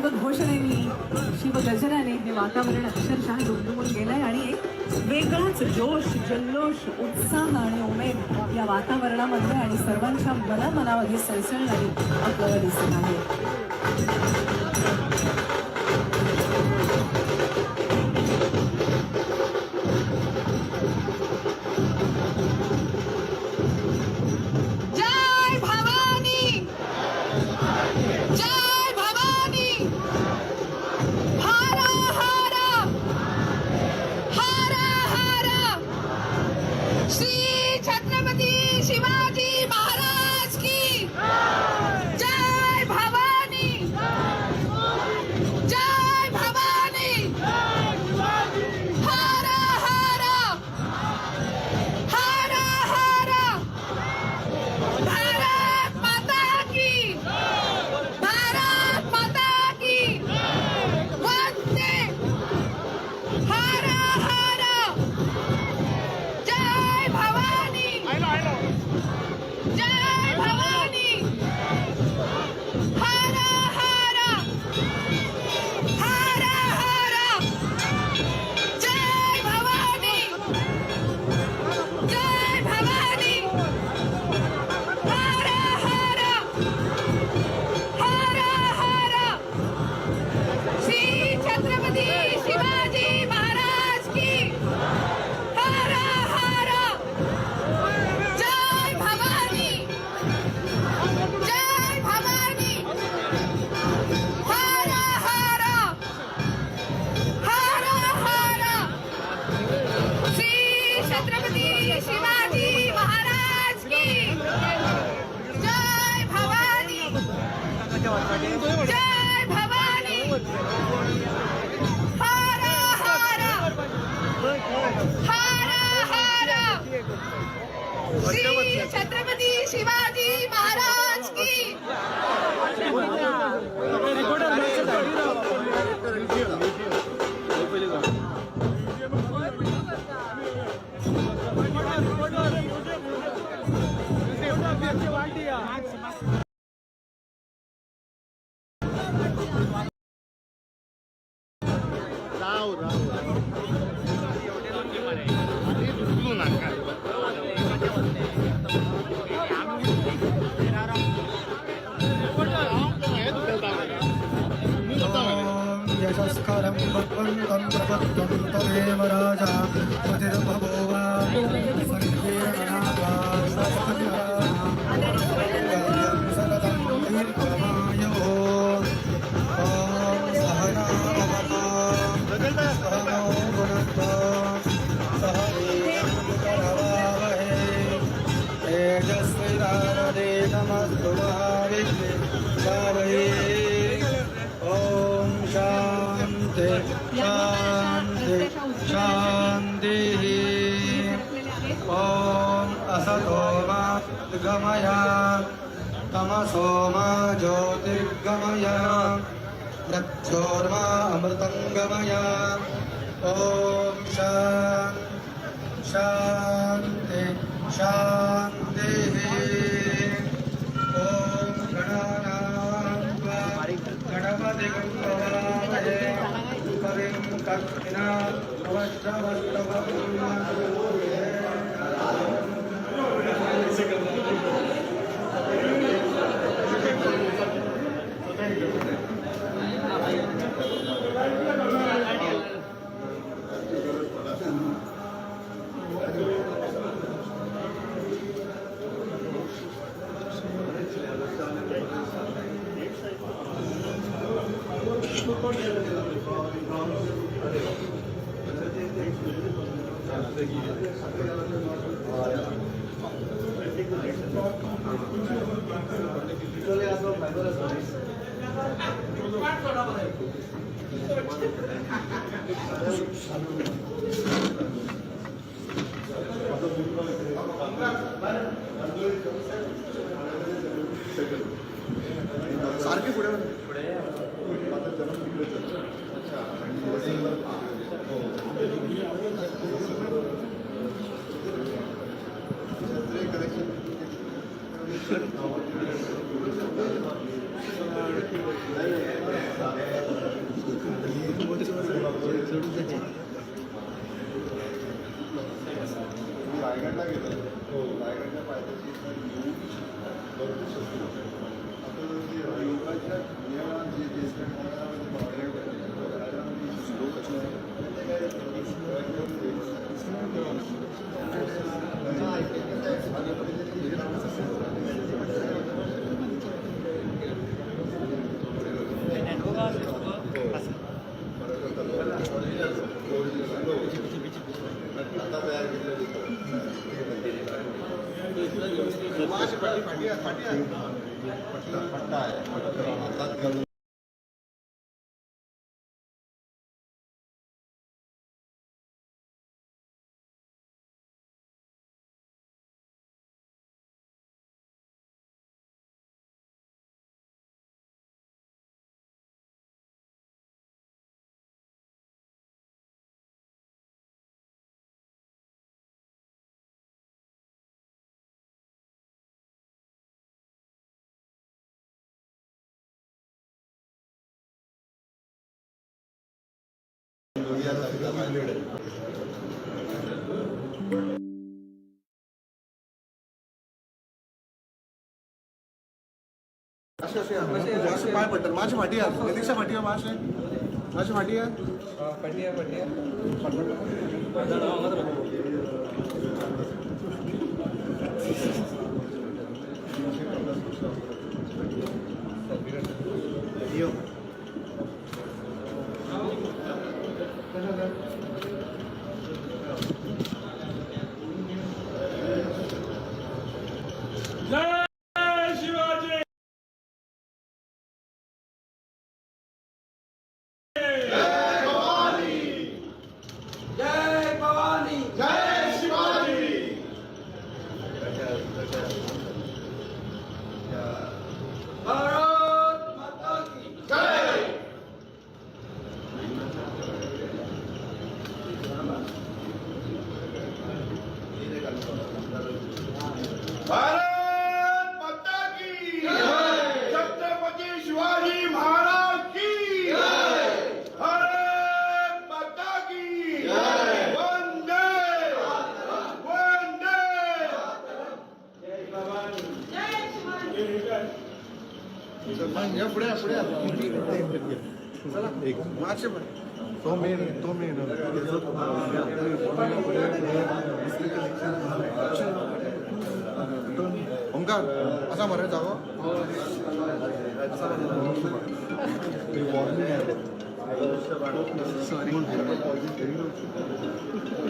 शिवघोषणेने, शिवगजराने हे वातावरण अक्षरशः दुमदुमून गेलंय आणि एक वेगळाच जोश, जल्लोष, उत्साह आणि उमेद या वातावरणामध्ये आणि सर्वांच्या मनामनामध्ये सळसळणारी आपल्याला दिसत आहे. जय भवानी, जय भवानी. हर हर, हर हर. श्री छत्रपती शिवाजी महाराज की जय. भवानी, जय भवानी. हर हर, हर हर. भारत माता की, भारत माता की. वंदे. हर हर. जय भवानी, जय भवानी. हर हर, हर हर. जय भवानी, जय भवानी. हर हर, हर हर. श्री छत्रपती शिवाजी महाराज की. हर हर. जय भवानी, जय भवानी. हर हर, हर हर. श्री छत्रपती शिवाजी महाराज की जय. भवानी, जय भवानी. हर हर, हर हर. श्री छत्रपती शिवाजी महाराज की. राव राव, अरे दुखलो नाका. यशस्करं भगवन्तं प्रपद्यं तमेव राजा पतिर्भवो वा सततं दीर्घमायुः. ॐ सहना भवतु, सहनौ भुनक्तु, सह वीर्यं करवावहै, तेजस्विनावधीतमस्तु मा विद्विषावहै. ॐ शान्ति शान्ति शान्तिः. ॐ असतो मा गमय, तमसो मा ज्योतिर्गमय, मृत्योर्मा अमृतं गमय. ॐ शान्ति शान्तिः. ॐ गणानां त्वा गणपतिं हवामहे, कविं कविनावश्रवस्तवम्. सारखे पुढे पुढे. कलेक्शन. रायगडा गेलो, रायगडच्या पायथ्याशी भरपूर शस्त्र. आता योगाच्या नियमात जे जे आता तयार केलेले. पट्टा आहे हातात घालून. असे असे असे पाय पडतात. माझी फाटी आहे, निरीक्षा फाटी आहे. माझे माझी फाटी आहे. फाटी आहे, फाटी आहे. जय शिवाजी! जय भवानी! जय शिवाजी! भारत माता की जय! भारत माता की! छत्रपती शिवाजी महाराज की! भारत माता की! वंदे वंदे! जय भवानी! या पुढे या, पुढे या. चला मागचे पण. तो मेन, तो मेन. ओंकार असा मरे जागो. वॉर्निंग आहे. सॉरी.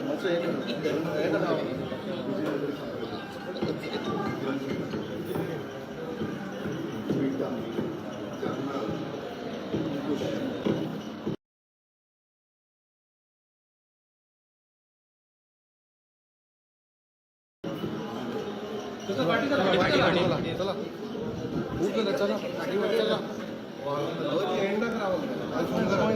मातसो हे कर, हे कर. चला चला, खूप झालं, चला गाडीवर चला. फोन करा.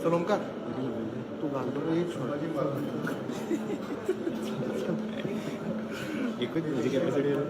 चल ओंकार, तू घालतो एक शॉट. एकच तुझी कॅपॅसिटी आहे.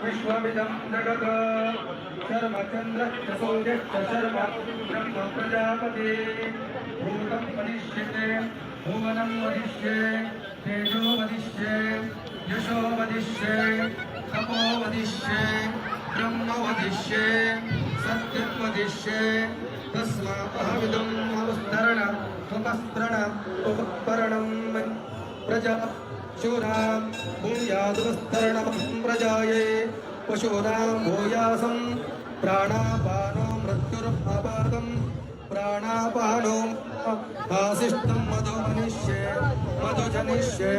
विश्वमिदं जगत् शर्मचन्द्रश्च सूर्यश्च शर्म ब्रह्म प्रजापति भूतं वदिष्यते भुवनं वदिष्ये तेजो वदिष्ये यशो वदिष्ये तपो वदिष्ये ब्रह्म वदिष्ये सत्यं वदिष्ये। तस्मात् अहमिदम् अवस्तरण उपस्तरण उपकरणं प्रजा शूरां भूयादुपस्तरणं प्रजायै पशूनां भूयासं प्राणापानो मृत्युर्अपादं प्राणापानो आशिष्टं मधु मनिष्ये मधु जनिष्ये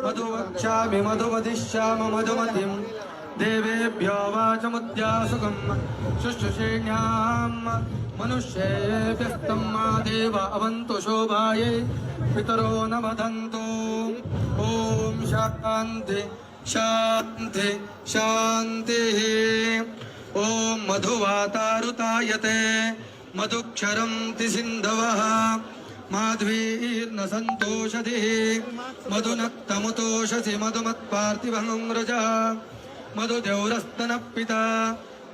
मधु वक्ष्यामि मधु वदिष्याम मधुमतिं देवेभ्यो वाचमुद्यासुखं शुश्रूषेण्यां मनुष्येभ्यस्तं मा देव अवन्तु शोभायै पितरो न वदन्तु। ॐ शान्ति शान्ति शान्तिः। ॐ मधुवातारुतायते मधुक्षरन्ति सिन्धवः माध्वीर्न सन्तोषधिः मधुनक्तमुतोषसि मधुमत्पार्थिवं रजः मधुदेवरस्तनः पिता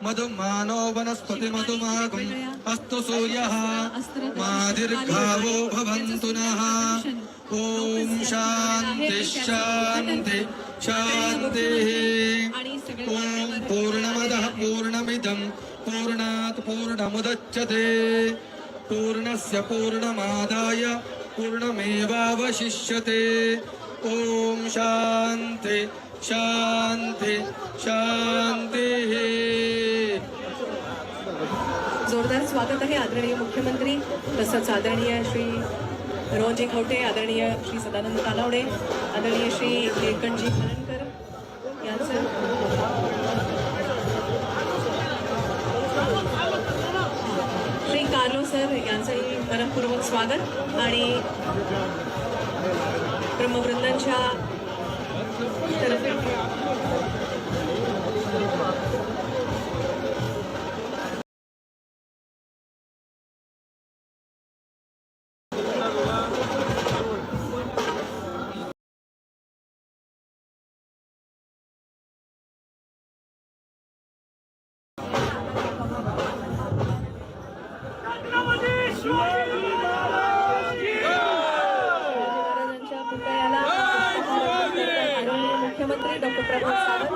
मधुमानो वनस्पति मधुमागुम् अस्तु सूर्यः मा दीर्घावो भवन्तु नः। ॐ शान्ति शान्ति शान्तिः। ॐ पूर्णमदः पूर्णमिदं पूर्णात् पूर्णमुदच्यते पूर्णस्य पूर्णमादाय पूर्णमेवावशिष्यते। ॐ शान्ति शान्ति शान्तिः। जोरदार स्वागत आहे आदरणीय मुख्यमंत्री तसंच आदरणीय श्री रोहनजी खवटे, आदरणीय श्री सदानंद तालावडे, आदरणीय श्री निळकंठजी हळणकर यांचं. श्री कार्लो सर यांचंही मनपूर्वक स्वागत आणि ब्रह्मवृंदांच्या तर्फे. महाराजांच्या पुतळ्याला आदरणीय मुख्यमंत्री डॉक्टर प्रमोद सावंत.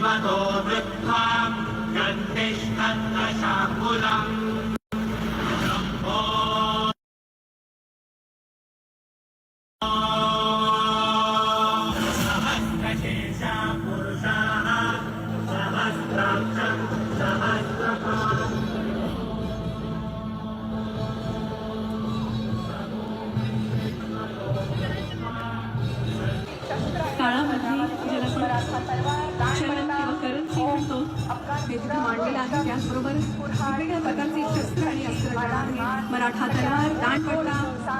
विश्वतो वृद्ध्वां गन्तिष्ठद्दशाङ्गुलम् शम्भो सहस्रशीर्षा पुरुषाः सहस्राक्षं सहस्रपात्। काळामध्ये ज्याला आपण चलन किंवा करन्सी म्हणतो ते तिथे मांडलेलं आहे. त्याचबरोबर वेगवेगळ्या प्रकारचे शस्त्र आणि अस्त्र ज्यामध्ये मराठा तलवार, दांडपट्टा,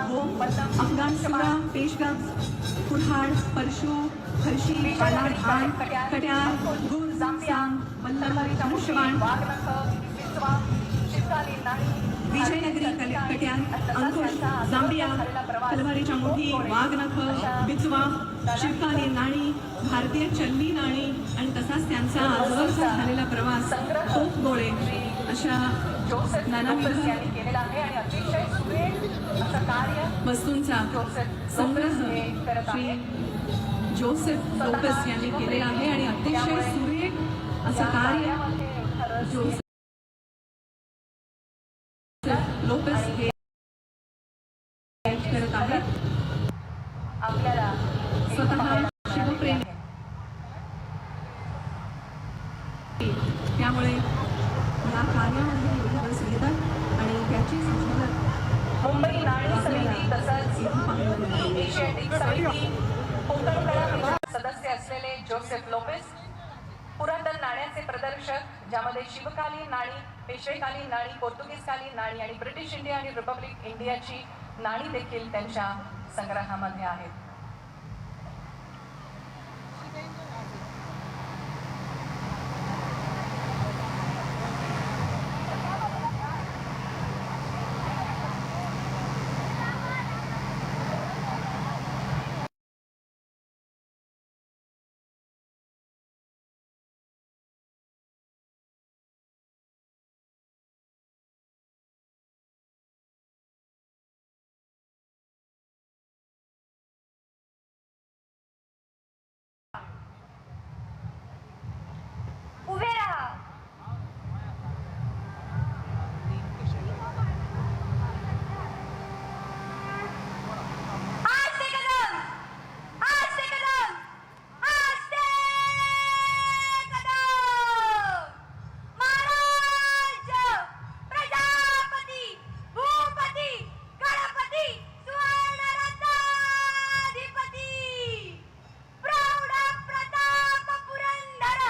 बोंब, अफगाण सुरा, पेशगा, कुऱ्हाड, परशु, फरशी, भाला, ढाल, कट्यार, गुर, सांग, मल्ल, धनुष्यबाण, विजयनगरी कट्यार, अंकुश, जांबिया, तलवारीच्या मुठी, वाघनख, बिचवा, शिवकालीन नाणी, भारतीय चलनी नाणी आणि तसाच त्यांचा आजवरचा झालेला प्रवास, तोफ गोळे अशा जोसेफ नानाविध लोपेस यांनी केलेला आहे आणि अतिशय सुरेख असं कार्य वस्तूंचा जोसेफ संग्रह लोपेस हे करत श्री आहेत. जोसेफ लोपेस यांनी केलेला आहे आणि अतिशय सुरेख असं या कार्य कार्यामध्ये खरंच जोसेफ लोपेस हे करत आहेत. आपल्याला इथे स्वतः पाहायला मिळालेली शिवप्रेमी आहे. त्यामुळे या कार्यामध्ये एवढी रस घेतात आणि त्याचीच झलक मुंबई नाणी समिती तसंच इथं पाहायला मिळते. एशियाटिक समिती, कोकण कला परिषद सदस्य असलेले जोसेफ लोपेस, पुरातन नाण्याचे प्रदर्शक, ज्यामध्ये शिवकालीन नाणी, पेशवेकालीन नाणी, पोर्तुगीजकालीन नाणी आणि ब्रिटिश इंडिया आणि रिपब्लिक इंडियाची नाणी देखील त्यांच्या संग्रहामध्ये आहेत. उभे राहा. आस्ते कदम, आस्ते कदम, आस्ते कदम. महाराज प्रजापती भूपती गणपती सुवर्णरत्नाधिपती प्रौढ प्रताप पुरंदर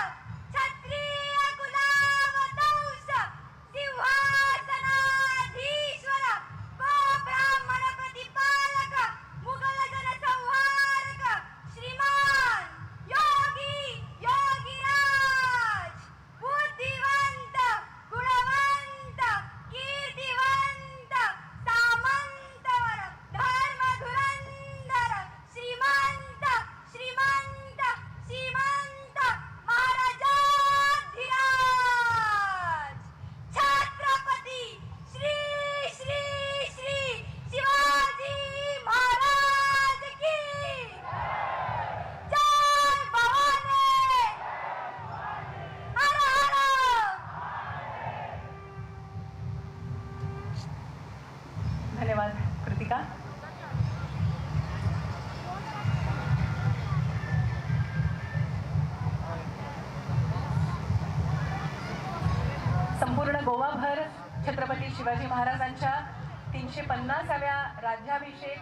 क्षत्रिय कुलावतंस सिंहासनाधीश्वर गोब्राह्मण प्रतिपालक मुघल जन संहारक श्रीमान योगी योगीराज बुद्धिवंत गुणवंत कीर्तिवंत सामंतवर धर्मधुरंधर श्रीमंत श्रीमंत श्रीमंत महाराजाधिराज छत्रपती श्री श्री श्री शिवाजी महाराज की जय. भवानी हर हर. धन्यवाद कृतिका. संपूर्ण गोवाभर छत्रपती शिवाजी महाराजांच्या 350व्या राज्याभिषेक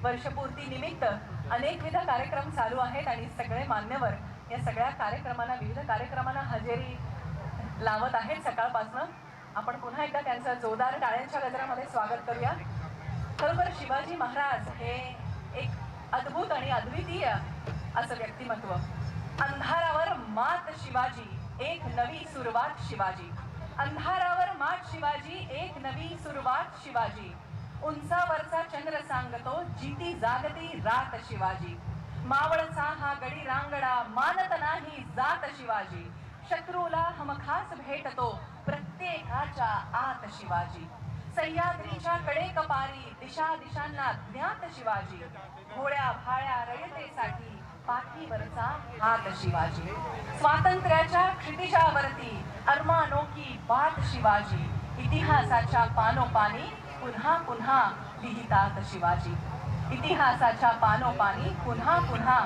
वर्षपूर्ती निमित्त अनेकविध कार्यक्रम चालू आहेत आणि सगळे मान्यवर या सगळ्या कार्यक्रमांना, विविध कार्यक्रमांना हजेरी लावत आहेत सकाळपासनं. आपण पुन्हा एकदा त्यांचं जोरदार टाळ्यांच्या गजरामध्ये स्वागत करूया. खरोखर शिवाजी महाराज हे एक अद्भुत आणि अद्वितीय असं व्यक्तिमत्व. अंधारावर मात शिवाजी, एक नवी सुरुवात शिवाजी. अंधारावर मात शिवाजी, एक नवी सुरुवात शिवाजी. उंचावरचा चंद्र सांगतो, जिती जागती रात शिवाजी. मावळचा हा गडी रांगडा, मानत नाही जात शिवाजी. शत्रूला हमखास भेटतो, प्रत्येकाच्या आत शिवाजी. सह्याद्रीच्या कडे कपारी, दिशा दिशांना ज्ञात शिवाजी. भोळ्या भाळ्या रयतेसाठी पाठीवरचा हात शिवाजी, स्वातंत्र्याच्या क्षितिजावरती अरमानो की बात शिवाजी, इतिहासाच्या पानोपानी पुन्हा पुन्हा लिहितात शिवाजी, इतिहासाच्या पानोपानी पुन्हा पुन्हा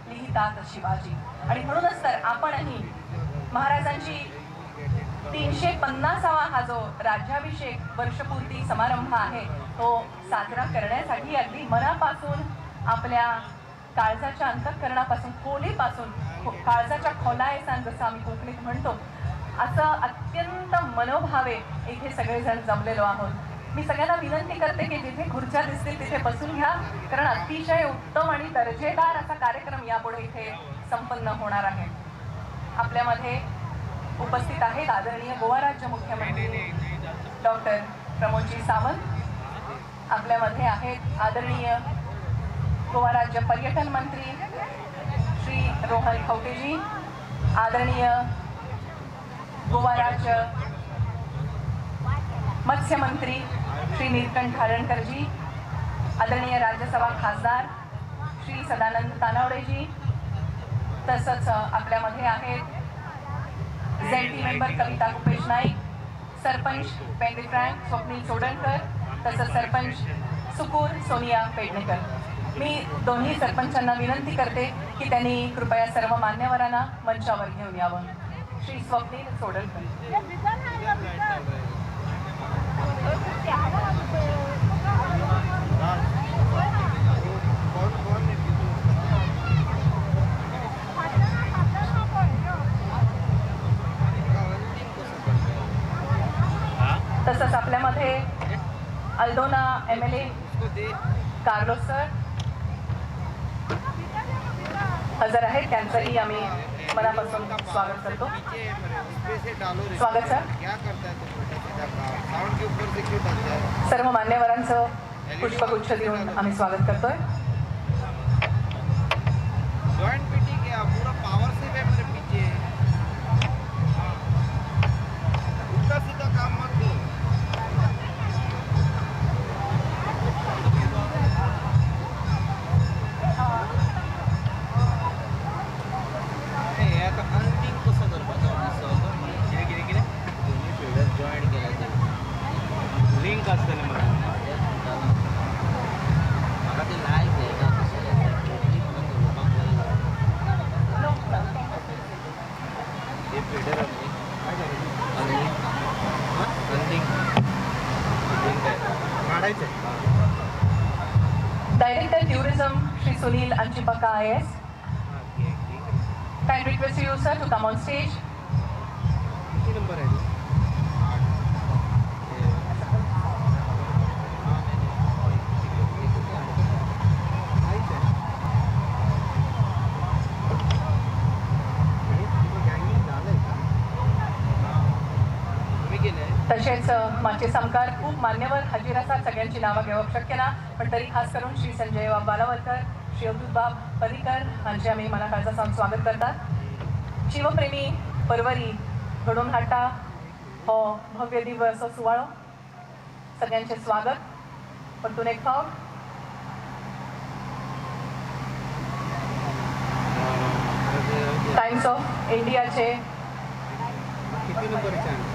लिहितात शिवाजी. आणि म्हणूनच तर आपणही महाराजांची 350वा हा जो राज्याभिषेक वर्षपूर्ती समारंभ आहे तो साजरा करण्यासाठी अगदी मनापासून, आपल्या काळजाच्या अंतःकरणापासून, खोलीपासून, काळजाच्या खोलायसान जसं आम्ही कोकणीत म्हणतो, असं अत्यंत मनोभावे इथे सगळेजण जमलेलो आहोत. मी सगळ्यांना विनंती करते की जिथे खुर्च्या दिसतील तिथे बसून घ्या, कारण अतिशय उत्तम आणि दर्जेदार असा कार्यक्रम यापुढे इथे संपन्न होणार आहे. आपल्यामध्ये उपस्थित आहेत आदरणीय गोवा राज्य मुख्यमंत्री डॉक्टर प्रमोदजी सावंत, आपल्यामध्ये आहेत आदरणीय गोवा राज्य पर्यटन मंत्री श्री रोहन खवटेजी, आदरणीय गोवा राज्य मत्स्यमंत्री श्री नीलकंठ हळर्णकरजी, आदरणीय राज्यसभा खासदार श्री सदानंद तानावडेजी, तसंच आपल्यामध्ये आहेत झेडपी मेंबर कविता कुपेश नाईक, सरपंच पेंढरी फ्रँक स्वप्नील चोडणकर, तसंच सरपंच सुकूर सोनिया पेडणेकर. मी दोन्ही सरपंचांना विनंती करते की त्यांनी कृपया सर्व मान्यवरांना मंचावर घेऊन यावं. श्री स्वप्नील चोडणकर. तसंच आपल्यामध्ये अल्दोना MLA Carlos sir हजर आहेत, त्यांचंही आम्ही मनापासून स्वागत करतो. स्वागत सर. सर्व मान्यवरांचं पुष्पगुच्छ देऊन आम्ही स्वागत करतोय. Director tourism Shri Sunil Anjipaka IAS. Kind request you sir to come on stage. तशेंच माचे सामकार खूप मान्यवर हाजीर आसात, सगळ्यांची नावां घेवप शक्य ना, पण तरी खास करून श्री संजय बाब बालावलकर, श्री अवधूत बाब पर्रीकर हांचे आमी मना काळजा सावन स्वागत करतात. शिवप्रेमी परवरी घडोवन हाडटा हो भव्य दिव्य असो सुवाळो, सगळ्यांचे स्वागत परतून एक फावट. टायम्स ऑफ इंडियाचे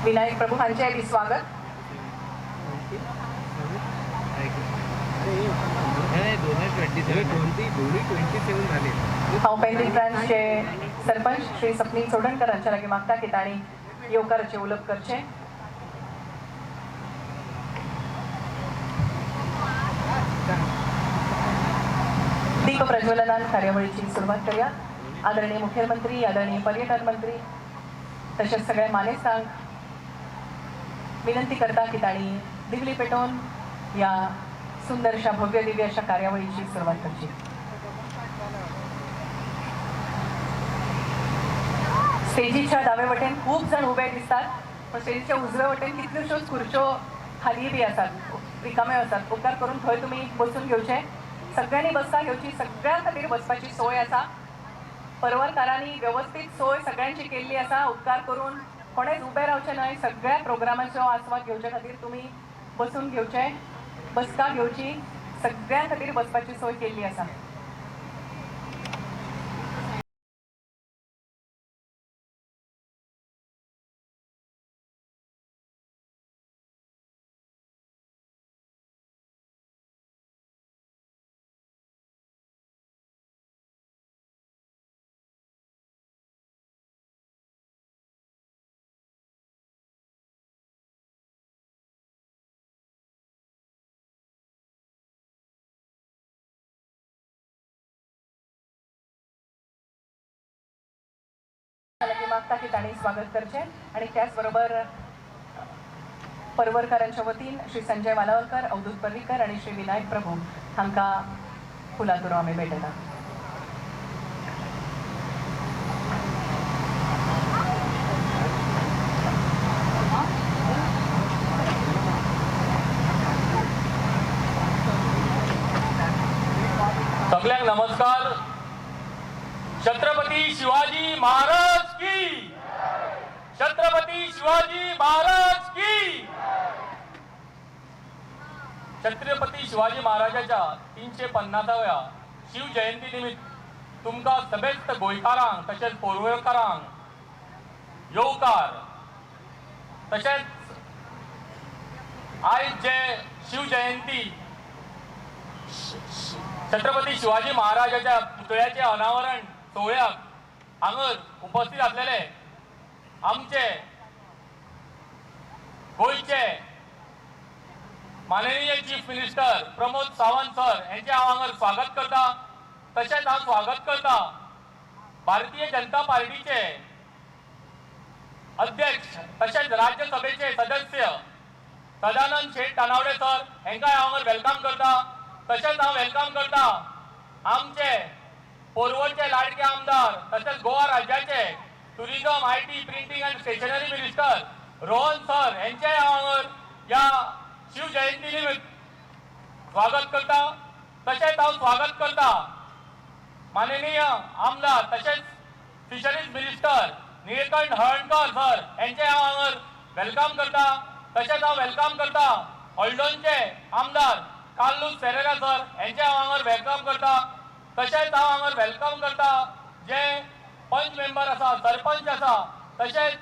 विनायक प्रभू हांचें बी स्वागत. हांव पेंढरी ब्रांचचे सरपंच श्री स्वप्नील चोडणकर हांच्या लागीं मागता की तांणी येवकाराचें उलोवप करचें. दीप प्रज्वलनान कार्यावळीची सुरवात करूया. आदरणीय मुख्यमंत्री, आदरणीय पर्यटन मंत्री तशेंच सगळ्या मानेस्तांक विनंती करता की तांणी दिवली पेटोवन या सुंदरशा भव्य दिव्य अशा कार्यावळीची सुरवात करची. स्टेजीच्या दावे वटेन खूप जण उभे दिसतात, पण स्टेजीच्या उजव्या वटेन कितल्योश्योच खुर्च्यो खाली बी आसात, रिकाम्यो आसात. उपकार करून थंय तुमी बसून घेवचे. सगळ्यांनी बसका घेवची, सगळ्यां खातीर बसपाची सोय आसा. परवरकारांनी व्यवस्थीत सोय सगळ्यांची केल्ली आसा. उपकार करून कोणेच उबे रावचे न्हय. सगळ्या प्रोग्रामाचो आस्वाद घेवचे खातीर तुमी बसून घेवचे, बसका घेवची. सगळ्यां खातीर बसपाची सोय केल्ली आसा. मागता की तांणी स्वागत करचें आनी त्याच बरोबर परवरकारांच्या वतीन श्री संजय वालावलकर, अवधूत पर्रीकर आनी श्री विनायक प्रभू हांकां फुलां तुरो आमी भेटयता. सगळ्यांक नमस्कार. छत्रपती शिवाजी महाराज की! छत्रपती शिवाजी महाराज की! छत्रपती शिवाजी महाराजाच्या 350व्या शिवजयंती निमित्त तुमकां समेस्त गोंयकारांक तशेंच पोरवळकारांक येवकार. तशेंच आयज जे शिवजयंती, छत्रपती शिवाजी महाराजाच्या पुतळ्याचे अनावरण सोहळ्याक हांगर उपस्थित आसलेले आमचे गोंयचे माननीय chief minister Pramod Sawant sir यांचे हांव हांगर स्वागत करता. तशेंच हांव स्वागत करता भारतीय जनता पार्टीचे अध्यक्ष तशेंच राज्यसभेचे सदस्य सदानंद शेट तानावडे सर हांकां हांव हांगर welcome करता. तशेंच हांव welcome करता आमचे पोरवरचे लाडके आमदार तशेंच गोवा राज्याचे Tourism, IT, Printing and Stationery Minister Rohan sir यांचे हांव हांगर ह्या शिवजयंती निमित्त स्वागत करता. तशेंच हांव स्वागत करता माननीय आमदार तशेंच fisheries minister Nilkanth Halarnkar sir यांचे हांव हांगर welcome करता. तशेंच हांव welcome करता हळदोणचे आमदार कार्लूस फेरेरा सर यांचे हांव हांगर welcome करता. तशेंच हांव हांगर welcome करता जे पंच मेंबर आसा, सरपंच आसा, तशेंच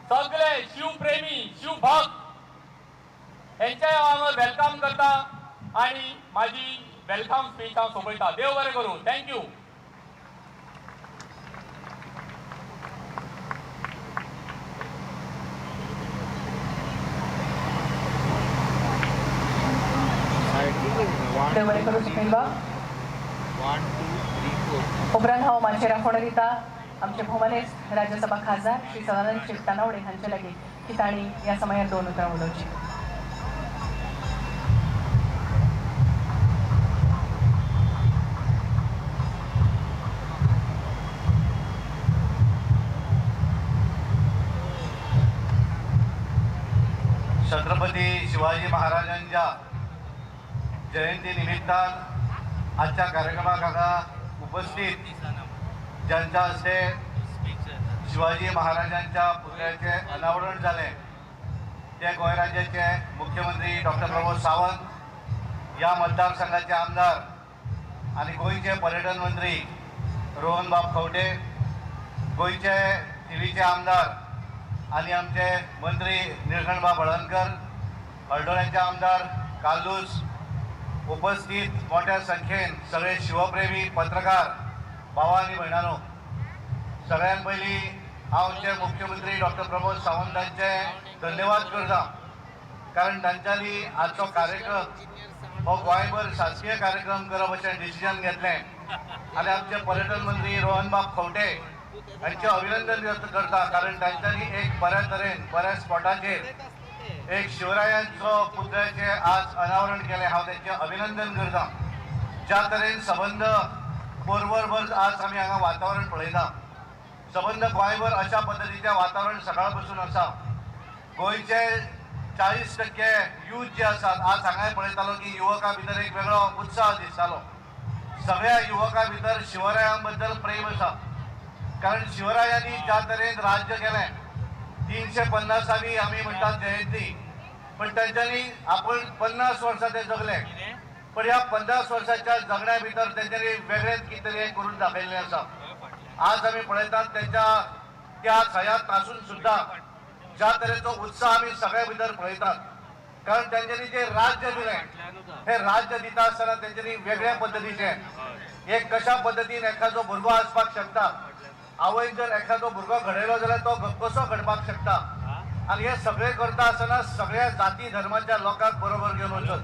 सगळे शिवप्रेमी, शिवभक्त हेंचे हांव हांगर welcome करता आणि माझी welcome speech हांव सोंपयता. देव बरें करूं. Thank you. देव बरें करूं सुनील बाब. उपरांत हांव माचयेर आपोवणें दिता आमचे भोवमानेस्त राज्यसभा खासदार श्री सदानंद शेट तानावडे हांचे लागीं की तांणी ह्या समयार दोन उतरां उलोवची. छत्रपती शिवाजी महाराजांच्या जयंतीनिमित्तान आजच्या कार्यक्रमाक हांगा उपस्थित, ज्यांच्या हस्ते शिवाजी महाराजांच्या पुतळ्याचे अनावरण जालें, ते गोंय राज्याचे मुख्यमंत्री डॉक्टर प्रमोद सावंत, ह्या मतदारसंघाचे आमदार आनी गोंयचे पर्यटन मंत्री रोहनबाब खंवटे, गोंयचे थिवीचे आमदार आनी आमचे मंत्री निळकंठबाब हळर्णकर, हळदोण्याचे आमदार कार्लूस, उपस्थित मोठ्या संख्येन सगळे शिवप्रेमी, पत्रकार भावा आनी भयणांनो, सगळ्यात पयलीं हांव आमचे मुख्यमंत्री डॉक्टर प्रमोद सावंतांचे धन्यवाद करता, कारण तांच्यांनी आजचो कार्यक्रम हो गोंयभर शासकीय कार्यक्रम करप अशें डिसिजन घेतलें आनी आमचे पर्यटन मंत्री रोहनबाब खंवटे हांचे अभिनंदन करता, कारण तांच्यांनी एक बऱ्या तरेन बऱ्या स्पॉटाचेर एक शिवरायांचो पुतळ्याचे आज अनावरण केलें. हांव तांचें अभिनंदन करता. ज्या तरेन सबंद पोरवरभर आज आमी हांगा वातावरण पळयता, सबंद गोंयभर अशा पद्दतीचें वातावरण सकाळ पसून आसा. गोंयचे 40% यूथ जे आसात, आज हांगाय पळयतालो की युवकां भितर एक वेगळो उत्साह दिसतालो. सगळ्या युवकां भितर शिवरायां बद्दल प्रेम आसा, कारण शिवरायांनी ज्या तरेन राज्य केलें, 350वी आमी म्हणटात जयंती, पण तांच्यांनी आपण 50 वर्सां ते जगले, पण ह्या 50 वर्साच्या जगण्या भितर तेंच्यांनी वेगळेच कितें तरी करून दाखयल्लें आसा. आज आमी पळयतात त्यांच्या त्या हयात आसून सुद्धा ज्या तरेचो उत्साह आमी सगळ्या भितर पळयतात, कारण तेंच्यांनी जे राज्य दिलें, हे राज्य दिता आसतना तेंच्यांनी वेगळ्या पद्दतीचे एक कशा पद्दतीन एखादो भुरगो आसपाक शकता, आवयन जर एखादो भुरगो घडयलो जाल्यार तो कसो घडपाक शकता, आनी हे सगळें करता आसतना सगळ्या जाती धर्माच्या लोकांक बरोबर घेवन वचत.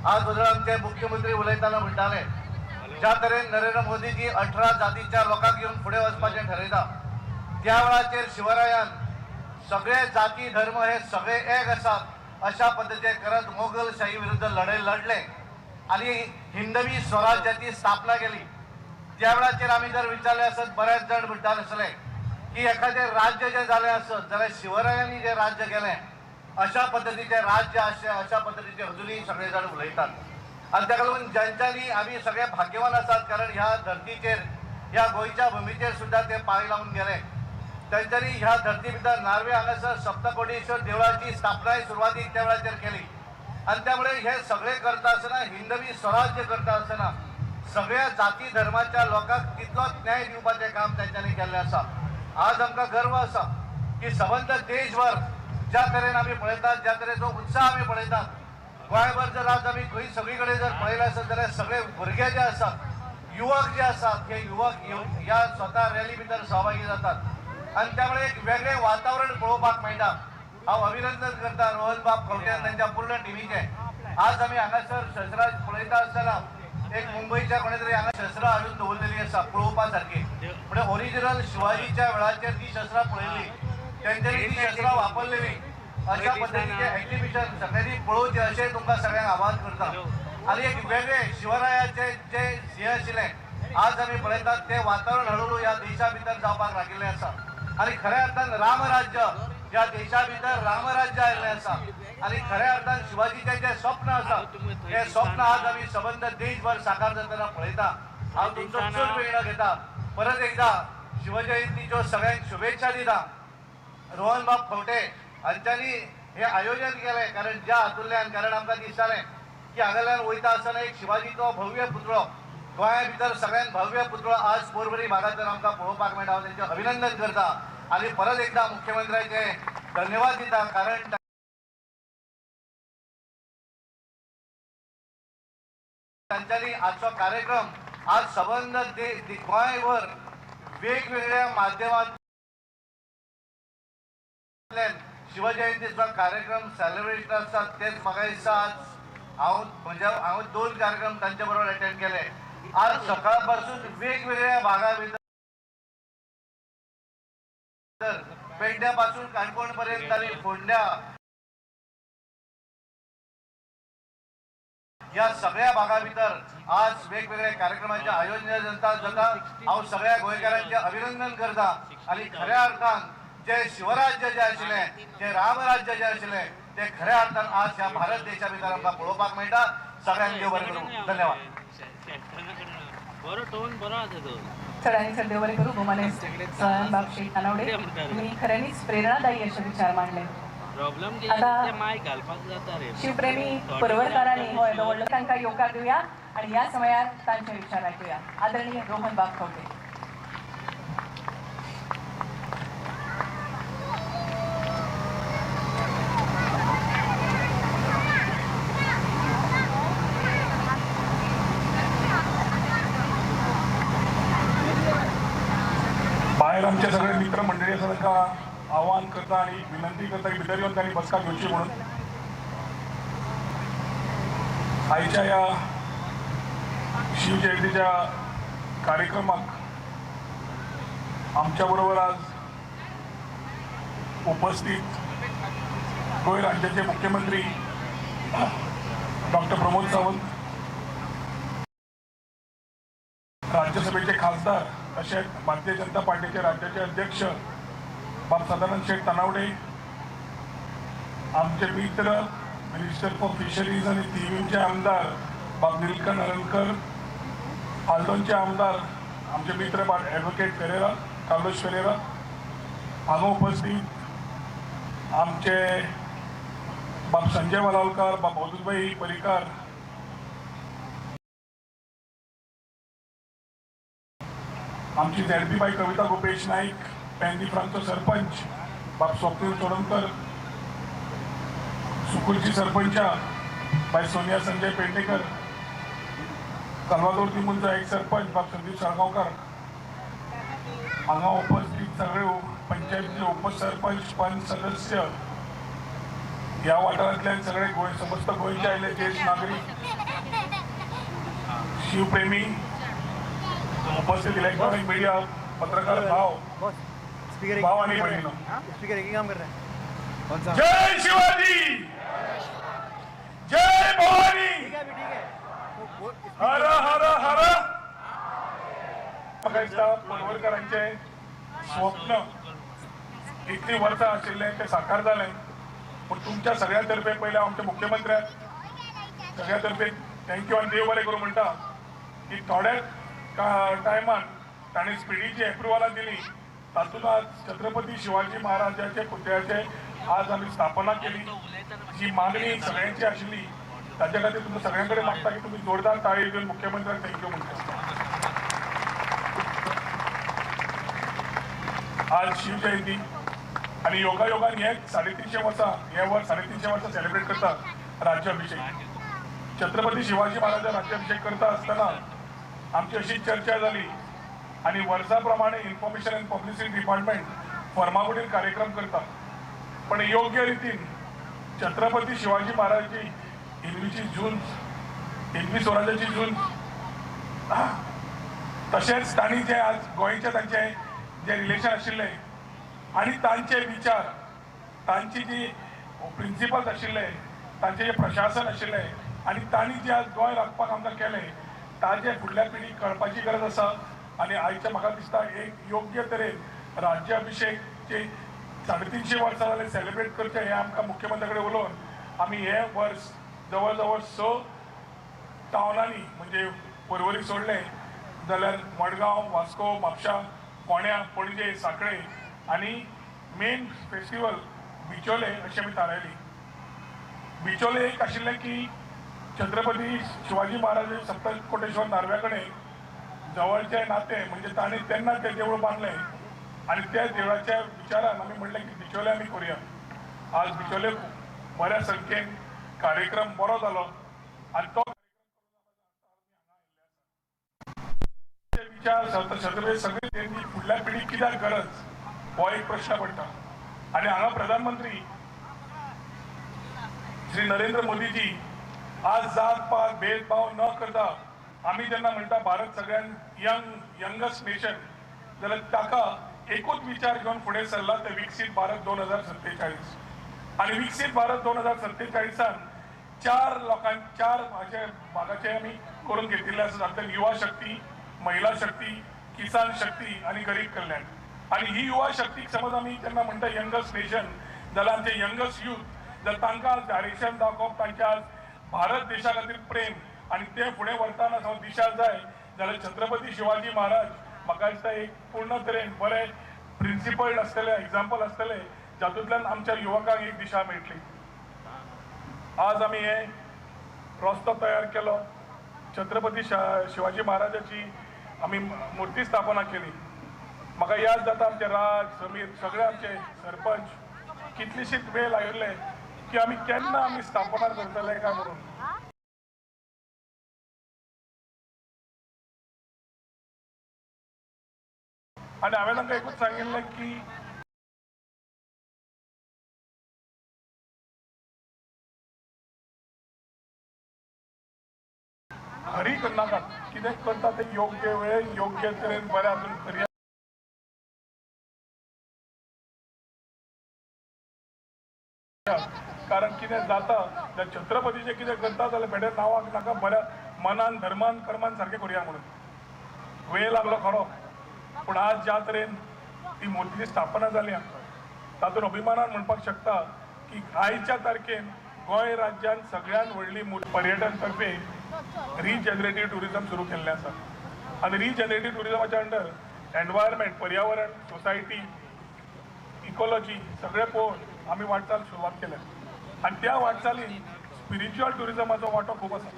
आज बद्दल आमचे मुख्यमंत्री उलयतना म्हणटाले, ज्या तरेन नरेंद्र मोदीजी 18 जातीच्या लोकांक घेवन फुडें वचपाचें ठरयता, त्या वेळाचेर शिवरायान सगळे जाती धर्म हे सगळे एक आसात अशा पद्दतीन करत मोगलशाही विरुद्ध लढाई लढले आणि हिंदवी स्वराज्याची स्थापना केली. त्या वेळाचेर आमी जर विचारले आसत बरेच जाण म्हणटा आसले की एखादें राज्य जें जालें आसत जाल्यार शिवरायांनी जें राज्य केलें अशा पद्दतीचें राज्य आसचें अशा पद्दतीचें अजुनूय सगळे जाण उलयतात. आनी ताका लागून ज्यांच्यांनी आमी सगळे भाग्यवान आसात, कारण ह्या धर्तीचेर ह्या गोंयच्या भुमीचेर सुद्दां ते पांय लावन गेले. तेंच्यांनी ह्या धरती भितर नार्वे हांगासर सप्तकोटेश्वर देवळाची स्थापनाय सुरवातीक त्या वेळाचेर केली. आनी त्यामुळे हे सगळे करता आसतना हिंदवी स्वराज्य करता आसतना सगळ्या जाती धर्माच्या लोकांक तितलोच न्याय दिवपाचें काम तेंच्यांनी केल्लें आसा. आज आमकां गर्व आसा की सबंद देशभर ज्या तरेन आमी पळयतात, ज्या तरेचो उत्साह आमी पळयतात, गोंयभर जर आज आमी खंय सगळी कडेन जर पळयलें आसत जाल्यार सगळे भुरगे जे आसात, युवक जे आसात, हे युवक ह्या स्वता रॅली भितर सहभागी जातात आनी त्यामुळे एक वेगळें वातावरण पळोवपाक मेळटा. हांव अभिनंदन करता रोहन बाब खंवटे आनी तांच्या पूर्ण टिमीचें. आज आमी हांगासर शस्त्रां पळयता आसतना एक मुंबयच्या कोणे तरी हांगा शस्त्रां हाडून दवरलेली आसा पळोवपा सारकी, म्हणजे ओरिजिनल शिवाजीच्या वेळाचेर ती शस्त्रां पळयल्ली, तेंच्यांनी ती शस्त्रां वापरलेली अशा पद्दतीचें एक्झिबिशन सगळ्यांनी पळोवचें अशें तुमकां सगळ्यांक आवाहन करता. आनी एक वेगळें शिवरायाचें जें हें आशिल्लें आज आमी पळयतात तें वातावरण हळुहळू ह्या देशा भितर जावपाक लागिल्लें आसा. आनी खऱ्या अर्थान रामराज्य ह्या देशा भितर रामराज्य आयिल्लें आसा. आनी खऱ्या अर्थान शिवाजीचें जें स्वप्न आसा तें स्वप्न आज आमी सबंद देशभर साकार जातना पळयता. हांव तुमचो चड वेळ न घेता परत एकदा शिवजयंतीच्यो सगळ्यांक शुभेच्छा दिता. रोहन बाब खंवटे हांच्यांनी हें आयोजन केलें, कारण ज्या हातूंतल्यान, कारण आमकां दिसतालें की हांगाल्यान वयता आसतना एक शिवाजीचो भव्य पुतळो गोंया भितर सगळ्यांत भव्य पुतळो आज पोरबरी भागांत आमकां पळोवपाक मेळटा. हांव तेंचें अभिनंदन करता आनी परत एकदा मुख्यमंत्र्याचे धन्यवाद दिता, कारण तांच्यांनी आजचो कार्यक्रम आज सबंद गोंयभर वेगवेगळ्या माध्यमांतल्यान शिवजयंतीचो कार्यक्रम सेलिब्रेट आसतात. तेच म्हाका दिसता आज हांव म्हणजे हांव 2 कार्यक्रम तांचे बरोबर अटेंड केले. आज सकाळ पासून वेगवेगळ्या भागा भितर पेडण्या पासून काणकोण पर्यंत आनी फोंड्या ह्या सगळ्या भागा भितर आज वेगवेगळ्या कार्यक्रमांचे आयोजन जाता. हांव सगळ्या गोंयकारांचें अभिनंदन करता आनी खऱ्या अर्थान जे शिवराज्य जे आशिल्लें, जे रामराज्य जे आशिल्लें ते खऱ्या अर्थान आज ह्या भारत देशा भितर आमकां पळोवपाक मेळटा. सगळ्यांक देव बरें करूं. धन्यवाद. सगळ्यांनी सर देव बरें करूं. गोमानेस बाब शेठ तानावडे, तुम्ही खऱ्यांनीच प्रेरणादायी असे विचार मांडले. आता शिवप्रेमी परवरकारांनी हो येदो व्हडलो तांकां येवकार दिवया आणि ह्या समयार तांचे विचार आयकुया. आदरणीय रोहन बाब खंवटे. बाहेर आमचे सगळे मित्रमंडळी आसा तांकां आव्हान करता आनी विनंती करता की भितर येवन तांणी बसका घेवची म्हणून. आयच्या ह्या शिवजयंतीच्या कार्यक्रमाक आमच्या बरोबर आज उपस्थित गोंय राज्याचे मुख्यमंत्री डॉक्टर प्रमोद सावंत, राज्यसभेचे खासदार तसेच भारतीय जनता पार्टीचे राज्याचे अध्यक्ष बाब सदानंद शेठ तानावडे, आमचे मित्र मिनिस्टर फॉर फिशरीज आणि थिवीमचे आमदार बाब निलकंठ हळर्णकर, आल्दोनचे आमदार आमचे मित्र बाब ॲडव्होकेट फेरेरा, कार्लोस फेरेरा, हांगा उपस्थित आमचे बाब संजय वालावलकर, बाब अवधूतभाई पर्रीकर, आमची झेडपी बाई कविता गोपेश नाईक, पेंदी फ्रांचो सरपंच बाब स्वप्नील चोडणकर, सुकुलची सरपंच बाई सोनिया संजय पेडणेकर, साल्वादोर तिमुलचो एक सरपंच बाब संदीप साळगांवकर, हांगा उपस्थित सगळे पंचायतीचे उपसरपंच, पंच सदस्य, ह्या वाठारांतल्यान सगळे गोंय समस्त गोंयचे आयले ज्येश्ठ नागरीक, शिवप्रेमी, उपस्थित इलेक्ट्रॉनिक मीडिया पत्रकार भाव, भाव आनी भयणीनो, जय शिवाजी, जय भवानी, हर हर हर. म्हाका दिसता पर्वरकरांचें स्वप्न इतलीं वर्सां आशिल्लें तें साकार जालें. पूण तुमच्या सगळ्यां तर्फे पयलें आमच्या मुख्यमंत्र्याक सगळ्यां तर्फे thank you आनी देव बरें करूं म्हणटा की थोड्या टायमान ताणें स्पिडीची एप्रुवलां दिली. तातूंत आज छत्रपती शिवाजी महाराजाचे पुतळ्याचे आज आमी स्थापना केली. जी मागणी सगळ्यांची आशिल्ली ताच्या खातीर तुमकां सगळ्यां कडेन मागता की तुमी जोरदार ताळी दिवन मुख्यमंत्र्याक thank you म्हणटा. आज शिवजयंती आनी योगायोगान हे 350 वर्सां, हे वर्स 350 वर्सां सेलिब्रेट करता राज्याभिषेक. छत्रपती शिवाजी महाराजा राज्याभिषेक करता आसतना आमची अशी चर्चा जाली आनी वर्सा प्रमाणे इन्फॉर्मेशन अँड पब्लिसिटी डिपार्टमेंट फर्मागुडीर कार्यक्रम करता, पण योग्य रितीन छत्रपती शिवाजी महाराजाची हिंदवीची झूंज, हिंदवी स्वराज्याची झूंज, तशेंच तांणी जे आज गोंयचे तांचे जे रिलेशन आशिल्लें आनी तांचे विचार, तांची जी प्रिंसिपल्स आशिल्ले, तांचें जें प्रशासन आशिल्लें आनी तांणी जें आज गोंय राखपाक आमकां केलें ताजें फुडल्या पिळगेक कळपाची गरज आसा. आनी आयच्या म्हाका दिसता एक योग्य तरेन राज्याभिषेकचे 350 वर्सां जालें सेलिब्रेट करचें हें आमकां मुख्यमंत्र्या कडेन उलोवन आमी हें वर्स जवळ जवळ 6 टावनांनी म्हणजे पर्वरी सोडलें जाल्यार मडगांव, वास्को, म्हापशा, फोंड्या, पणजे, सांखळे आनी मेन फेस्टिवल बिचोले अशें आमी थारायली. बिचोले एक आशिल्लें की छत्रपती शिवाजी महाराज सप्तकोटेश्वर नार्व्या कडेन जवळचें नातें, म्हणजे तांणी तेन्ना तें देवूळ बांदलें आनी त्या देवळाच्या विचारान आमी म्हणलें की बिचोले आमी करुया. आज बिचोले बऱ्या संख्येन कार्यक्रम बरो जालो आनी तो विचार छत्रपती सगळे तेंची फुडल्या पिळगेक कित्याक गरज हो एक प्रश्न पडटा. आनी हांगा प्रधानमंत्री श्री नरेंद्र मोदीजी आज जात पात भेदभाव न करता आमी जेन्ना म्हणटा भारत सगळ्यान यंगस्ट नेशन, जाल्यार ताका एकूच विचार घेवन फुडें सरला ते विकसीत भारत 2047. आनी विकसीत भारत 2047 चार लोकांक चार हाचे भागाचे आमी करून घेतिल्ले आसा. तातूंत युवा शक्ती, महिला शक्ती, किसान शक्ती आनी गरीब कल्याण. आनी ही युवा शक्तीक समज आमी जेन्ना म्हणटा यंगस्ट नेशन, जाल्यार आमचे यंगस्ट यूथ जर तांकां डायरेक्शन दाखोवप, तांच्या आज भारत देशा खातीर प्रेम आनी तें फुडें व्हरतना समज दिशा जाय जाल्यार छत्रपती शिवाजी महाराज म्हाका दिसता एक पूर्ण तरेन बरें प्रिंसिपल आसतलें, एग्जाम्पल आसतलें, जातूंतल्यान आमच्या युवकांक एक दिशा मेळटली. आज आमी हे रस्तो तयार केलो, छत्रपती शिवाजी महाराजाची आमी मुर्ती स्थापना केली. म्हाका याद जाता आमचे राज, समीर, सगळे आमचे सरपंच कितलीशीच वेळ लागिल्ले की आमी केन्ना आमी स्थापना करतले काय म्हणून. आनी हांवें तांकां एकूच सांगिल्लें की हरी करनाकात, कितें करता तें योग्य वेळ योग्य तरेन बऱ्या हातून करया. कारण कितें जाता जर छत्रपतीचें कितें करता जाल्यार बेठे नांवाक नाका, बऱ्या मनान, धर्मान, कर्मान सारकें करुया म्हणून. वेळ लागलो खरो, पूण आज ज्या तरेन ती मुर्तीची स्थापना जाली तातूंत अभिमानान म्हणपाक शकता की आयच्या तारखेन गोंय राज्यान सगळ्यात व्हडली पर्यटन तर्फे रिजनरेटीव ट्युरिजम सुरू केल्लें आसा. आनी रिजनरेटीव ट्युरिजमाच्या अंडर एनवायरमेंट, पर्यावरण, सोसायटी, इकोलॉजी सगळें पळोवन आमी वाटचाल सुरवात केल्या. आनी त्या वाटचालीन स्पिरिच्युअल ट्युरिजमाचो वांटो खूब आसा.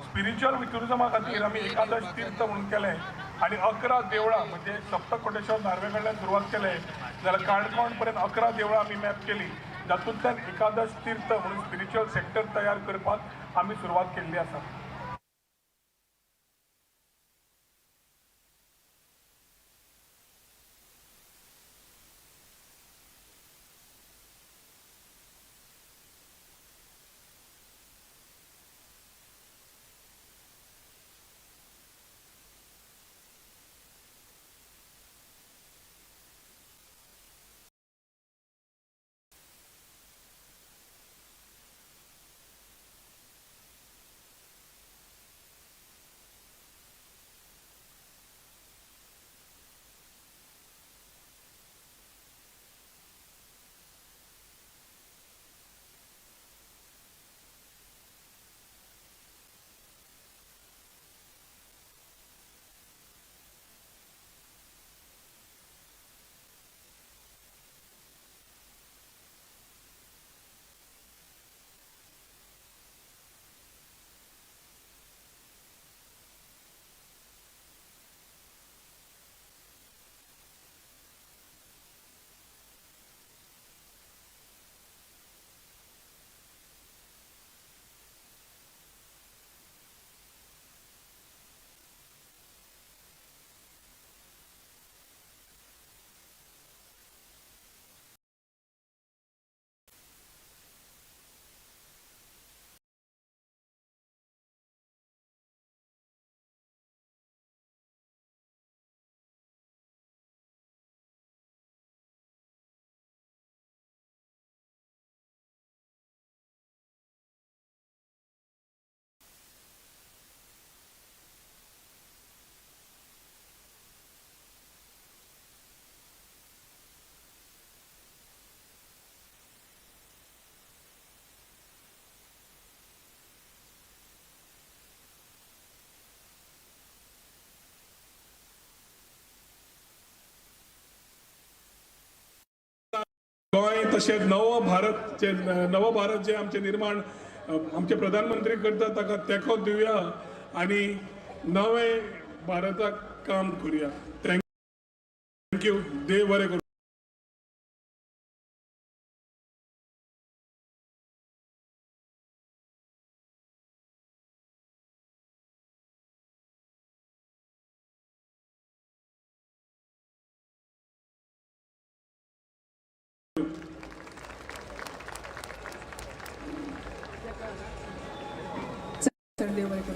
स्पिरिच्युअल ट्युरिजमा खातीर आमी एकादश तीर्थ म्हणून केलें आनी 11 देवळां म्हणजे सप्तकोटेश्वर नार्वे कडल्यान सुरवात केलें जाल्यार काणकोण पर्यंत 11 देवळां आमी मॅप केली, जातूंतल्यान एकादश तीर्थ म्हणून स्पिरिच्युअल सेक्टर तयार करपाक आमी सुरवात केल्ली आसा. तशेंच नवो भारत जे नवो भारत जे आमचें निर्माण आमचे प्रधानमंत्री करता ताका तेंको दिवया आनी नवे भारताक काम करुया. Thank you. देव बरें करूं. देव बरें करूं.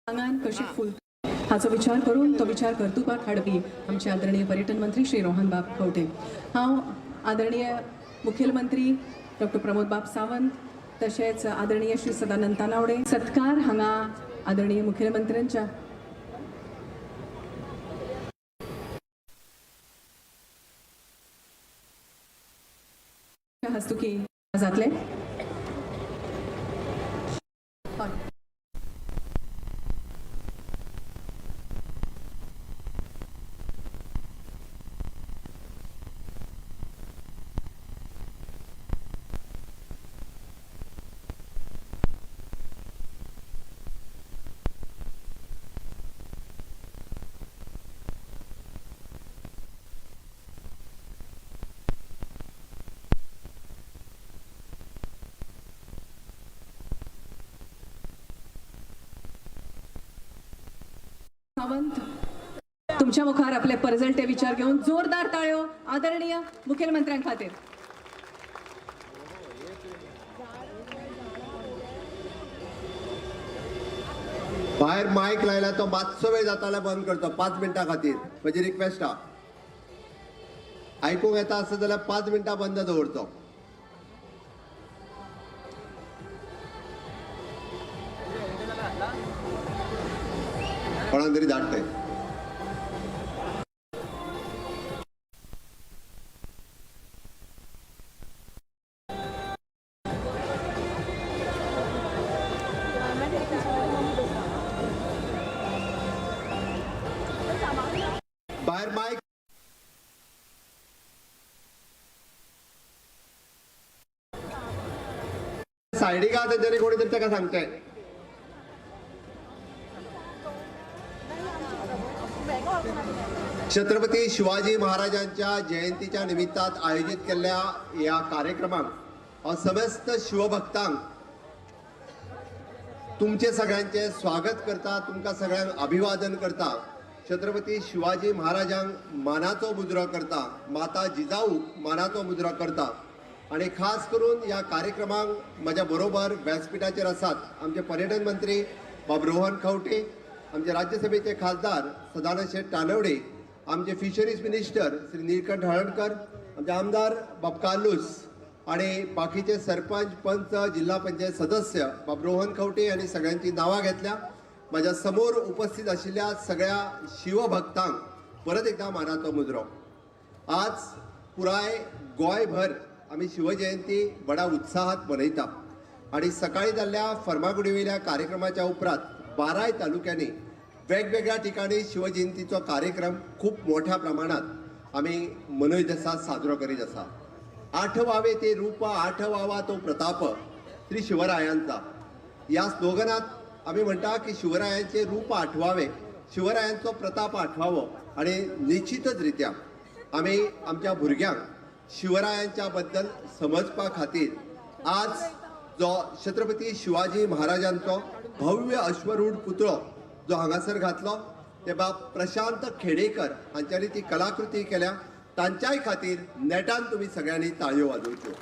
आंगान कशी फुल हाचो विचार करून तो विचार कर्तुपाक हाडपी आमचे आदरणीय पर्यटन मंत्री श्री रोहन बाब खंवटे. हांव आदरणीय मुखेलमंत्री डॉक्टर प्रमोद बाब सावंत तशेंच आदरणीय श्री सदानंद तानावडे सत्कार हांगा आदरणीय मुखेलमंत्र्यांच्या हस्तुकी जातले. सावंत तुमच्या मुखार आपले परजळटे विचार घेऊन जोरदार टाळ्यो आदरणीय मुखेलमंत्र्यां खातीर. भायर मायक लायला तो मातसो वेळ जाताला बंद करतो 5 मिनटां खातीर. म्हजी रिक्वेस्ट आहा, आयकूंक येता आसत जाल्यार 5 मिनटां बंद दवरचो. कोणाक तरी धाडटे. भायर मायक सायडीक आहा तेंच्यांनी कोणी तरी ताका सांगचें. छत्रपती शिवाजी महाराजांच्या जयंतीच्या निमित्तात आयोजित केल्ल्या ह्या कार्यक्रमाक हांव समस्त शिवभक्तांक तुमचे सगळ्यांचे स्वागत करता, तुमकां सगळ्यांक अभिवादन करता. छत्रपती शिवाजी महाराजांक मानाचो मुजरो करता, माता जिजाऊ मानाचो मुजरो करता आनी खास करून ह्या कार्यक्रमाक म्हज्या बरोबर व्यासपीठाचेर आसात आमचे पर्यटन मंत्री बाब रोहन खंवटे, आमचे राज्यसभेचे खासदार सदानंद शेट तानवडे, आमचे फिशरीज मिनिस्टर श्री निळकंठ हळर्णकर, आमचे आमदार बाब कार्लूस आणि बाकीचे सरपंच, पंच, जिल्हा पंचायत सदस्य बाब रोहन खंवटे यांनी सगळ्यांची नावां घेतल्या. माझ्या समोर उपस्थित आशिल्ल्या सगळ्या शिवभक्तांक परत एकदा मानाचो मुजरो. आज पुराय गोंयभर आमी शिवजयंती व्हडा उत्साहात मनयता आनी सकाळी जाल्ल्या फर्मागुडी वयल्या कार्यक्रमाच्या उपरांत 12 तालुक्यांनी वेगवेगळ्या ठिकाणी शिवजयंतीचो कार्यक्रम खूप मोठ्या प्रमाणात आमी मनयत आसा, साजरो करीत आसा. आठवावे ते रूप आठवावा तो प्रताप श्री शिवरायांचा या स्लोगनात आमी म्हणटा की शिवरायांचे रूप आठवावे, शिवरायांचो प्रताप आठवावो आनी निश्चितच रित्या आमी आमच्या भुरग्यांक शिवरायांच्या बद्दल समजपा खातीर आज जो छत्रपती शिवाजी महाराजांचो भव्य अश्वरूढ पुतळो जो हांगासर घातलो ते बाब प्रशांत खेडेकर हांच्यांनी ती कलाकृती केल्या, तांच्याय खातीर नेटान तुमी सगळ्यांनी ताळयो वाजोवच्यो.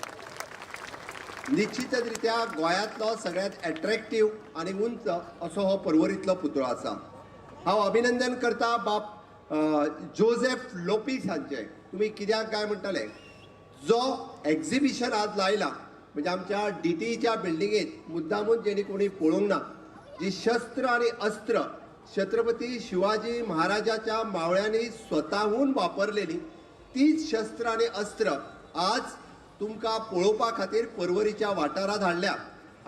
निश्चितच रित्या गोंयांतलो सगळ्यांत एट्रेक्टीव आनी उंच असो हो पर्वरींतलो पुतळो आसा. हांव अभिनंदन करता बाब जोझेफ लोपीस हांचे. तुमी कित्याक काय म्हणटले, जो एक्झिबिशन आज लायला म्हणजे आमच्या डीटीच्या बिल्डिंगेत मुद्दामून जेणी कोणी पळोवंक ना, जी शस्त्र आनी अस्त्र छत्रपती शिवाजी महाराजाच्या मावळ्यांनी स्वताहून वापरलेली तीच शस्त्र आनी अस्त्र आज तुमकां पळोवपा खातीर पर्वरीच्या वाठारांत हाडल्या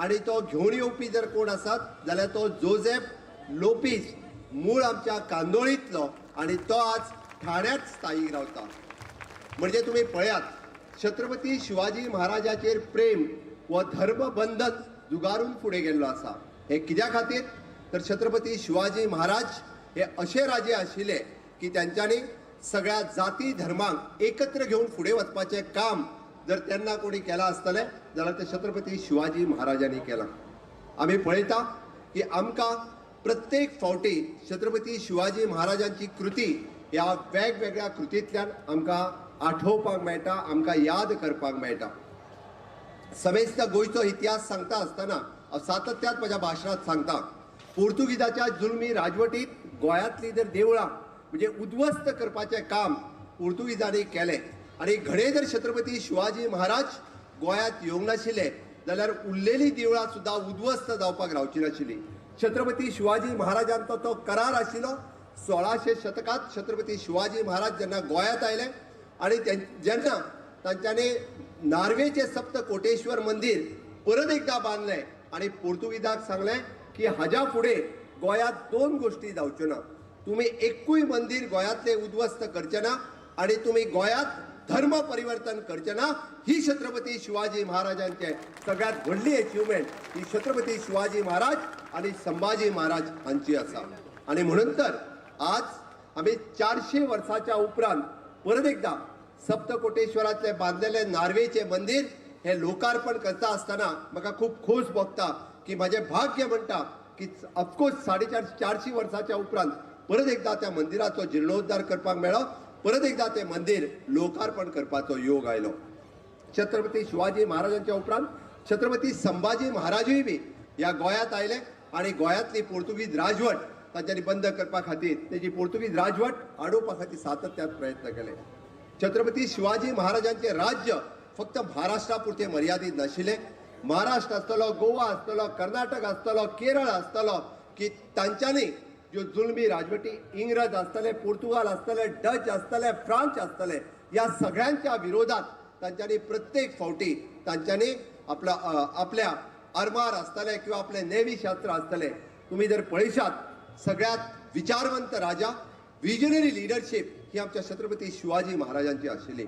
आनी तो घेवन येवपी जर कोण आसात जाल्यार तो जोझेफ लोपीस, मूळ आमच्या कांदोळींतलो आनी तो आज ठाण्यात स्थायीक रावता. म्हणजे तुमी पळयात, छत्रपती शिवाजी महाराजाचेर प्रेम हो धर्म बंधन जुगारून फुडें गेल्लो आसा. हे कित्या खातीर तर छत्रपती शिवाजी महाराज हे अशे राजे आशिल्ले की तांच्यांनी सगळ्या जाती धर्मांक एकत्र घेवन फुडें वचपाचें काम जर तेन्ना कोणी केलां आसतलें जाल्यार तें छत्रपती शिवाजी महाराजांनी केलां. आमी पळयता की आमकां प्रत्येक फावटी छत्रपती शिवाजी महाराजांची कृती ह्या वेगवेगळ्या कृतींतल्यान आमकां आठोवपाक मेळटा, आमकां याद करपाक मेळटा. समेस्त गोंयचो इतिहास सांगता आसतना हांव सातत्यात म्हज्या भाशणांत सांगता, पोर्तुगीजाच्या जुलमी राजवटीत गोंयांतली जर देवळां म्हणजे उद्ध्वस्त करपाचें काम पोर्तुगीजांनी केलें आनी घडये जर छत्रपती शिवाजी महाराज गोंयांत येवंक नाशिल्ले जाल्यार उरलेली देवळां सुद्दां उद्ध्वस्त जावपाक रावची नाशिल्ली. छत्रपती शिवाजी महाराजांचो तो करार आशिल्लो. 1600 शतकांत छत्रपती शिवाजी महाराज जेन्ना गोंयांत आयले आनी जेन्ना तांच्यांनी नार्वेचें सप्तकोटेश्वर मंदीर परत एकदां बांदलें आनी पोर्तुगीजाक सांगलें की हाज्या फुडें गोंयांत दोन गोश्टी जावच्यो ना, तुमी एकूय मंदीर गोंयांतलें उद्ध्वस्त करचें ना आनी तुमी गोंयांत धर्म परिवर्तन करचें ना. ही छत्रपती शिवाजी महाराजांचे सगळ्यांत व्हडली अचिवमेंट ही छत्रपती शिवाजी महाराज आनी संभाजी महाराज हांची आसा. आनी म्हणून तर आज आमी 400 वर्साच्या उपरांत परत एकदां सप्तकोटेश्वरांतलें बांदलेलें नार्वेचें मंदीर हें लोकार्पण करता आसतना म्हाका खूब खोस भोगता की म्हाजें भाग्य म्हणटा की ऑफकोर्स 450 वर्साच्या उपरांत परत एकदां त्या मंदिराचो जिर्णोद्धार करपाक मेळ्ळो, परत एकदां तें मंदीर लोकार्पण करपाचो योग आयलो. छत्रपती शिवाजी महाराजांच्या उपरांत छत्रपती संभाजी महाराजूय बी ह्या गोंयांत आयले आनी गोंयांतली पोर्तुगीज राजवट तांच्यांनी बंद करपा खातीर, तेजी पोर्तुगीज राजवट आडोवपा खातीर सातत्यान प्रयत्न केले. छत्रपती शिवाजी महाराजांचें राज्य फक्त महाराष्ट्रा पुरतें मर्यादीत नाशिल्लें. महाराष्ट्र आसतलो, गोवा आसतलो, कर्नाटक आसतलो, केरळ आसतलो की तांच्यांनी ज्यो जुलमी राजवटी इंग्रज आसतले, पोर्तुगाल आसतले, डच आसतले, फ्रांच आसतले, ह्या सगळ्यांच्या विरोधात तांच्यांनी प्रत्येक फावटी तांच्यांनी आपल्या आर्मार आसतले किंवा आपले नेवी शास्त्र आसतले. तुमी जर पळयशात सगळ्यात विचारवंत राजा, विजनरी लिडरशीप ही आमच्या छत्रपती शिवाजी महाराजांची आशिल्ली.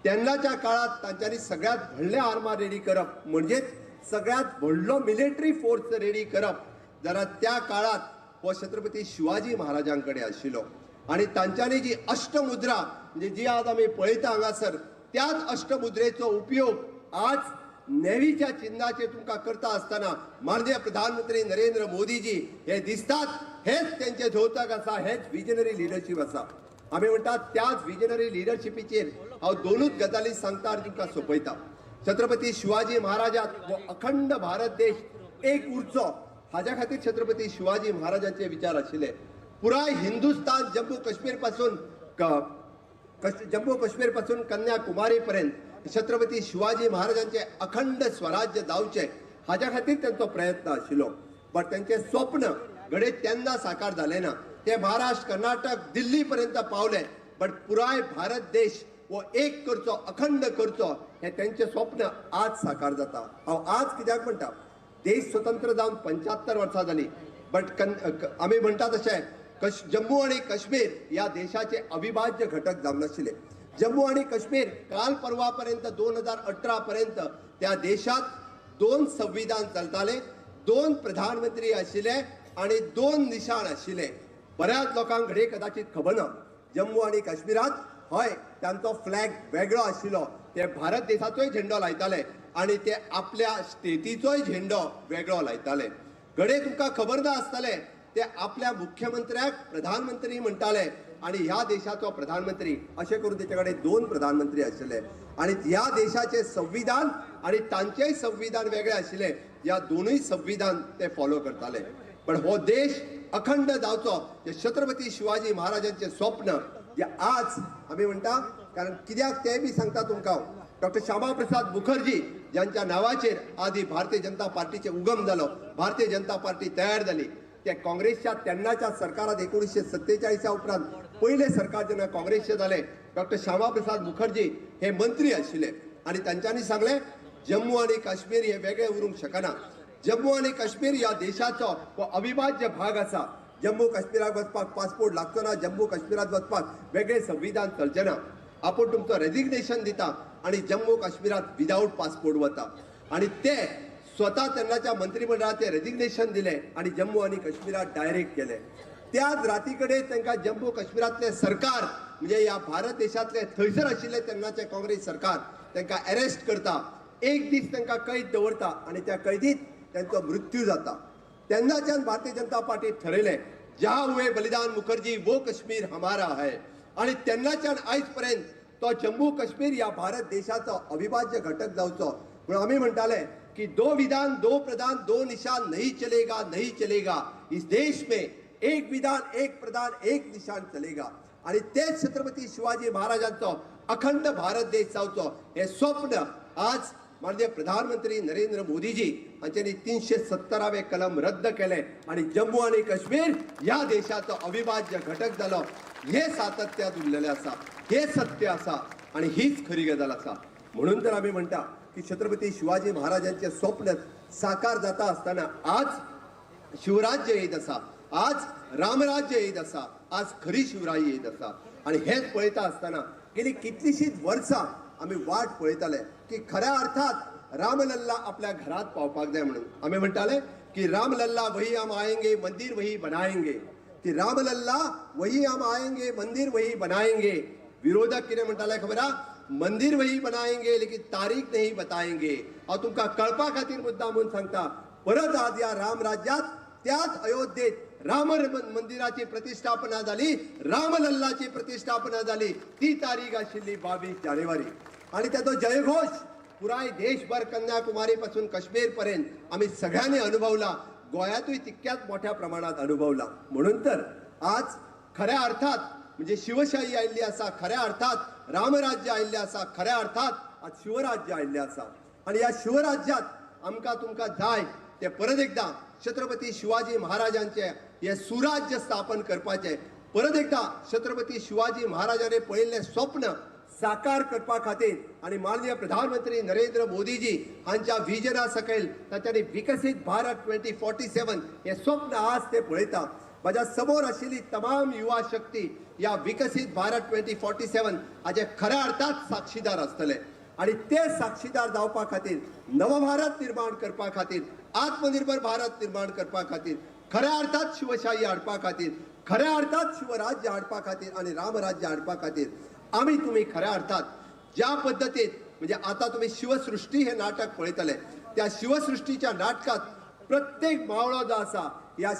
तेन्नाच्या काळात तांच्यांनी सगळ्यात व्हडले आर्मार रेडी करप म्हणजेच सगळ्यात व्हडलो मिलिटरी फोर्स रेडी करप जाल्यार त्या काळात हो छत्रपती शिवाजी महाराजां कडेन आशिल्लो. आनी तांच्यांनी जी अष्टमुद्रा म्हणजे जी आज आमी पळयता हांगासर त्याच अष्टमुद्रेचो उपयोग आज नेव्हीच्या चिन्हाचेर तुमकां करता आसतना माननीय प्रधानमंत्री नरेंद्र मोदीजी हे दिसतात. हेच तेंचें द्योतक आसा, हेच विजनरी लिडरशीप आसा. आमी म्हणटात त्याच विजनरी लिडरशिपीचेर हांव दोनूच गजाली सांगता आनी तुमकां सोंपयता. छत्रपती शिवाजी महाराजात हो अखंड भारत देश एक उरचो हाज्या खातीर छत्रपती शिवाजी महाराजांचे विचार आशिल्ले. पुराय हिंदुस्तान जम्मू काश्मीर पासून जम्मू काश्मीर पासून कन्याकुमारी पर्यंत छत्रपती शिवाजी महाराजांचे अखंड स्वराज्य जावचें हाज्या खातीर तांचो प्रयत्न आशिल्लो. बट तांचें स्वप्न घडये तेन्ना साकार जालें ना. ते महाराष्ट्र, कर्नाटक, दिल्ली पर्यंत पावले, बट पुराय भारत देश हो एक करचो, अखंड करचो हें तांचें स्वप्न आज साकार जाता. हांव आज कित्याक म्हणटा, देश स्वतंत्र जावन 75 वर्सां जालीं, बट आमी म्हणटा तशें जम्मू आनी काश्मीर ह्या देशाचे अविभाज्य घटक जावन नाशिल्ले. जम्मू आनी काश्मीर काल परवा पर्यंत 2018 पर्यंत त्या देशात 2 संविधान चलताले, 2 प्रधानमंत्री आशिल्ले आनी 2 निशाण आशिल्ले. बऱ्याच लोकांक घडये कदाचित खबर ना, जम्मू आनी काश्मीरात हय तांचो फ्लॅग वेगळो आशिल्लो, ते भारत देशाचोय झेंडो लायताले आनी ते आपल्या स्टेटीचोय झेंडो वेगळो लायताले. घडये तुमकां खबर ना आसतलें ते आपल्या मुख्यमंत्र्याक प्रधानमंत्री म्हणटाले आनी ह्या देशाचो प्रधानमंत्री अशें करून तेचे कडेन 2 प्रधानमंत्री आशिल्ले आनी ह्या देशाचें संविधान आनी तांचेय संविधान वेगळें आशिल्लें. ह्या दोनूय संविधान ते फॉलो करताले. पण हो देश अखंड जावचो हे छत्रपती शिवाजी महाराजांचें स्वप्न जे आज आमी म्हणटा. कारण कित्याक तें बी सांगता तुमकां, डॉक्टर श्यामाप्रसाद मुखर्जी ज्यांच्या नांवाचेर आदी भारतीय जनता पार्टीचे उगम जालो, भारतीय जनता पार्टी तयार जाली, ते काँग्रेसच्या तेन्नाच्या सरकारात 1947 उपरांत पयलें सरकार जेन्ना काँग्रेसचें जालें, डॉक्टर श्यामाप्रसाद मुखर्जी हे मंत्री आशिल्ले आनी तांच्यांनी सांगलें जम्मू आनी काश्मीर हे वेगळे उरूंक शकना. जम्मू आनी काश्मीर ह्या देशाचो हो अविभाज्य भाग आसा. जम्मू काश्मीराक वचपाक पासपोर्ट लागचो ना, जम्मू काश्मीरात वचपाक वेगळें संविधान चलचें ना. आपूण तुमचो रेजिग्नेशन दिता आनी जम्मू काश्मीरात विदावट पासपोर्ट वता आनी ते स्वता तेन्नाच्या मंत्रिमंडळाचे रेजिग्नेशन दिलें आनी जम्मू आनी काश्मीरात डायरेक्ट गेले. त्याच राती कडेन तांकां जम्मू काश्मीरांतलें सरकार म्हणजे ह्या भारत देशांतले थंयसर आशिल्ले तेन्नाचें काँग्रेस सरकार तांकां अरेस्ट करता, एक दीस तांकां कैद दवरता आनी त्या कैदीत तांचो मृत्यू जाता. तेन्नाच्यान भारतीय जनता पार्टी ठरयलें जहाँ हुए बलिदान मुखर्जी वो कश्मीर हमारा है आनी तेन्नाच्यान आयज पर्यंत तो जम्मू काश्मीर ह्या भारत देशाचो अविभाज्य घटक जावचो म्हणून आमी म्हणटाले की दो विधान दो प्रधान दो निशान नहीं चलेगा नहीं चलेगा, इस देश में एक विधान एक प्रधान एक निशान चलेगा. आणि तेच छत्रपती शिवाजी महाराजांचो अखंड भारत देश जावचो हे स्वप्न आज माननीय प्रधानमंत्री नरेंद्र मोदीजी हांच्यांनी 370वें कलम रद्द केलें आनी जम्मू आनी काश्मीर ह्या देशाचो अविभाज्य घटक जालो. हे सातत्यात उरलेलें आसा, हे सत्य आसा आनी हीच खरी गजाल आसा. म्हणून तर आमी म्हणटा की छत्रपती शिवाजी महाराजांचे स्वप्न साकार जाता आसतना आज शिवराज्य येत आसा, आज रामराज्य येत आसा, आज खरी शिवराय येत आसा. आनी हेच पळयता आसतना गेली कितलीशींच वर्सां आमी वाट पळयताले की खऱ्या अर्थात रामलल्ला आपल्या घरात पावपाक जाय म्हणून. आमी म्हणटाले की रामलल्ला वही हम आएंगे मंदिर वही बनाएंगे, की रामलल्ला वही हम आएंगे मंदिर वही बनाएंगे. विरोधक कितें म्हणटाले खबर आहा, मंदिर वही बनाएंगे लेकिन तारीख नहीं बताएंगे. हांव तुमकां कळपा खातीर मुद्दा म्हणून सांगता, परत आज ह्या रामराज्यात त्याच अयोध्येत राम मंदिराची प्रतिष्ठापना जाली, रामलल्लाची प्रतिष्ठापना जाली, ती तारीख आशिल्ली 22 जानेवारी. आनी ताचो जयघोष पुराय देशभर कन्याकुमारी पासून काश्मीर पर्यंत आमी सगळ्यांनी अनुभवला, गोंयांतूय तितक्याच मोठ्या प्रमाणात अनुभवला. म्हणून तर आज खऱ्या अर्थात म्हणजे शिवशाही आयिल्ली आसा, खऱ्या अर्थात रामराज्य आयिल्लें आसा, खऱ्या अर्थात आज शिवराज्य आयिल्लें आसा. आनी ह्या शिवराज्यात आमकां तुमकां जाय ते परत एकदां छत्रपती शिवाजी महाराजांचे हे सुराज्य स्थापन करपाचें, परत एकदां छत्रपती शिवाजी महाराजांनी पळयल्लें स्वप्न साकार करपा खातीर आनी माननीय प्रधानमंत्री नरेंद्र मोदीजी हांच्या विजना सकयल तांच्यांनी विकसीत भारत 2047 हे स्वप्न आज ते पळयता. म्हाज्या समोर आशिल्ली तमाम युवा शक्ती ह्या विकसीत भारत 2047 हाचे खऱ्या अर्थात साक्षीदार आसतले आनी ते साक्षीदार जावपा खातीर नवभारत निर्माण करपा खातीर, आत्मनिर्भर भारत निर्माण करपा खातीर, खऱ्या अर्थात शिवशाही हाडपा खातीर, खऱ्या अर्थात शिवराज्य हाडपा खातीर आनी रामराज्य हाडपा खातीर आमी तुमी खऱ्या अर्थात ज्या पद्दतीन म्हणजे आतां तुमी शिवसृष्टी हे नाटक पळयतले, त्या शिवसृष्टीच्या नाटकात प्रत्येक मावळो जो आसा ह्या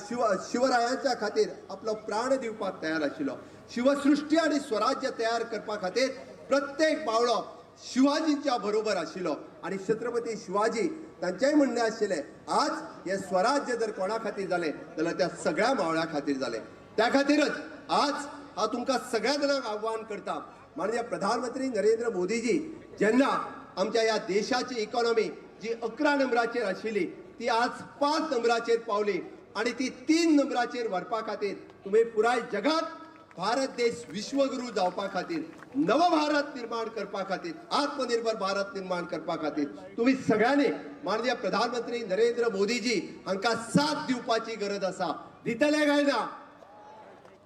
शिवरायांच्या खातीर आपलो प्राण दिवपाक तयार आशिल्लो. शिवसृष्टी आनी स्वराज्य तयार करपा खातीर प्रत्येक मावळो शिवाजीच्या बरोबर आशिल्लो आनी छत्रपती शिवाजी तांचेंय म्हणणें आशिल्लें आज हें स्वराज्य जर कोणा खातीर जालें जाल्यार त्या सगळ्या मावळ्या खातीर जालें. त्या खातीरच आज हांव तुमकां सगळ्या जाणांक आव्हान करता, माननीय प्रधानमंत्री नरेंद्र मोदीजी जेन्ना आमच्या ह्या देशाची इकॉनॉमी जी 11 नंबराचेर आशिल्ली ती आज 5 नंबराचेर पावली आनी ती 3 नंबराचेर व्हरपा खातीर तुमी पुराय जगात भारत देश विश्वगुरू जावपा खातीर, नवभारत निर्माण करपा खातीर, आत्मनिर्भर भारत निर्माण करपा खातीर तुमी सगळ्यांनी माननीय प्रधानमंत्री नरेंद्र मोदीजी हांकां साथ दिवपाची गरज आसा. दितले काय ना?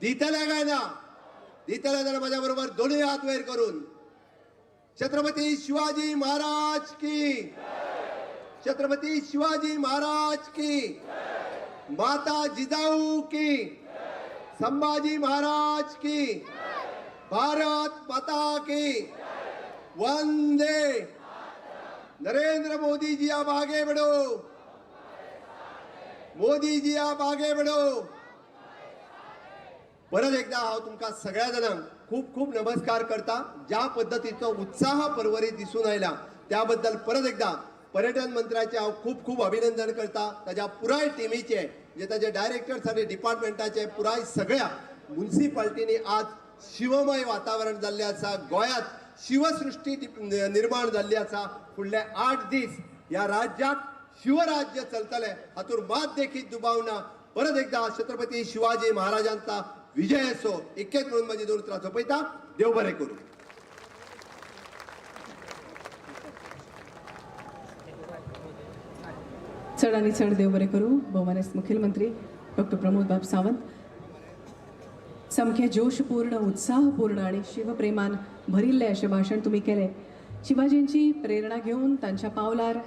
दितले काय ना? दितले जाल्यार म्हाज्या बरोबर दोनूय हात वयर करून छत्रपती शिवाजी महाराज की, छत्रपती शिवाजी महाराज की, माता जिजाऊ की, संभाजी महाराज की, भारत माता की, वंदे। नरेंद्र मोदी जी आप आगे बढ़ो, मोदी जी आप आगे बढ़ो। परत एकदा हांव तुमकां सगळ्या जाणांक खूब खूब नमस्कार करता. ज्या पद्दतीचो उत्साह पर्वरीत दिसून आयला त्याबद्दल परत एकदा पर्यटन मंत्र्याचे हांव खूब खूब अभिनंदन करता. ताज्या पुराय टिमीचे म्हणजे ताजे डायरेक्टर्स आनी डिपार्टमेंटाचे पुराय सगळ्या मुन्सिपाल्टींनी आज शिवमय वातावरण जाल्लें आसा. गोंयांत शिवसृष्टी निर्माण जाल्ली आसा. फुडले 8 दीस ह्या राज्यात शिवराज्य चलतलें हातूंत मात देखीत दुबाव ना. परत एकदा छत्रपती शिवाजी महाराजांचा विजय असो इतकेच म्हणून माझी 2 उतरां सोंपयता. देव बरें करूं. चड आनी चड देव बरें करूं. भोवमानेस्त मुखेलमंत्री डॉक्टर प्रमोद बाब सावंत सामकें जोशपूर्ण, उत्साहपूर्ण आनी शिवप्रेमान भरिल्लें अशें भाशण तुमी केलें. शिवाजींची प्रेरणा घेवन तांच्या पावलार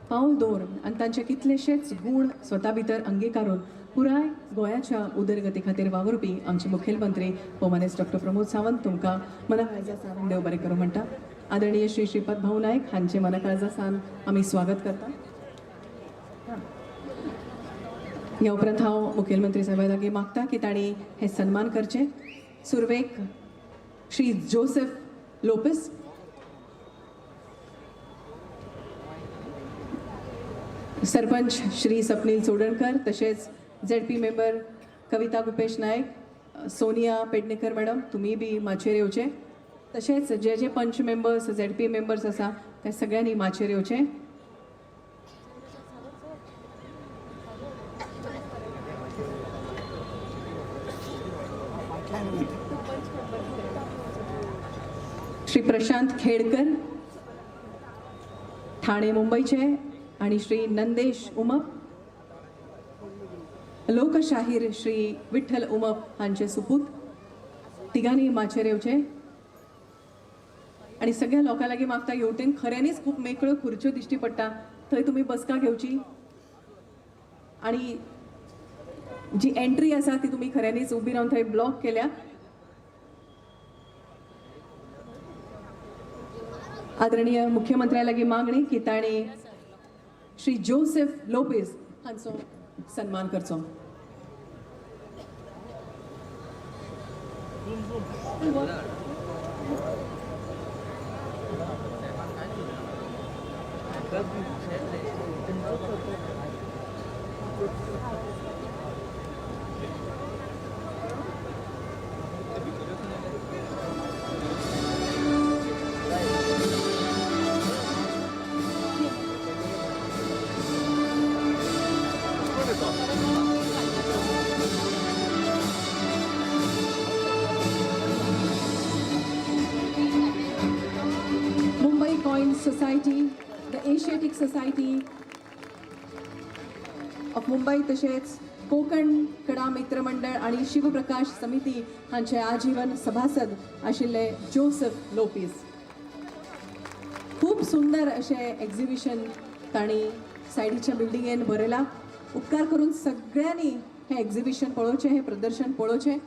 पावल दवरून आनी तांचे कितलेशेच गूण स्वता भितर अंगीकारून पुराय गोंयाच्या उदरगती खातीर वावुरपी आमचे मुखेलमंत्री भोवमानेस्त डॉक्टर प्रमोद सावंत तुमकां मनाकाळजा सावन देव बरें करूं म्हणटा. आदरणीय श्री श्रीपद भाऊ नायक हांचे मनाकाळजा सावन आमी स्वागत करता. ह्या उपरांत हांव मुखेलमंत्री साहेबा लागीं मागता की तांणी हे सन्मान करचे. सुरवेक श्री जोसेफ लोपेस, सरपंच श्री स्वप्नील चोडणकर, तशेंच ZP member Kavita Gupesh Naik, Sonia Pednekar madam तुमी बी माचयेर येवचे. तशेंच जे जे पंच मेंबर्स, झेडपी मेंबर्स आसा त्या सगळ्यांनी माचयेर येवचे. श्री प्रशांत खेडकर, ठाणे मुंबईचे, आणि श्री नंदेश उमप, लोकशाहीर श्री विठ्ठल उमप हांचे सुपूत, तिगांनी माचयेर येवचे. आणि सगळ्या लोकां लागीं मागता, हेवटेन खऱ्यांनीच खूब मेकळ्यो खुर्च्यो दिश्टी पडटा, थंय तुमी बसका घेवची आणि जी एंट्री आसा ती तुमी खऱ्यांनीच उबी रावन थंय ब्लॉक केल्या. आदरणीय मुख्यमंत्र्या लागीं मागणी की तांणी श्री जोसेफ लोपेज हांचो सन्मान करचो. Mumbai coin society, the Asiatic society of Mumbai, तशेंच कोकण कडा मित्र मंडळ आणि शिवप्रकाश समिती हांचे आजीवन सभासद आशिल्ले जोसेफ लोपीस. खूब सुंदर अशें एक्झिबिशन तांणी सायडीच्या बिल्डिंगेन बरयलां. उपकार करून सगळ्यांनी हें एक्झिबिशन पळोवचें, हें प्रदर्शन पळोवचें.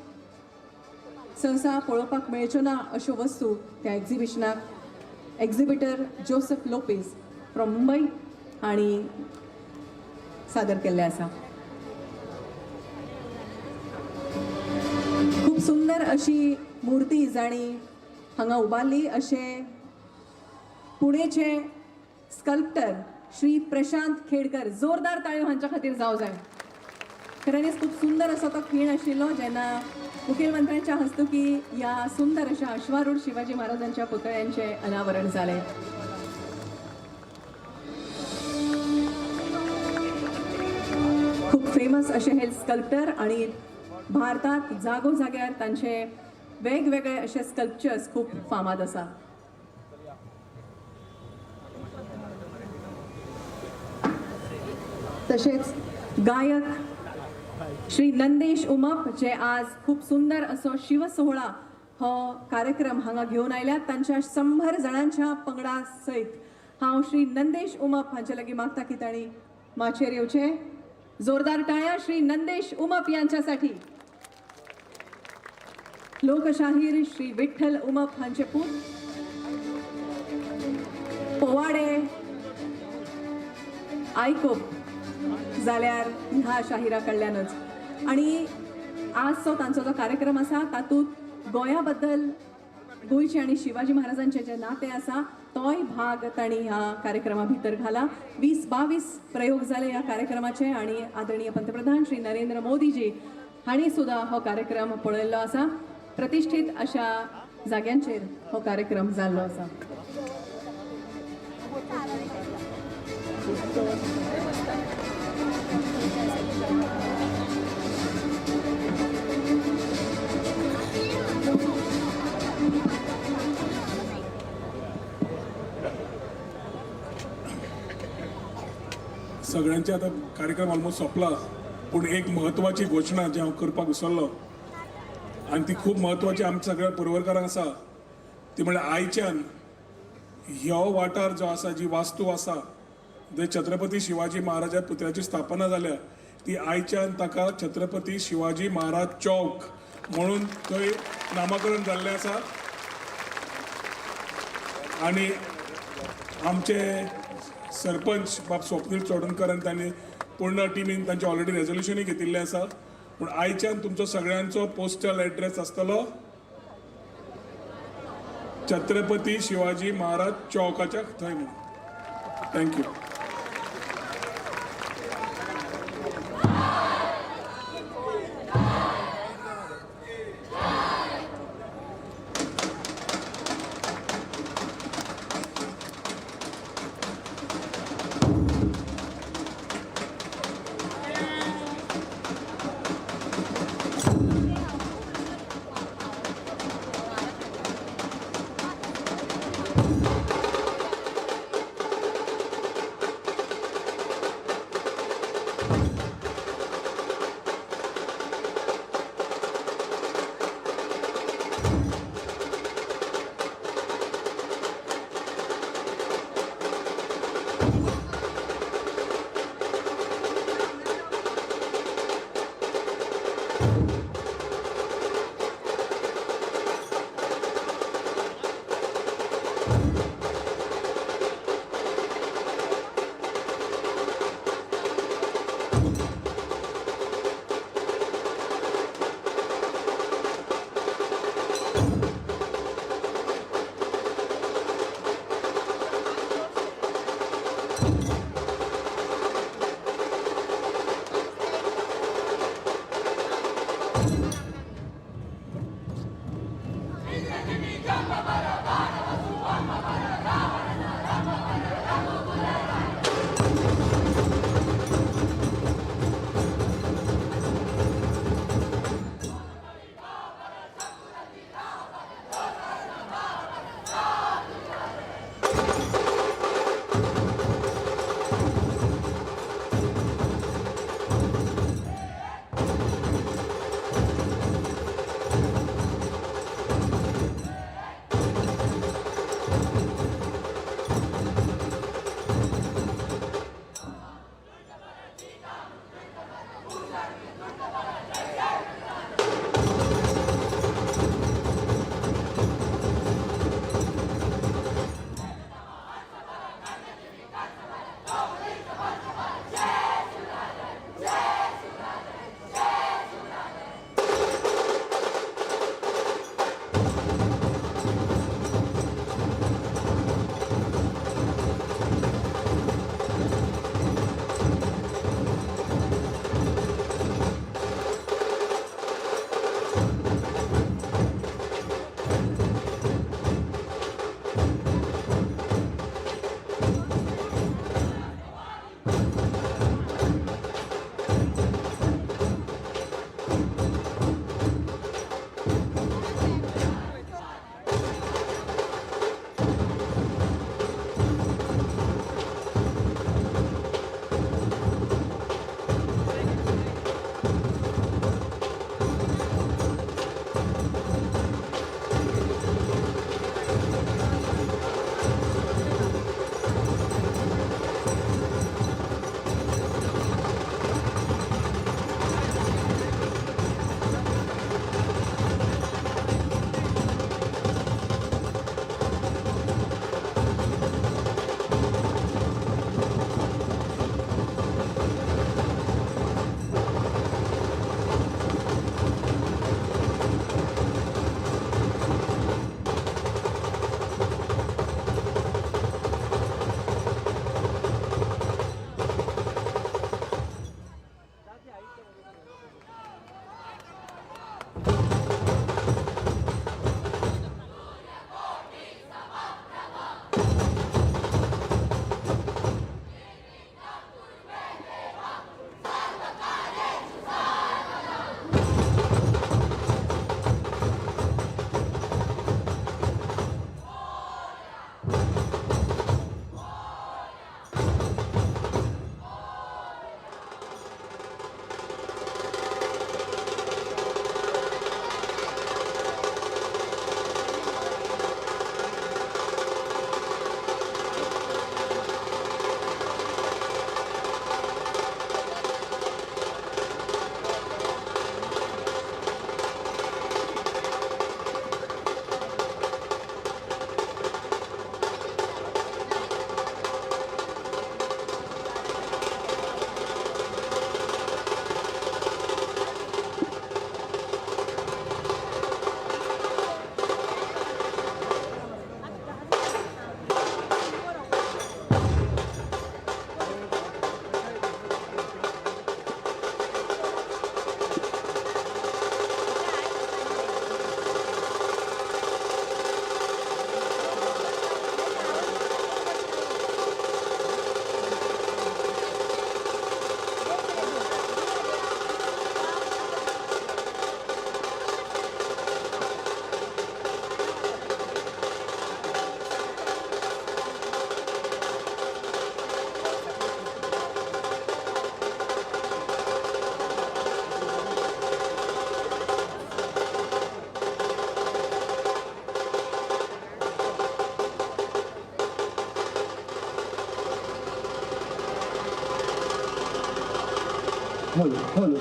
सहसा पळोवपाक मेळच्यो ना अश्यो वस्तू त्या एक्झिबिशनाक exhibitor Joseph Lopes from Mumbai हांणी सादर केल्लें आसा. खूब सुंदर अशी मूर्ती जांणी हांगा उबारली अशें पुणेचे स्कल्प्टर श्री प्रशांत खेडकर, जोरदार ताळयो हांच्या खातीर जावं जाय. खऱ्यांनीच खूब सुंदर असो तो खीण आशिल्लो जेन्ना मुखेलमंत्र्यांच्या हस्तुकी ह्या सुंदर अशा अश्वारूढ शिवाजी महाराजांच्या पुतळ्यांचें अनावरण जालें. खूब फेमस अशे हे स्कल्प्टर आणि भारतात जागोजाग्यार तांचे वेगवेगळे अशे स्कल्पचर्स खूब फामाद आसा. तशेंच गायक श्री नंदेश उमप जे आज खूब सुंदर असो शिवसोहळा हो कार्यक्रम हांगा घेवन आयल्यात, तांच्या 100 जाणांच्या पंगडा सयत हांव श्री नंदेश उमप हांचे लागीं मागता की तांणी माचयेर येवचें. जोरदार टाळ्या श्री नंदेश उमप यांच्यासाठी. लोकशाहीर श्री विठ्ठल उमप हांचे पूत, पोवाडे आयकोप जाल्यार ह्या शाहिरा कडल्यानच. आणि आजचो तांचो जो कार्यक्रम आसा तातूंत गोंया बद्दल, गोंयचे आनी शिवाजी महाराजांचे जे नातें आसा तोय भाग तांणी ह्या कार्यक्रमा भितर घाला. 20-22 प्रयोग जाले ह्या कार्यक्रमाचे आणि आदरणीय पंतप्रधान श्री नरेंद्र मोदीजी हांणी सुद्दां हो कार्यक्रम पळयल्लो आसा. प्रतिष्ठीत अशा जाग्यांचेर हो कार्यक्रम जाल्लो आसा. सगळ्यांचे आता कार्यक्रम ऑलमोस्ट सोंपला, पूण एक म्हत्वाची घोशणा जी हांव करपाक विसरलो आनी ती खूब म्हत्वाची आमच्या सगळ्या पर्वरकारांक आसा, ती म्हळ्यार आयच्यान ह्यो वाठार जो आसा, जी वास्तू आसा जे छत्रपती शिवाजी महाराजा पुतळ्याची स्थापना जाल्या ती आयच्यान ताका छत्रपती शिवाजी महाराज चौक म्हणून थंय नामकरण जाल्लें आसा. आनी आमचे सरपंच बाब स्वप्नील चोडणकर आनी तांणी पूर्ण टिमीन तांचे ऑलरेडी रेजोल्युशनूय घेतिल्लें आसा. पूण आयच्यान तुमचो सगळ्यांचो पोस्टल एड्रेस आसतलो छत्रपती शिवाजी महाराज चौकाच्या थंय म्हणून. Thank you. हॅलो हॅलो,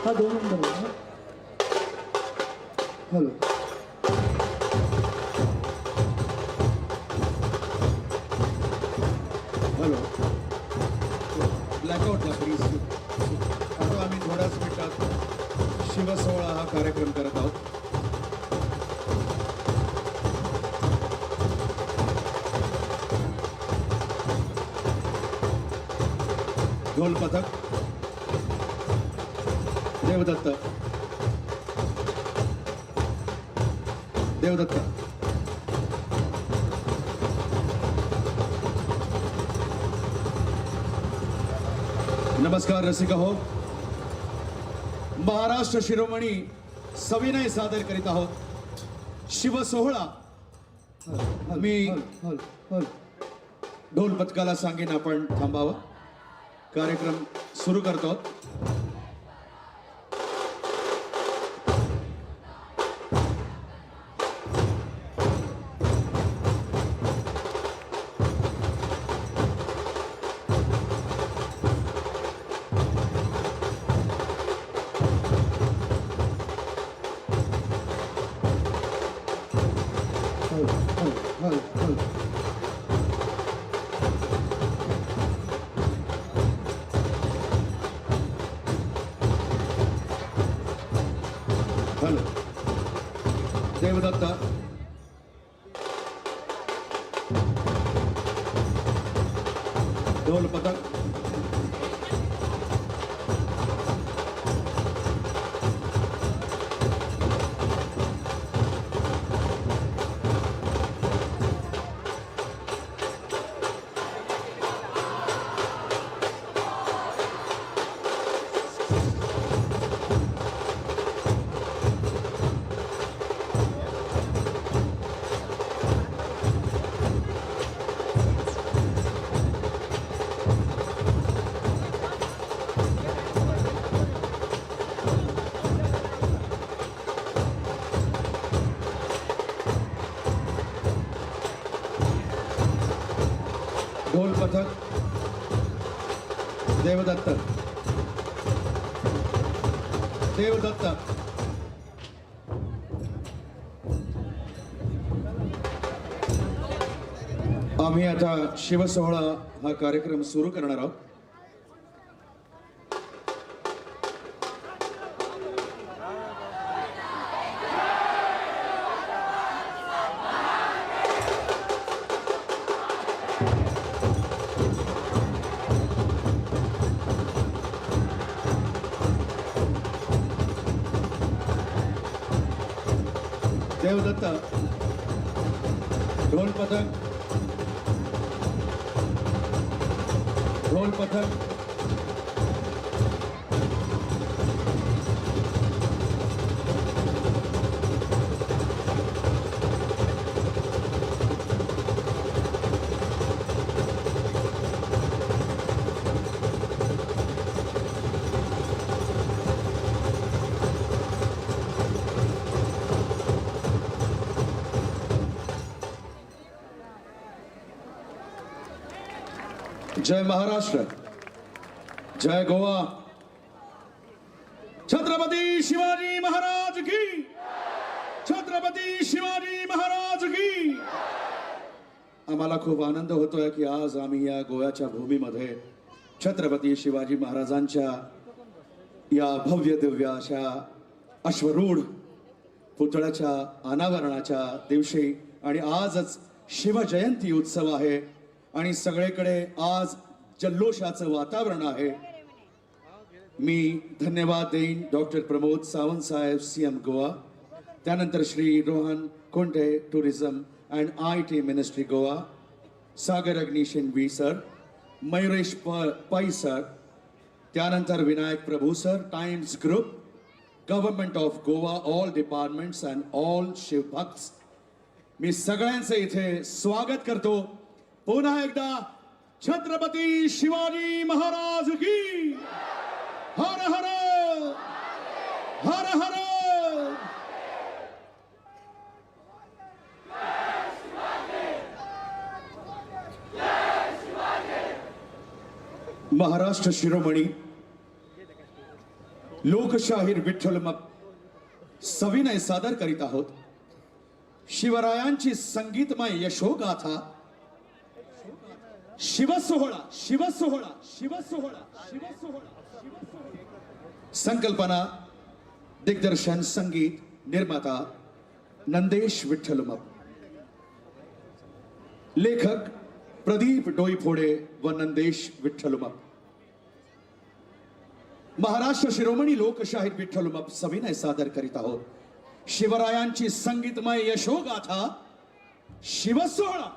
हा 2 नंबर. हॅलो हॅलो, ब्लॅकआउटला प्लीज. आता आम्ही थोड्याच मिनिटात शिवसोहळा हा कार्यक्रम करत आहोत. ढोल पथक देवदत्त, देवदत्त. नमस्कार रसिक हो, महाराष्ट्र शिरोमणी सविनय सादर करीत आहोत शिवसोहळा. मी ढोल पथकाला सांगेन आपण थांबावं, कार्यक्रम सुरू करतो. हॅलो देवदत्त, ढोल पथक. ढोल पथक देवदत्त, देवदत्त. आम्ही आता शिवसोहळा हा कार्यक्रम सुरू करणार आहोत. देवदत्त, ढोल पथक, ढोल पथक. जय महाराष्ट्र, जय गोवा. छत्रपती शिवाजी महाराज की, छत्रपती शिवाजी महाराज की. आम्हाला खूप आनंद होतोय की आज आम्ही या गोव्याच्या भूमीमध्ये छत्रपती शिवाजी महाराजांच्या या भव्य दिव्य अशा अश्वरूढ पुतळ्याच्या अनावरणाच्या दिवशी, आणि आजच शिवजयंती उत्सव आहे आणि सगळीकडे आज जल्लोषाचं वातावरण आहे. मी धन्यवाद देईन डॉक्टर प्रमोद सावंत साहेब, CM Goa, त्यानंतर Shri Rohan Khaunte, tourism and IT ministry Goa, Sagar Agni Shenvi sir, Mayuresh Pai sir, त्यानंतर Vinayak Prabhu sir, Times group, government of Goa, all departments and all शिवभक्त. मी सगळ्यांचं इथे स्वागत करतो. पुन्हा एकदा छत्रपती शिवाजी महाराज की हर हर हर हर. महाराष्ट्र शिरोमणी लोकशाहीर विठ्ठल मप सविनय सादर करीत आहोत शिवरायांची संगीतमय यशोगाथा शिवसोहळा शिवसोहळा शिवसोहळा शिवसोहळा शिवसोहळा. संकल्पना, दिग्दर्शन, संगीत निर्माता नंदेश विठ्ठल मप, लेखक प्रदीप डोईफोडे व नंदेश विठ्ठल मप. महाराष्ट्र शिरोमणी लोकशाहीर विठ्ठल मप सविनय सादर करीत आहोत शिवरायांची संगीतमय यशोगाथा शिवसोहळा.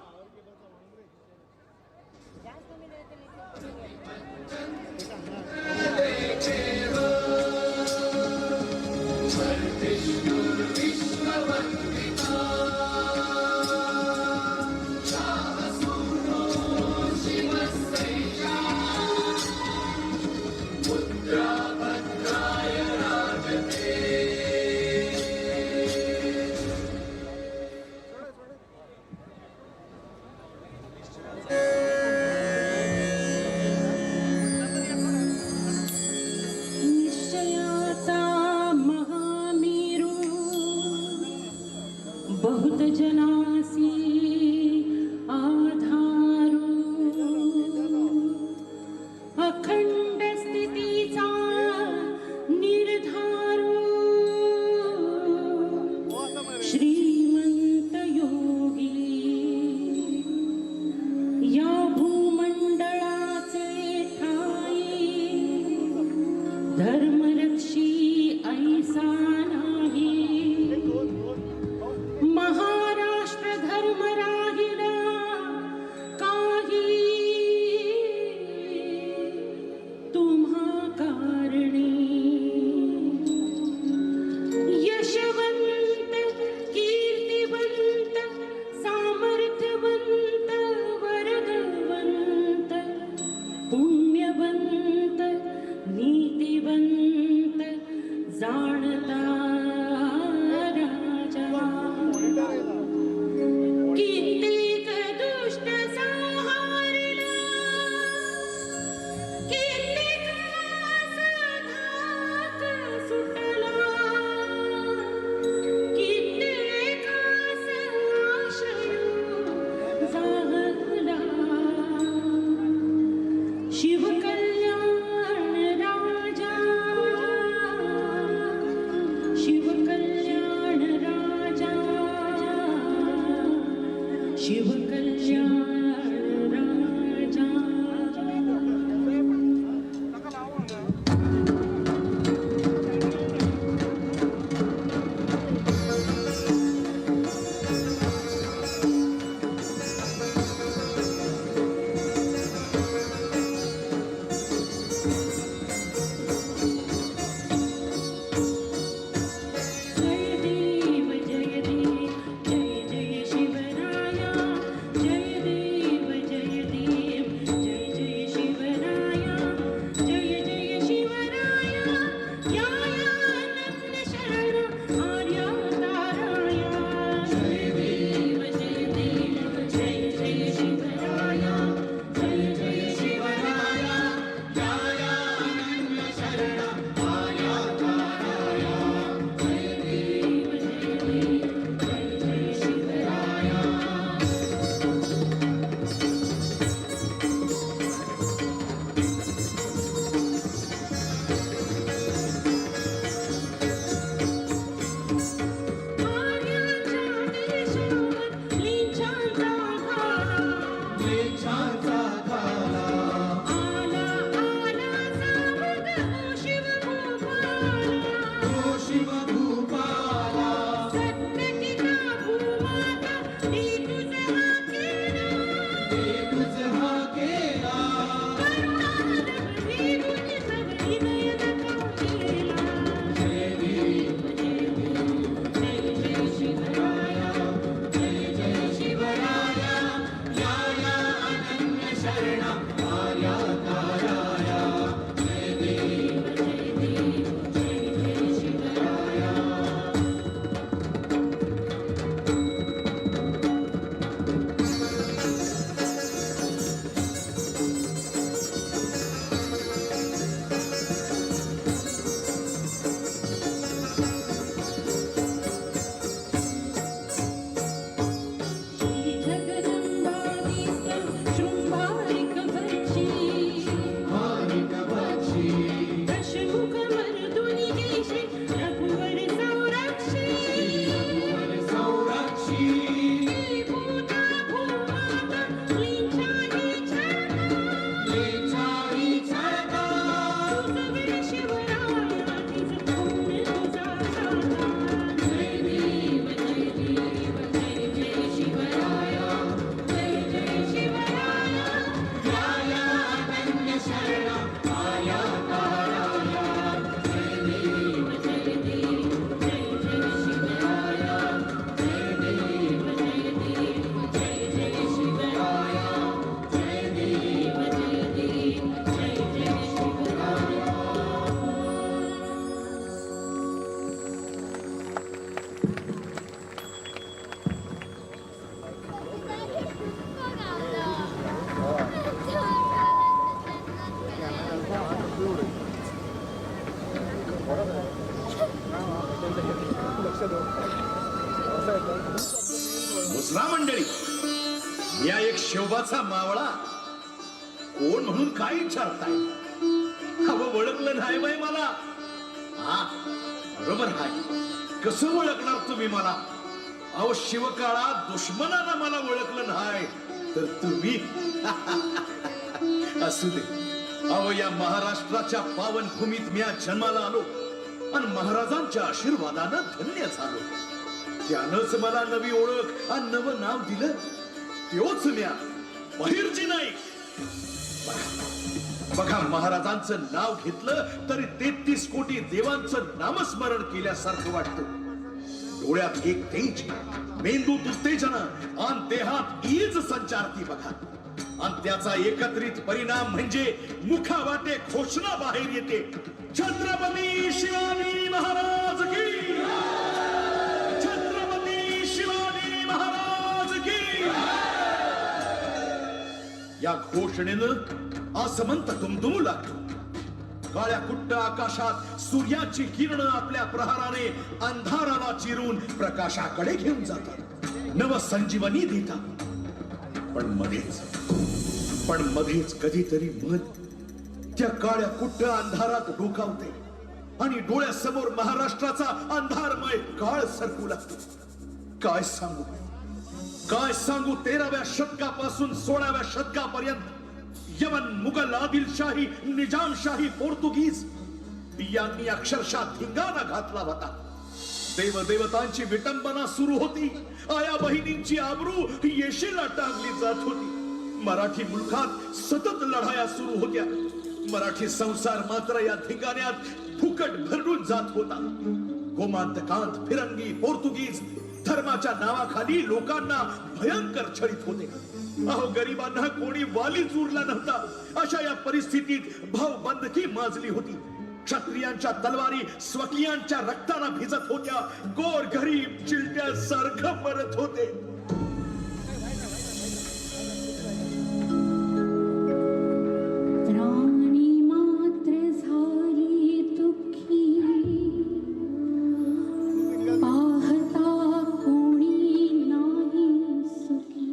या एक शिवबाचा मावळा कोण म्हणून काय विचारताय? अहो ओळखलं नाही बाई मला. हा बरोबर आहे, कसं ओळखणार तुम्ही मला? अहो शिवकाळात दुश्मनानं मला ओळखलं नाही तर तुम्ही असू दे. अहो या महाराष्ट्राच्या पावन भूमीत मी आज जन्माला आलो आणि महाराजांच्या आशीर्वादानं धन्य झालो. त्यानंच मला नवी ओळख आणि नवं नाव दिलं. त्योच म्या बहिर्जी नाईक. बघा, महाराजांचं नाव घेतलं तरी 33 कोटी देवांचं नामस्मरण केल्यासारखं वाटतं. डोळ्यात एक तेज, मेंदूत उत्तेजना आणि देहात ईज संचारती बघा. आणि त्याचा एकत्रित परिणाम म्हणजे मुखावाटे घोषणा बाहेर येते, छत्रपती शिवाजी महाराज की, छत्रपती शिवाजी महाराज की. या घोषणेनं आसमंत दुमदुमू लागतो. काळ्या कुट्ट आकाशात सूर्याची किरण आपल्या प्रहाराने अंधाराला चिरून प्रकाशाकडे घेऊन जातात, नव संजीवनी देतात. पण मध्येच कधीतरी मन त्या काळ्या कुट्ट अंधारात डोकावते आणि डोळ्यासमोर महाराष्ट्राचा अंधारमय काळ सरकू लागतो. काय सांगू, काय सांगू, 13व्या शतकापासून 16व्या शतकापर्यंत यवन, मुघल, आदिलशाही, निजामशाही, पोर्तुगीज यांनी अक्षरशः धिंगाणा घातला होता. देवदेवतांची विटंबना सुरू होती. आया बहिणींची आबरू येशीला टांगली जात होती. मराठी मुलखात सतत लढाया सुरू होत्या. मराठी संसार मात्र या धिंगाण्यात फुकट भरून जात होता. गोमांतकांत फिरंगी, पोर्तुगीज धर्माच्या नावाखाली लोकांना भयंकर छळीत होते. अहो गरिबांना कोणी वालीच उरला नव्हता. अशा या परिस्थितीत भाऊबंदकी माजली होती. क्षत्रियांच्या तलवारी स्वकीयांच्या रक्ताला भिजत होत्या. गोर गरीब चिलट्यासारखं मरत होते. प्राणी मात्र झाली दुःखी, पाहता कोणी नाही सुखी.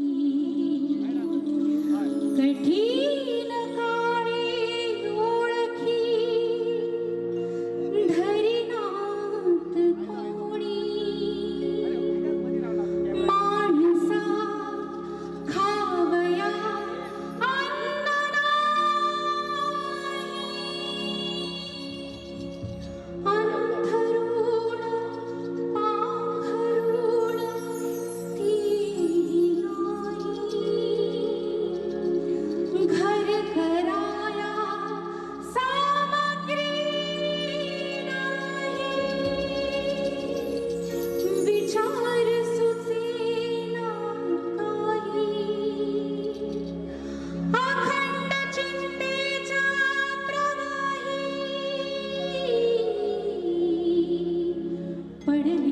कठीण काळी ओळखी, धरिनात कोणी. माणसा खावया अन्न नाही, अंथरूण पांघरूण तेही नाही. घर कराया सामग्री नाही, विचार सुचेना काही. अखंड चिंतेच्या प्रवाही पडले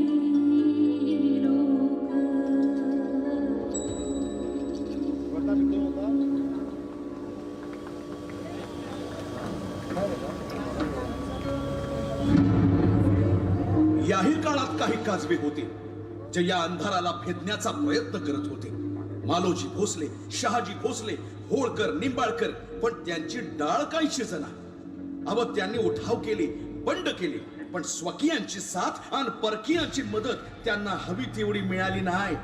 लोक. याही काळात काही काजवे होते जे या अंधाराला भेदण्याचा प्रयत्न करत होते. मालोजी भोसले, शहाजी भोसले, होळकर, निंबाळकर, पण त्यांची डाळ काही शिजना. अव त्यांनी उठाव केले, बंड केले, पण स्वकीयांची साथ आणि परकीयांची मदत त्यांना हवी तेवढी मिळाली नाही.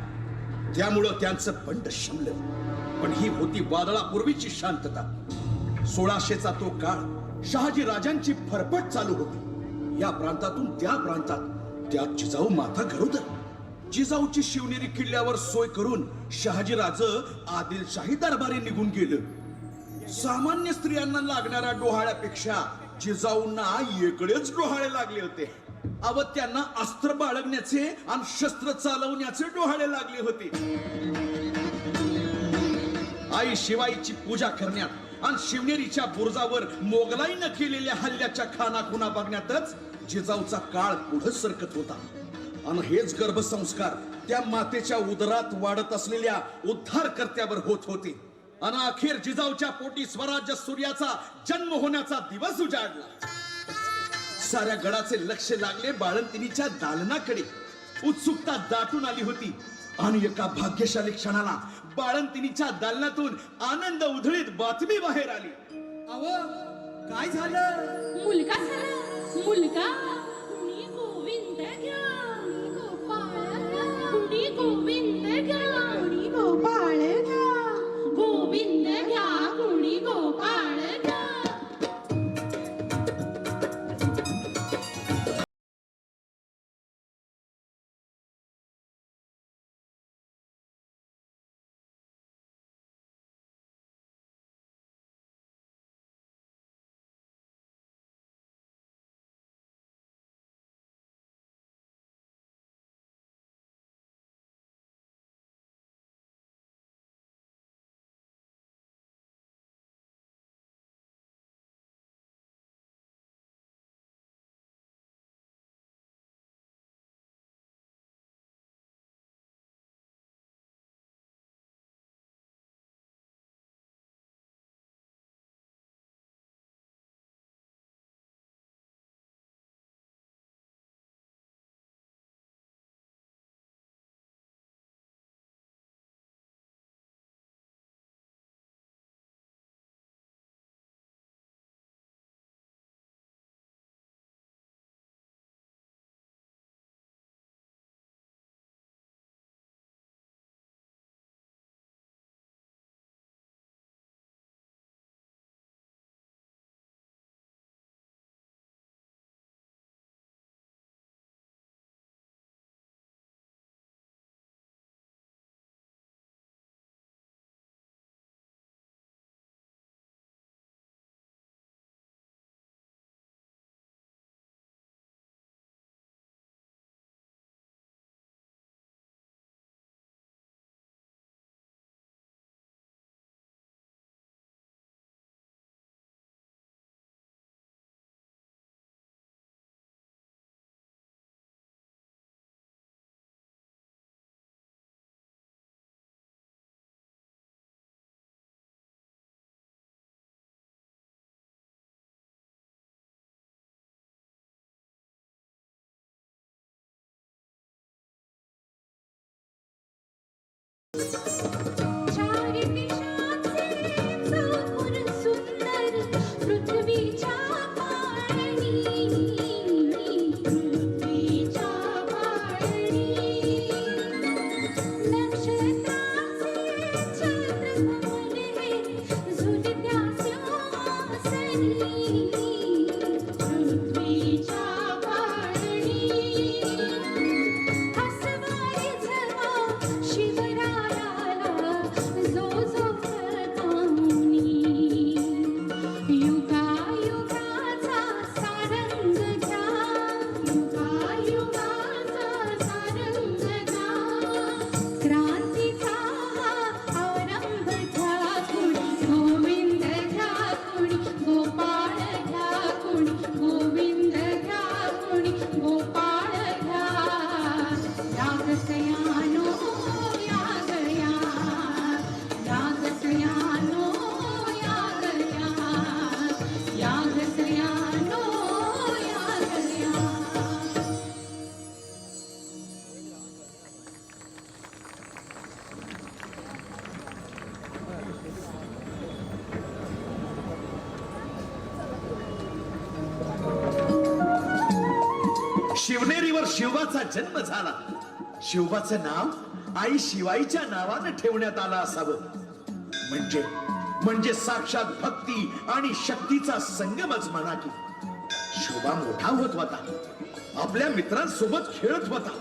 त्यामुळं त्यांचं बंड शमलं. पण ही होती वादळापूर्वीची शांतता. 1600चा तो काळ. शहाजी राजांची फरफट चालू होती या प्रांतातून त्या प्रांतात. त्यात जिजाऊ माता गरोदर. जिजाऊची शिवनेरी किल्ल्यावर सोय करून शहाजीराज आदिलशाही दरबारी निघून गेलं. सामान्य स्त्रियांना लागणाऱ्या डोहाळ्यापेक्षा जिजाऊंना एकडेच डोहाळे लागले होते. अव त्यांना अस्त्र बाळगण्याचे आणि शस्त्र चालवण्याचे डोहाळे लागले होते. आई शिवाईची पूजा करण्यात आणि शिवनेरीच्या बुरुजावर मोगलाईनं केलेल्या हल्ल्याच्या खानाखुना बघण्यातच जिजाऊचा काळ पुढे सरकत होता. आणि हेच गर्भसंस्कार त्या मातेच्या उदरात वाढत असलेल्या उद्धारकर्त्यावर होत होते. आणि अखेर जिजाऊच्या पोटी स्वराज्य सूर्याचा जन्म होण्याचा दिवस उजाडला. साऱ्या गडाचे लक्ष लागले बाळंतिनीच्या दालनाकडे. उत्सुकता दाटून आली होती. आणि एका भाग्यशाली क्षणाला बाळंतिनीच्या दालनातून आनंद उधळीत बातमी बाहेर आली. अहो, काय झालं? मुलगा झाला, मुलगा. कुणी गोविंद घ्या, गोपाळ घ्या. कुणी गोविंद घ्या, कुणी गोपाळ घ्या. गोविंद घ्या, कुणी गोपाळ घ्या. चार दिशांचे चौकोन सुंदर पृथ्वीच्या पाणी, पृथ्वीच्या पाणी. नक्षत्राचे छत्रकमल हे झुलत्या सिंहासनी, पृथ्वीच्या पाणी. हसवारी झवा शिवरायाला जो जो फरकामुनी. युगा युगाचा सारंग घ्या, युगा युगाचा सारंग घ्या. क्रांतीचा हा आरंभ घ्या, कुणी गोविंद घ्या, कुणी गोपाळ घ्या, कुणी गोविंद घ्या, कुणी गोपाळ घ्या. यागसयानो यागया, यागसयानो यागया, यागसयानो यागया. शिवनेरीवर शिवबाचा जन्म झाला. शिवबाचं नाव आई शिवाईच्या नावानं ठेवण्यात आलं असावं. म्हणजे म्हणजे साक्षात भक्ती आणि शक्तीचा संगमच म्हणा की. शिवबा मोठा होत होता, आपल्या मित्रांसोबत खेळत होता,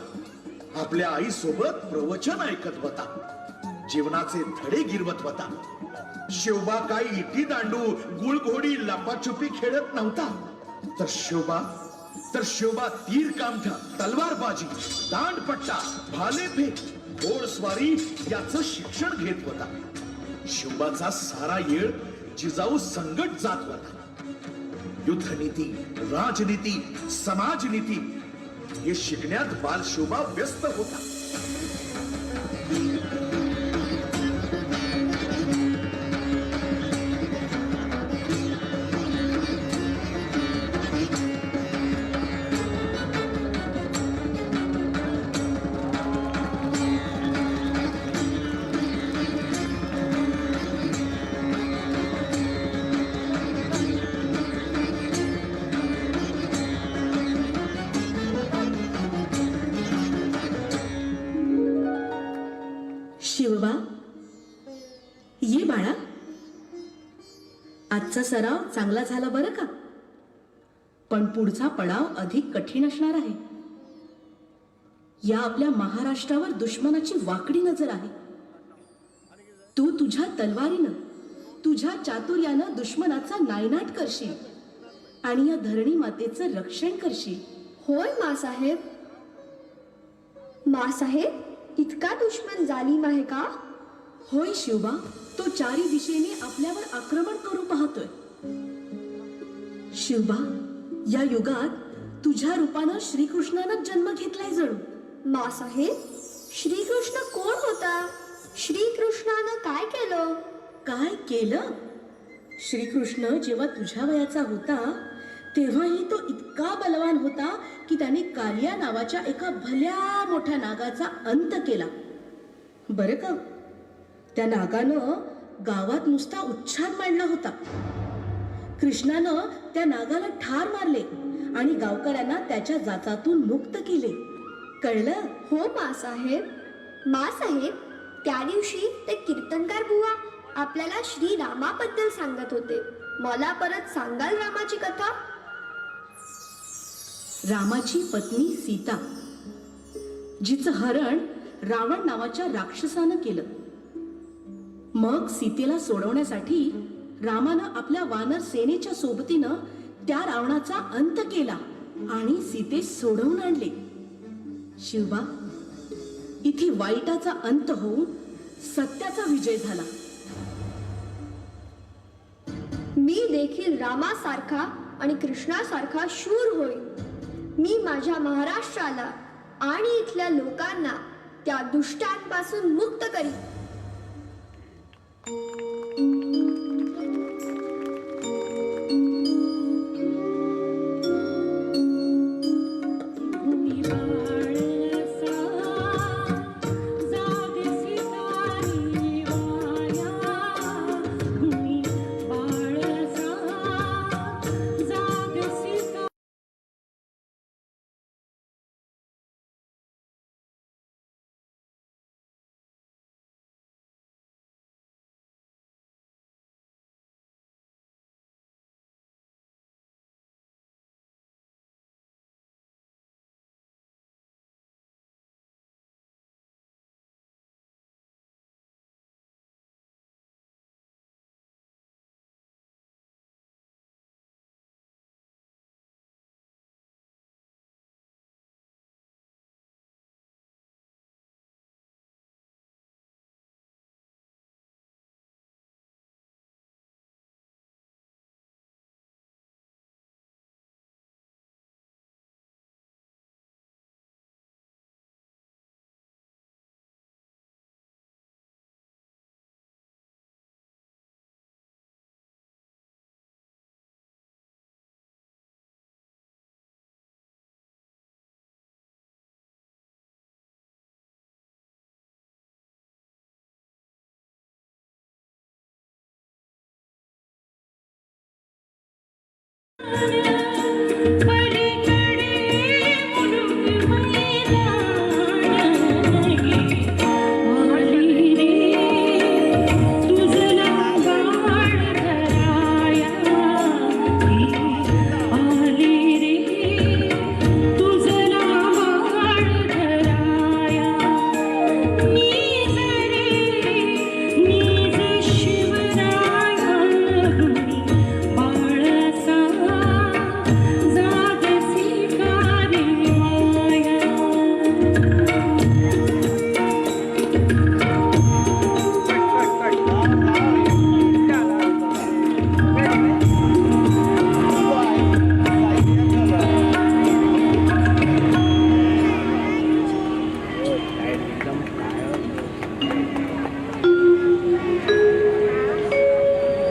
आपल्या आईसोबत प्रवचन ऐकत होता, जीवनाचे धडे गिरवत होता. शिवबा काही इटी दांडू, गुळघोडी, लपाछुपी खेळत नव्हता, तर शिवबा तीर कामठा, तलवारबाजी, दांडपट्टा, भालेफेक, घोडस्वारी याचं शिक्षण घेत होता. शिवबाचा सारा येळ जिजाऊ संगट जात होता. युद्धनीती, राजनीती, समाजनीती हे शिकण्यात बाल शिवबा व्यस्त होता. रे बाळा? आजचा सराव चांगला झाला बरं का, पण पुढचा पडाव अधिक कठीण असणार आहे. या आपल्या महाराष्ट्रावर दुश्मनाची वाकडी नजर आहे. तू तुझ्या तलवारीनं, तुझ्या चातुर्यानं दुश्मनाचा नायनाट करशील आणि या धरणी मातेचं रक्षण करशील. होय मासाहेब. मासाहेब, इतका दुश्मन जालिम आहे का? होय शिवबा, तो चारी दिशेने आपल्यावर आक्रमण करू पाहतोय. शिवबा, या युगात तुझ्या रूपानं श्रीकृष्णानं जन्म घेतलाय जणू. मासाहेब, श्रीकृष्ण कोण होता? श्रीकृष्णानं काय केलं? काय केलं? श्रीकृष्ण जेव्हा तुझ्या वयाचा होता तेव्हाही तो इतका बलवान होता की त्याने कालिया नावाच्या एका भल्या मोठ्या नागाचा अंत केला. बरं का, त्या नागानं गावात नुसता उच्छाद मांडला होता. कृष्णानं त्या नागाला ठार मारले आणि गावकऱ्यांना त्याच्या जाचातून मुक्त केले. कळलं? हो मासाहेब. मासाहेब, त्या दिवशी ते कीर्तनकार बुवा आपल्याला श्रीरामाबद्दल सांगत होते. मला परत सांगाल रामाची कथा? रामाची पत्नी सीता, जिचं हरण रावण नावाच्या राक्षसानं केलं. मग सीतेला सोडवण्यासाठी रामानं आपल्या वानर सेनेच्या सोबतीनं त्या रावणाचा अंत केला आणि सीते सोडवून आणले. शिवबा, इथे वाईटाचा अंत होऊन सत्याचा विजय झाला. मी देखील रामासारखा आणि कृष्णासारखा शूर होईल. मी माझ्या महाराष्ट्राला आणि इथल्या लोकांना त्या दुष्टांपासून मुक्त करीन.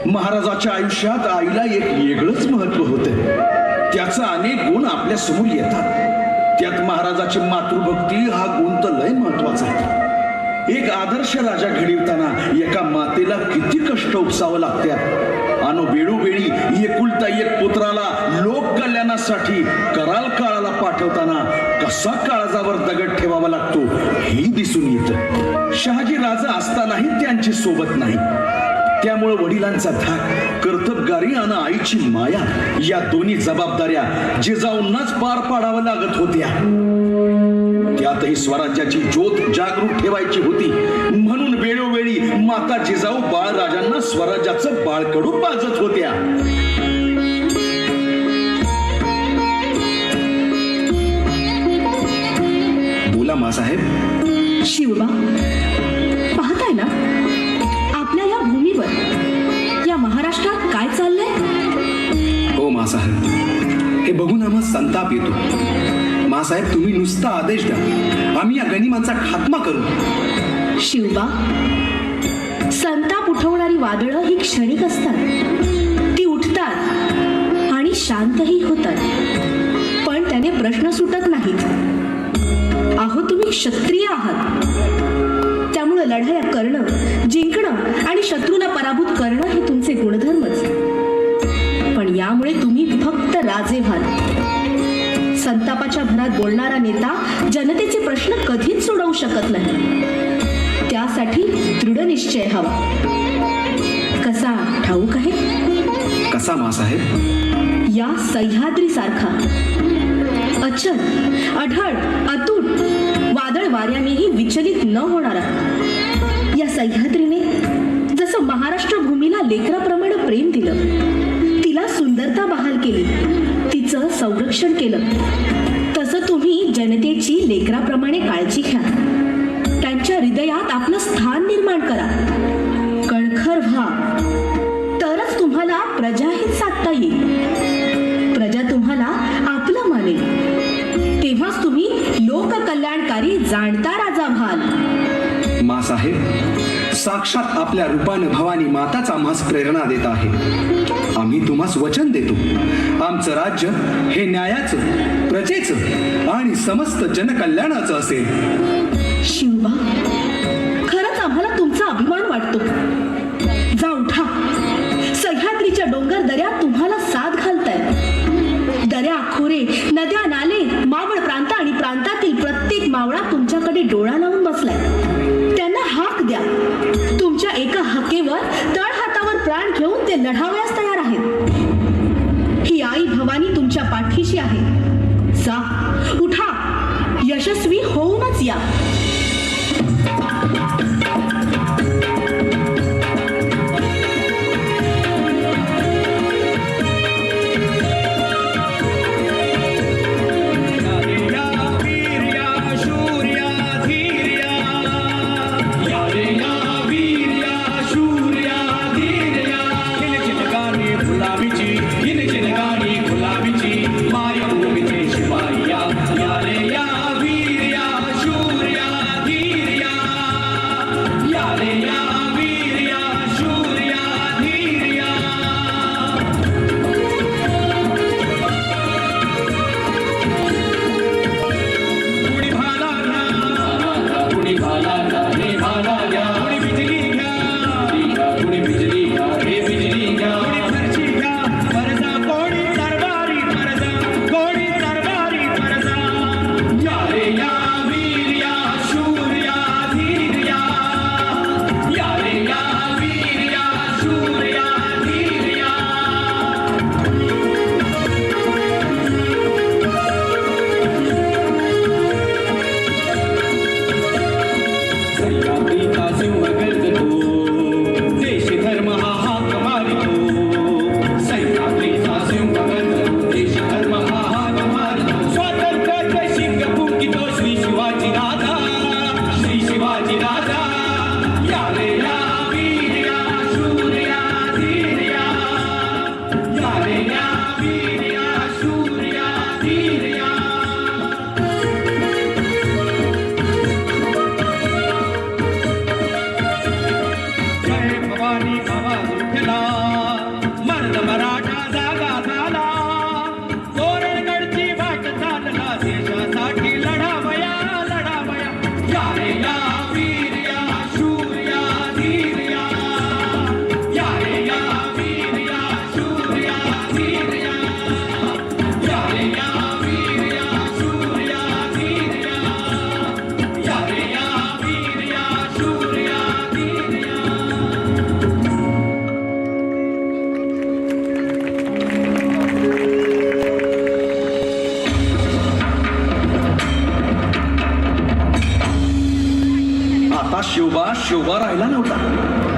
महाराजाच्या आयुष्यात आईला एक वेगळंच महत्व होतं. त्याचा अनेक गुण आपल्या समोर येतात. त्यात महाराजाची मातृभक्ती हा गुण तर लय महत्वाचा आहे. एक आदर्श राजा घडवताना एका मातेला किती कष्ट उपसावं लागतात आणि वेळोवेळी एकुलता एक पुत्राला लोककल्याणासाठी कराल काळाला पाठवताना कसा काळजावर दगड ठेवावा लागतो हे दिसून येतं. शहाजी राजा असतानाही त्यांची सोबत नाही. त्यामुळे वडिलांचा धाक, कर्तबगारी आणि आईची माया या दोन्ही जबाबदाऱ्या जिजाऊंनाच पार पाडाव्या लागत होत्या. त्यातही स्वराज्याची ज्योत जागृत ठेवायची होती, म्हणून वेळोवेळी माता जिजाऊ बाळराजांना स्वराज्याचं बाळकडू पाजत होत्या. बोला मासाहेब. शिवबा, पाहताय ना आपल्या या भूमीवर, या महाराष्ट्रात काय चाललंय? हो मासाहेब, हे बघून आम्हा संताप येतो. मासाहेब, तुम्ही नुसता आदेश द्या, आम्ही या गनिमांचा खात्मा करू. शिवबा, संताप उठवणारी वादळं ही क्षणिक असतात. ती उठतात आणि शांतही होतात, पण त्याने प्रश्न सुटत नाहीत. अहो, तुम्ही क्षत्रिय आहात, त्यामुळं लढाया करणं, जिंकणं आणि शत्रूला पराभूत करणं हे तुमचे गुणधर्मच. पण यामुळे तुम्ही फक्त राजे व्हाल. संतापाच्या भरात बोलणारा नेता जनतेचे प्रश्न कधीच सोडवू शकत नाही. त्यासाठी दृढ निश्चय हवा. कसा ठाऊक आहे? कसा मासाहेब? या सह्याद्री सारखा अचल, अढळ, अतूट, वादळ वाऱ्यानेही विचलित न होणारा. या सह्याद्रीने जसं महाराष्ट्र भूमीला लेकराप्रमाणे प्रेम दिलं, तिला सुंदरता बहाल केली, तिचं संरक्षण केलं, तसं तुम्ही जनतेची लेकराप्रमाणे काळजी घ्या. त्यांच्या हृदयात आपलं स्थान निर्माण करा. कणखर व्हा, तरच तुम्हाला प्रजाहित साधता येईल. प्रजा तुम्हाला आपलं मानेल, तेव्हाच तुम्ही लोककल्याणकारी जाणता राजा व्हाल. मासाहेब, साक्षात आपल्या रूपानं भवानी माताच आम्हास प्रेरणा देत आहे. आम्ही तुम्हास वचन देतो, आमचं राज्य हे न्यायाचं, प्रजेचं आणि समस्त जनकल्याणाचं असेल. शिवबा, खरंच आम्हाला तुमचा अभिमान वाटतो. जा, उठा. सह्याद्रीच्या डोंगर दऱ्या तुम्हाला साथ घालतायत. दऱ्या, खोरे, नद्या, नाले, मावळ प्रांत आणि प्रांतातील प्रत्येक मावळा तुमच्याकडे डोळा लावून बसलाय. त्यांना हाक द्या. तुमच्या एका हाकेवर तळ हातावर प्राण घेऊन ते लढावयास तयार आहेत. ही आई भवानी तुमच्या पाठीशी आहे. जा, उठा, यशस्वी होऊनच या. या शिवबा राहिला नव्हता.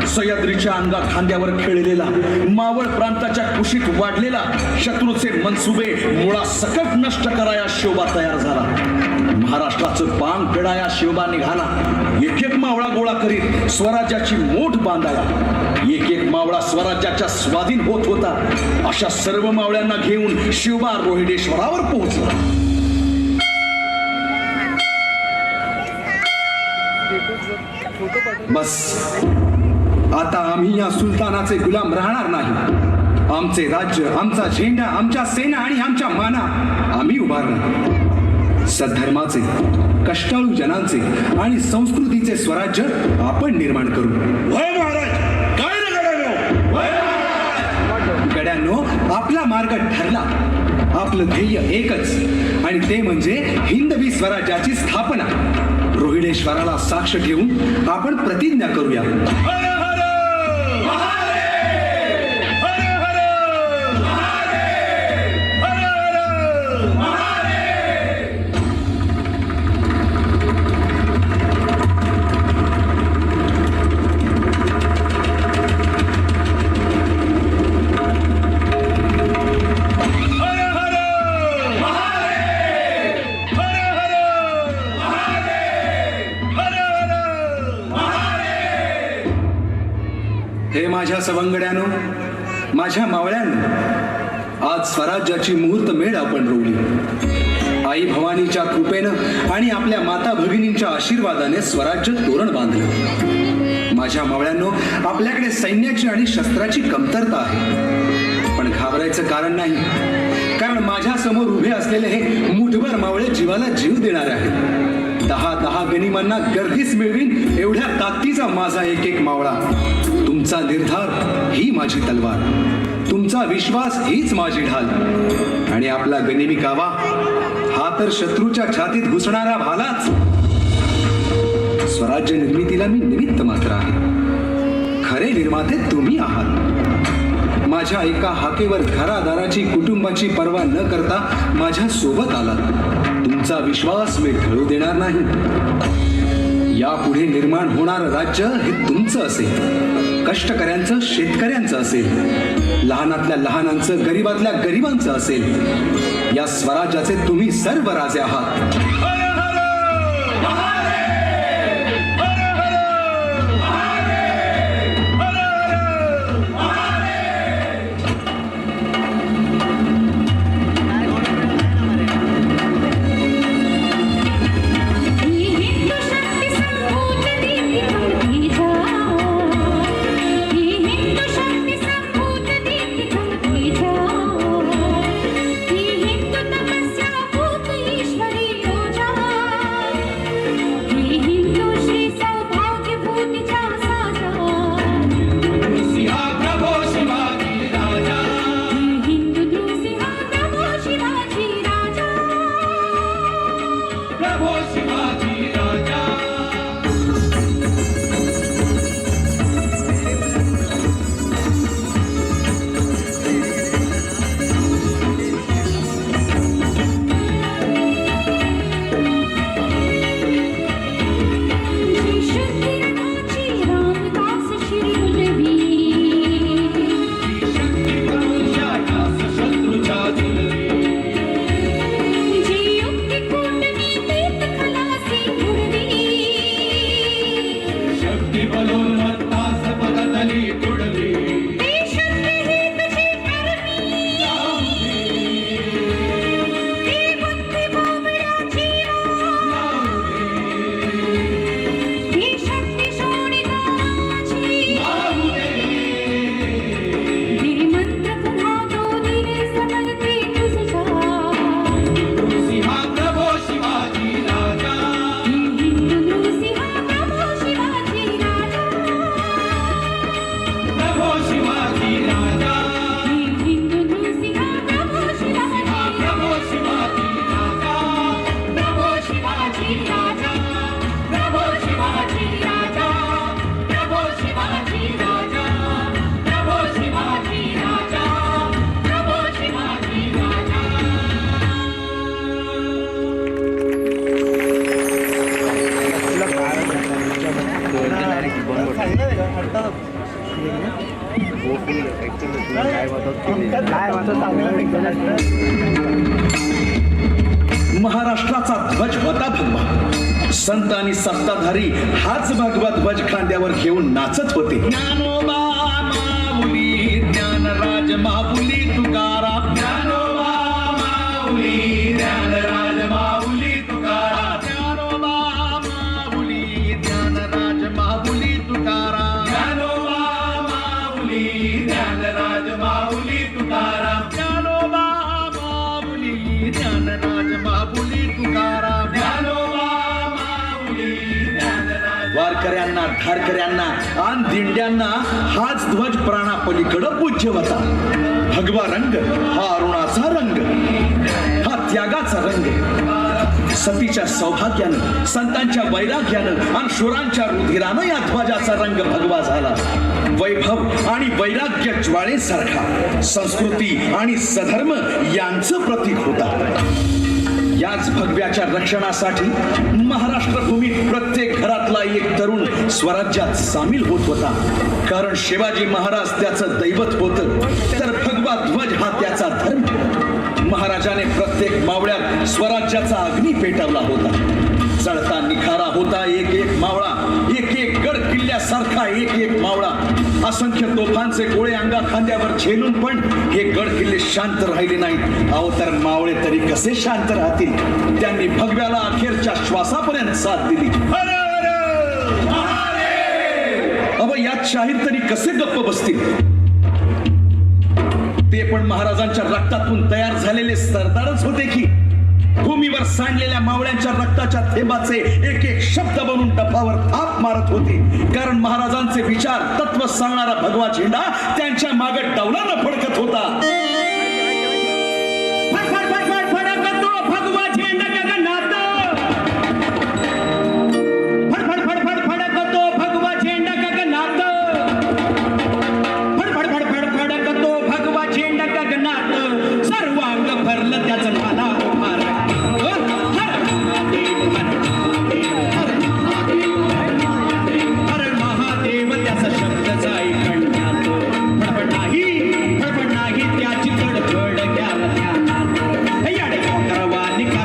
सह्याद्रीच्या अंगा खांद्यावर खेळलेला, मावळ प्रांताच्या कुशीत वाढलेला, शत्रूचे मनसुबे मुळासकट नष्ट कराया शिवबा तयार झाला. महाराष्ट्राचं पान फेडाया शिवबा निघाला. एक एक मावळा गोळा करीत स्वराज्याची मोठ बांधाया. एक एक मावळा स्वराज्याच्या स्वाधीन होत होता. अशा सर्व मावळ्यांना घेऊन शिवबा रोहिडेश्वरावर पोहोचला. बस, आता आम्ही या सुलतानाचे गुलाम राहणार नाही. आमचे राज्य, आमचा झेंडा, आमच्या सेना आणि आमच्या माना आम्ही उभारणार. सद्धर्माचे, कष्टाळू जनांचे आणि संस्कृतीचे स्वराज्य आपण निर्माण करू. वय महाराज, काय रे गड्यानो? गड्यांनो, आपला मार्ग ठरला. आपलं ध्येय एकच आणि ते म्हणजे हिंदवी स्वराज्याची स्थापना. रोहिडेश्वराला साक्ष ठेवून आपण प्रतिज्ञा करूया. हर हर हर हर हर हर. हर हर हर हर हर हर. हे माझ्या सवंगड्यानो, माझ्या मावळ्यांनो, आज स्वराज्याची मुहूर्त मेढ आपण रोवली. आई भवानीच्या कृपेनं आणि आपल्या माता भगिनींच्या आशीर्वादाने स्वराज्य तोरण बांधलं. माझ्या मावळ्यांनो, आपल्याकडे सैन्याची आणि शस्त्राची कमतरता आहे, पण घाबरायचं कारण नाही, कारण माझ्या समोर उभे असलेले हे मुठभर मावळे जीवाला जीव देणारे आहेत. 10-10 गनिमांना गर्दीच मिळवीन एवढ्या ताकदीचा माझा एक एक मावळा. तुमचा निर्धार ही माझी तलवार, तुमचा विश्वास हीच माझी ढाल आणि आपला गनिमी कावा हा तर शत्रूच्या छातीत घुसणारा भालाच. स्वराज्य निर्मितीला मी निमित्त मात्र आहे. खरे निर्माते तुम्ही आहात. माझ्या एका हाकेवर घरादाराची, कुटुंबाची पर्वा न करता माझ्या सोबत आलात. तुमचा विश्वास मी ढळू देणार नाही. यापुढे निर्माण होणारं राज्य हे तुमचं असेल, कष्टकऱ्यांचं, शेतकऱ्यांचं असेल, लहानातल्या लहानांचं, गरीबातल्या गरिबांचं असेल. या स्वराज्याचे तुम्ही सर्व राजे आहात. हर हर हर हर हर हर. ही हिंदू शक्ती संभूत दीप्ती, ही हिंदू शक्ती संभूत दीप्ती, ही हिंदू तपस्या भूत ईश्वरी. महाराष्ट्राचा ध्वज होता भगवा. संत आणि सत्ताधारी हाच भगवा ध्वज खांद्यावर घेऊन नाचत होते. ज्ञानोबा माऊली, ज्ञानराज माऊली तुकाराम. ज्ञानोबा माऊली, ज्ञानराज माऊली तुकाराम. ज्ञानोबा माऊली, ज्ञानराज माऊली तुकाराम. ज्ञानोबा माऊली, ज्ञानराज माऊली तुकाराम. ज्ञानोबा माऊली, ज्ञानराज माऊली तुकाराम. ज्ञानोबा माऊली, ज्ञानराज. वारकऱ्यांना, धारकऱ्यांना आणि दिंड्यांना हाच ध्वज प्राणापलीकडं पूज्य होता. भगवा रंग हा अरुणाचा रंग, हा त्यागाचा रंग. सतीच्या सौभाग्यानं, संतांच्या वैराग्यानं आणि शूरांच्या रुधिरानं या ध्वजाचा रंग भगवा झाला. वैभव आणि वैराग्य ज्वाळेसारखा, संस्कृती आणि सधर्म यांचं प्रतीक होता. याच भगव्याच्या रक्षणासाठी महाराष्ट्र भूमीत प्रत्येक घरातला एक तरुण स्वराज्यात सामील होत होता. कारण शिवाजी महाराज त्याचं दैवत होतं, तर भगवा ध्वज हा त्याचा धर्म. महाराजाने प्रत्येक मावळ्यात स्वराज्याचा अग्नी पेटवला होता. चढता निखारा होता एक एक मावळा, एक एक गड किल्ल्यासारखा एक एक मावळा. असंख्य तोफांचे गोळे अंगा खांद्यावर झेलून पण हे गड किल्ले शांत राहिले नाहीत. अहो, तर मावळे तरी कसे शांत राहतील? त्यांनी भगव्याला अखेरच्या श्वासापर्यंत साथ दिली. हर हर महादेव! अहो, यात शाहीर तरी कसे गप्प बसतील? ते पण महाराजांच्या रक्तातून तयार झालेले सरदारच होते की. भूमीवर सांडलेल्या मावळ्यांच्या रक्ताच्या थेंबाचे एक एक शब्द बनून डफावर थाप मारत होते. कारण महाराजांचे विचार, तत्व सांगणारा भगवा झेंडा त्यांच्या मागे डौलानं फडकत होता. फड फड फड फड फडकतो भगवा झेंडा गगनात. फड फड फड फड फडकतो भगवा झेंडा गगनात. फड फड फड फड फडकतो भगवा झेंडा गगनात. सर्वांग भरलं त्याचं नाना उभार. हर महादेव, हर महादेव, हर महादेव, हर महादेव त्याचा शब्द जाई कंठात. फडफड नाही, फडफड नाही त्याची तडफड, घ्या ध्यानात. येडे करवानी कर.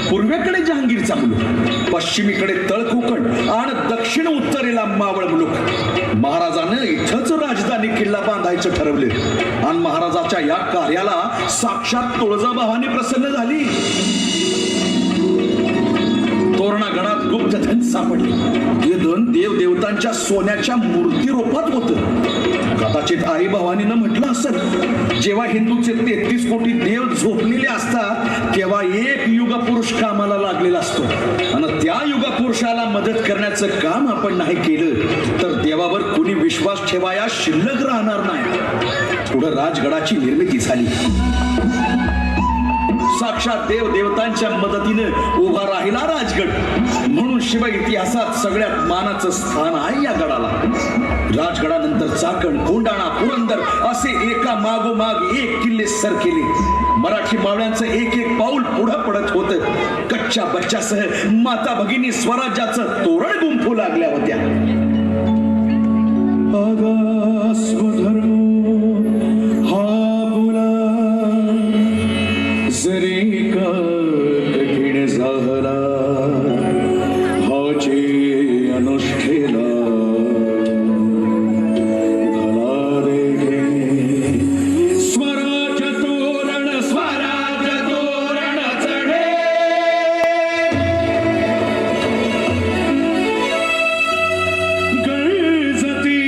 पूर्वेकडे जहांगीरचा मुलूक, पश्चिमेकडे तळकोकण आणि दक्षिण उत्तरेला मावळ मुलूक. महाराजानं इथंच राजधानी किल्ला बांधायचं ठरवले आणि महाराजाच्या या कार्याला साक्षात तुळजाभवानी प्रसन्न झाली. तोरणागडात गुप्तधन सापडले. ते धन देव देवतांच्या सोन्याच्या मूर्ती रूपात होत. कदाचित आई भवानीनं म्हटलं असेल, जेव्हा हिंदूचे 33 कोटी देव झोपलेले असतात तेव्हा एक युगपुरुष कामाला लागलेला असतो आणि त्या युगपुरुषाला मदत करण्याचं काम आपण नाही केलं तर देवावर कुणी विश्वास ठेवाया शिल्लक राहणार नाही. पुढे राजगडाची निर्मिती झाली. साक्षात देव देवतांच्या मदतीनं उभा राहिला राजगड. म्हणून शिव इतिहासात सगळ्यात मानाचं स्थान आहे या गडाला. राजगडानंतर चाकण, कोंडाणा, पुरंदर असे एका मागोमाग एक किल्ले सर केले. मराठी मावळ्यांचं एक एक पाऊल पुढं पडत होत. कच्च्या बच्च्यासह माता भगिनी स्वराज्याचं तोरण गुंफू लागल्या होत्या. अगा स्वधर्म हा पुरा जरी का कठीण झाला, हाचे अनुष्ठेला घाला देखे. स्वराज तोरण, स्वराज तोरण चढे, गरजती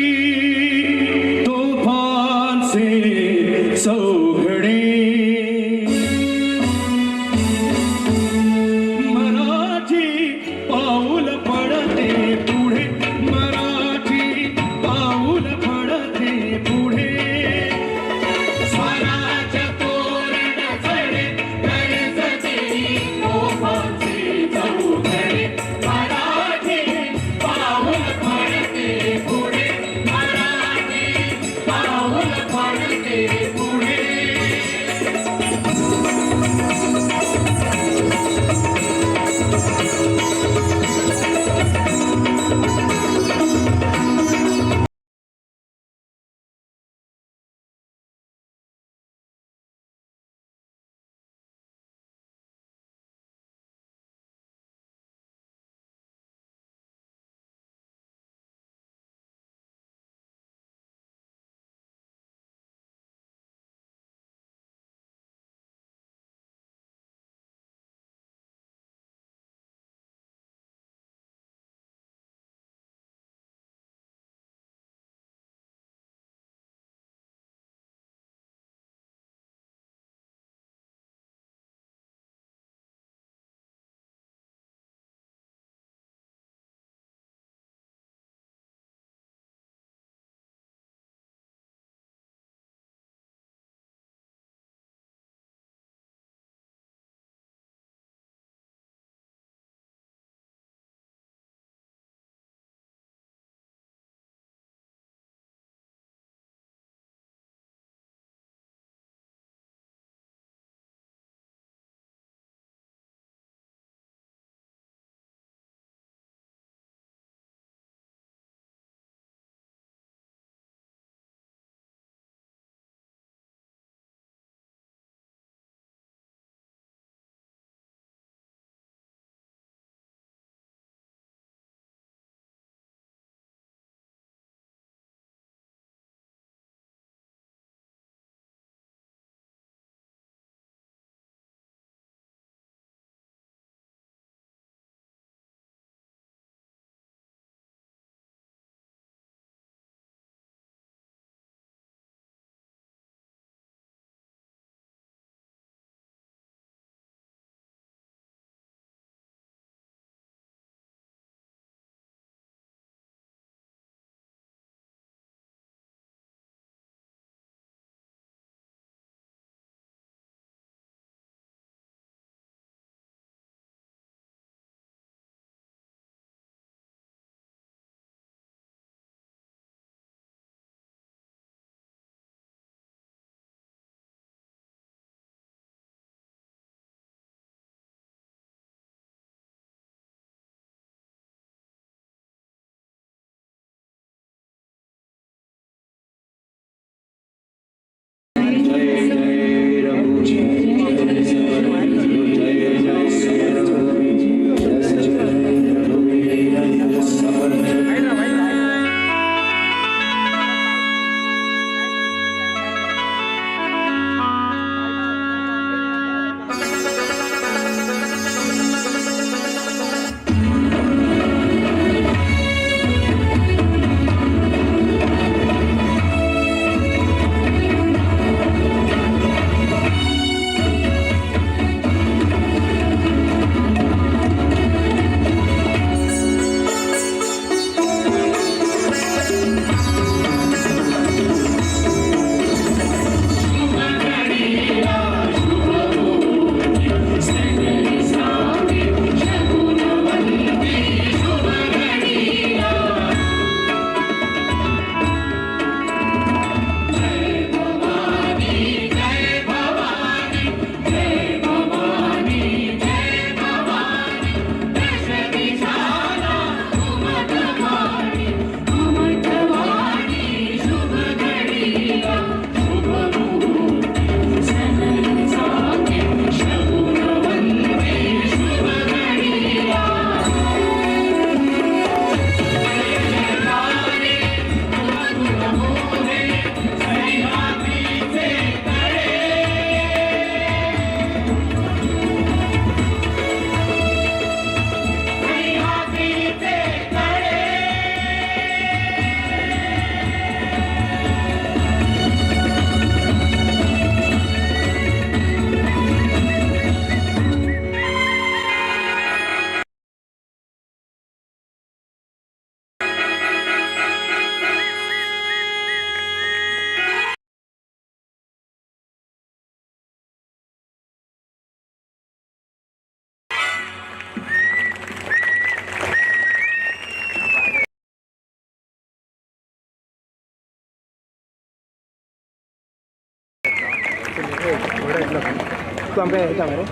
तूं आमकां येता मरे,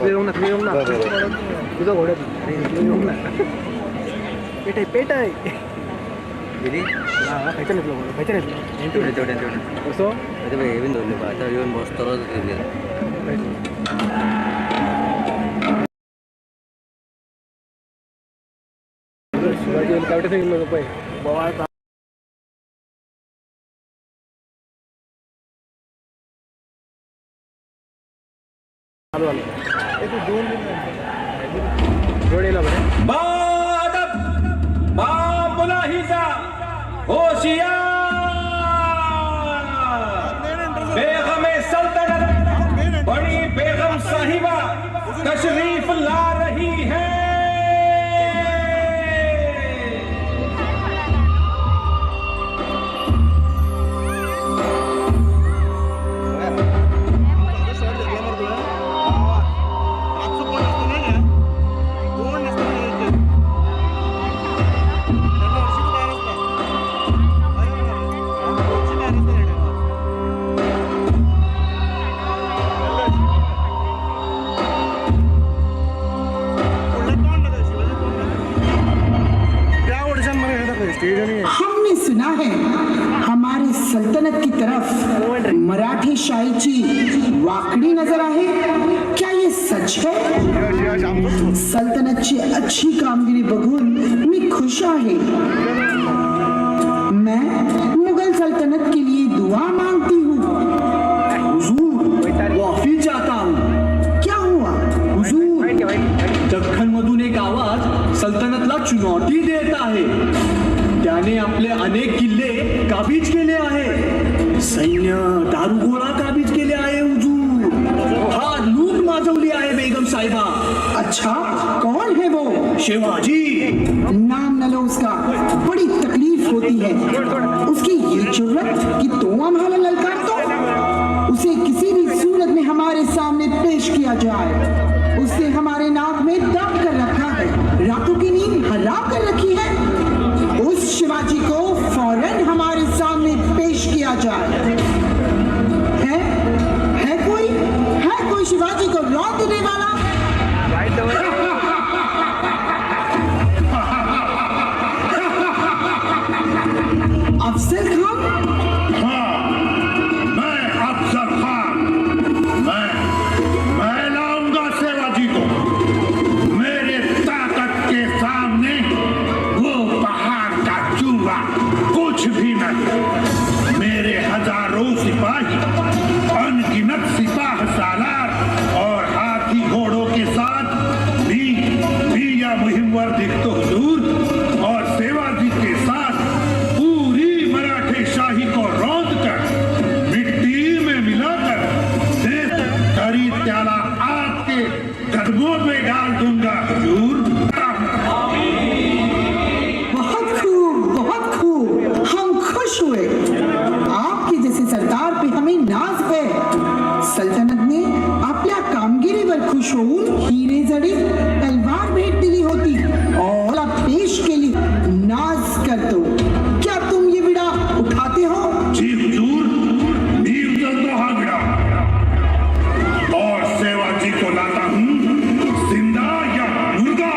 तुवें येवंक ना, तुवें येवंक ना, तुजो घोडो तुवें येवंक ना. पेटय पेटय ना, खंयच्यान येतलो घोडो, खंयच्यान येतलो? कसो येवन बसतलोच. शिवाजी कावटे येयल्लो पळय बोवाळ. चालू जालो रोड येयला बरें. बादब बामुलाहिजा होशियार, बेगम सल्तनत बड़ी बेगम साहिबा तशरीफ ला रही है. हमने सुना है हमारे सल्तनत की तरफ मराठी शाहीची वाकडी नजर आहे, क्या ये सच है? सल्तनतची अच्छी कामगिरी बघून मी खुश आहे. मैं मुगल सल्तनत के लिए दुआ मांगती हूँ. हुजूर, माफी चाहता हूँ. क्या हुआ हुजूर? दख्खन मधून एक आवाज सल्तनतला चुनौती देत आहे. त्याने आपले अनेक किल्ले काबीज केले आहे, सैन्य दारुगोळा काबीज केले आहे. हुजूर, हा लूट माजवली आहे बेगम साहेबा. अच्छा, कौन है वो? शिवाजी. नाम न लो उसका, बड़ी तकलीफ होती है. उसकी ये जुर्रत कि तो हमारा ललकार तो उसे किसी भी सूरत में हमारे सामने पेश किया जाए. उसने हमारे नाक में दम कर रखा है, रातों की नींद हराम कर रखी है. उस शिवाजी को फौरन हमारे सामने पेश किया जाए. है कोई, है कोई शिवाजी को रौंद देने वाला? अफजल खान? हाँ, मैं अफजल खान. मैं लाऊंगा सेवाजी को. मेरे ताकत के सामने वो पहाड़ का चूहा कुछ भी नहीं. मेरे हजारों सिपाही, अनगिनत सिपाह सालार और हाथी घोड़ों के साथ भी या मुहिमवर दिखतो हुजूर, और सेवाजी के साथ पूरी मराठे शाही को रौंद कर मिट्टी में मिलाकर देश तरी त्याला आपके कदमों में डाल दूंगा हुजूर. बहुत खूब, बहुत खूब, हम खुश हुए. आपके जैसे सरदार पे हमें नाज है. सल्तनतने आपल्या कामगिरीवर खुश होऊन हिरे जडीत तलवार भेट दिली होती और पेश केली. नाज करतो. क्या तुम ये विडा उठाते हो? जी हुजूर, मी उचलतो हा विडा और सेवाजी को लाता हूँ, जिंदा या मुर्दा.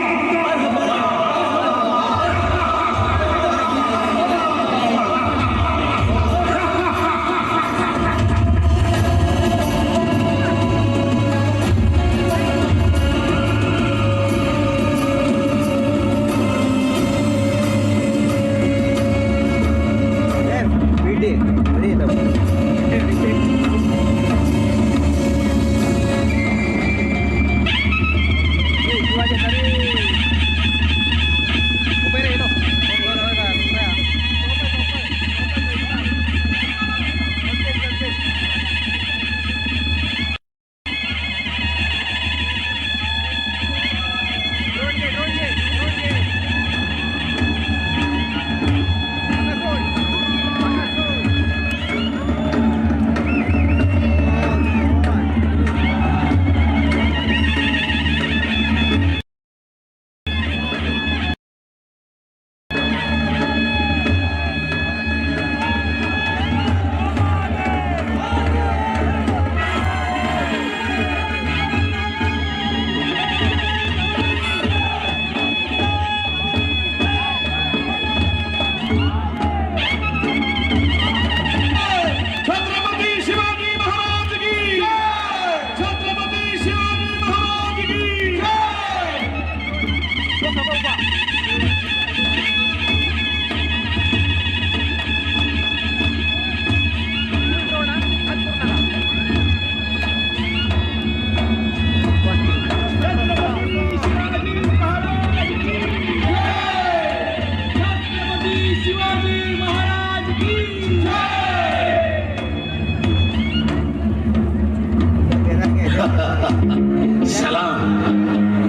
सलाम।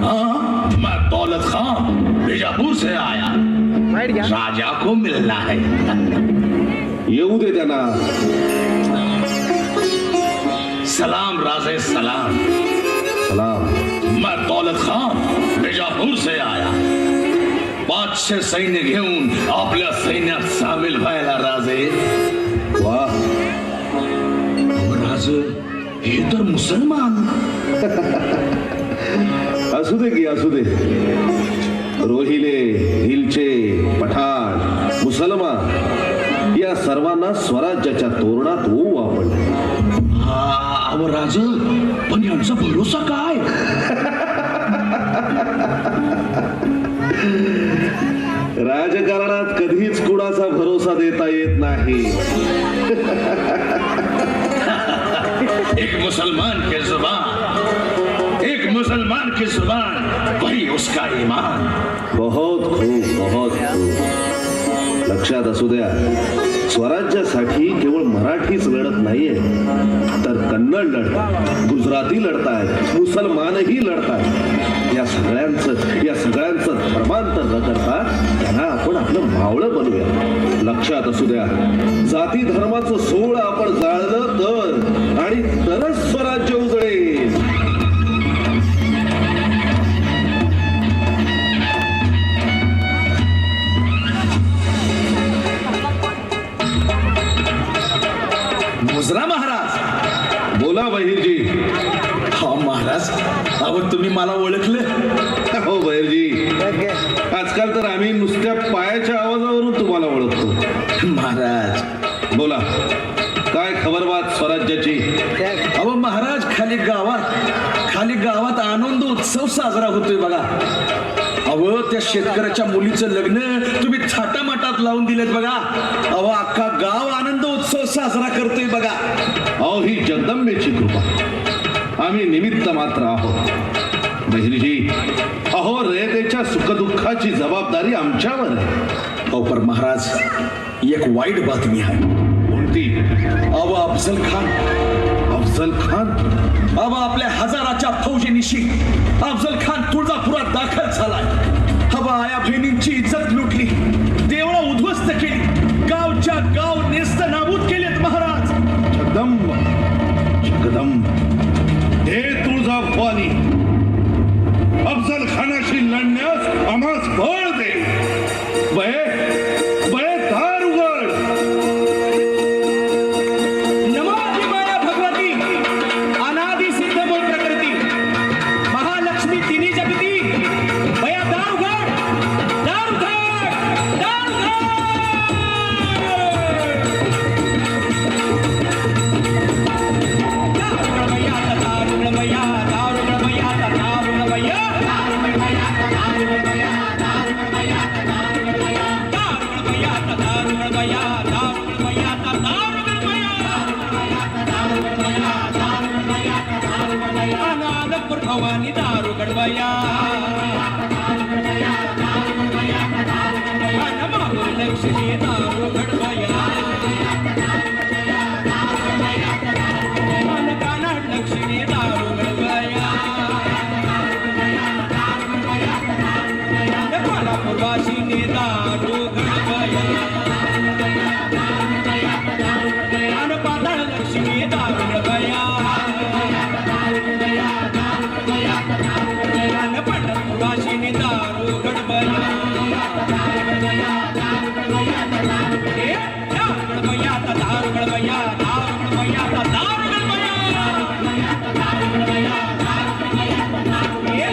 हाँ, मैं दौलत खान बीजापुर से आया, राजा को मिलना है। येऊ दे त्यांना। सलाम राजे, सलाम। सलाम। मैं दौलत खान बीजापूर से आया, 500 सैन्य घेऊन आपल्या सैन्यात सामील व्हायला राजे। वा। राज, हे तर मुसलमान। असू दे की, असू दे। रोहिले, हिलचे, पठाण, मुसलमान या सर्वांना स्वराज्याच्या तोरणात ओवू आपण। हा, अहो राज, पण यांचा भरोसा काय? राजकारणात कधीच कुणाचा भरोसा देता येत नाही। एक मुसलमान के जुबान, एक मुसलमान की जुबान वही उसका ईमान। बहुत खूब, बहुत खूब। लक्षात असू द्या, स्वराज्यासाठी केवळ मराठीच लढत नाहीये, तर कन्नड लढतात, गुजराती लढतायत, मुसलमानही लढतायत। या सगळ्यांचं धर्मांतर न करता त्यांना आपण आपलं मावळं बनवूया। लक्षात असू द्या, जाती धर्माचं सोवळं आपण जाळलं तर आणि तरच स्वराज्य उजळेल। मुजरा महाराज। बोला बहिर्जी। हा महाराज, अहो तुम्ही मला ओळखलं? हो बहिर्जी, आजकाल तर आम्ही नुसत्या पायाच्या आवाजावरून तुम्हाला ओळखतो। महाराज। बोला, काय खबरबात स्वराज्याची? अहो महाराज, खाली गावात आनंद उत्सव साजरा होतोय बघा। अहो, त्या शेतकऱ्याच्या मुलीचं लग्न तुम्ही थाटामाटात लावून दिलेत बघा। अहो, अख्खा गाव आनंद उत्सव साजरा करतोय बघा। अहो, ही जगदंबेची कृपा, आम्ही निमित्त मात्र आहोत बहिर्जी। अहो, रयतेच्या सुखदुःखाची जबाबदारी आमच्यावर आहे। अहो पर महाराज, एक वाईट बातमी आहे। कोणती? अहो, अफजल खान। अफजल खान? अहो, आपल्या हजाराच्या फौजेनिशी अफजल खान तुळजापुरात दाखल झालाय। हवा आया बहिणींची इज्जत लुटली, देवळं उद्ध्वस्त केली, गावच्या गाव नेस्त नाबूद केलेत महाराज। जगदंब, जगदंब, हे तुळजा भवानी, अफजल खानाशी लढण्यास आम्हास बळ दे। बये, बये, दार उघड। नमो माया भगवती, अनादि सिद्ध मूळ प्रकृती, महालक्ष्मी तिन्ही जगती। बया, दार उघड, दार उघड, दार उघड। दार उघड बया, दार उघड बया, दार उघड बया, दार उघड बया, दार उघड बया, दार उघड बया, दार उघड बया, दार उघड बया, दार उघड बया, दार उघड बया, दार उघड बया, दार उघड बया, दार उघड बया, दार उघड बया, दार उघड बया, अनालपूर भवानी दार उघड बया, माहूर लक्ष्मी दार उघड बया, कानाड लक्ष्मी दार उघड बया, कोल्हापूरवासिनी दार उघड बया, पाताळ लक्ष्मी दार उघड बया, पंढरपूरवासिनी दार उघड बया। दार उघड बया, दार उघड बया, दार उघड बया, दार उघड बया।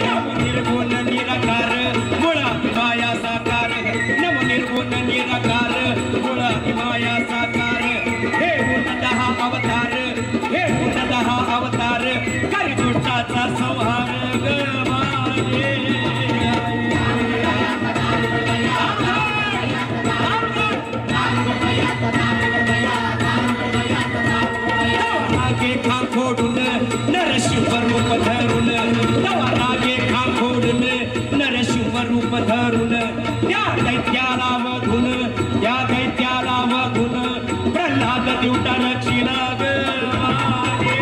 नमो निर्गुण निराकार, मुळात माया साकार। नमो निर्गुण निराकार, मुळात माया साकार। हे गुण 10 अवतार, हे गुण 10 अवतार, कर दुष्टाचा संहार ग माये। रागे खांब फोडून नरशिव रूप धरून, तवा रागे खांब फोडून नरशिव रूप धरून, त्या दैत्याला वधून, त्या दैत्याला वधून, प्रल्हाद दिवटा रक्षिला ग माये।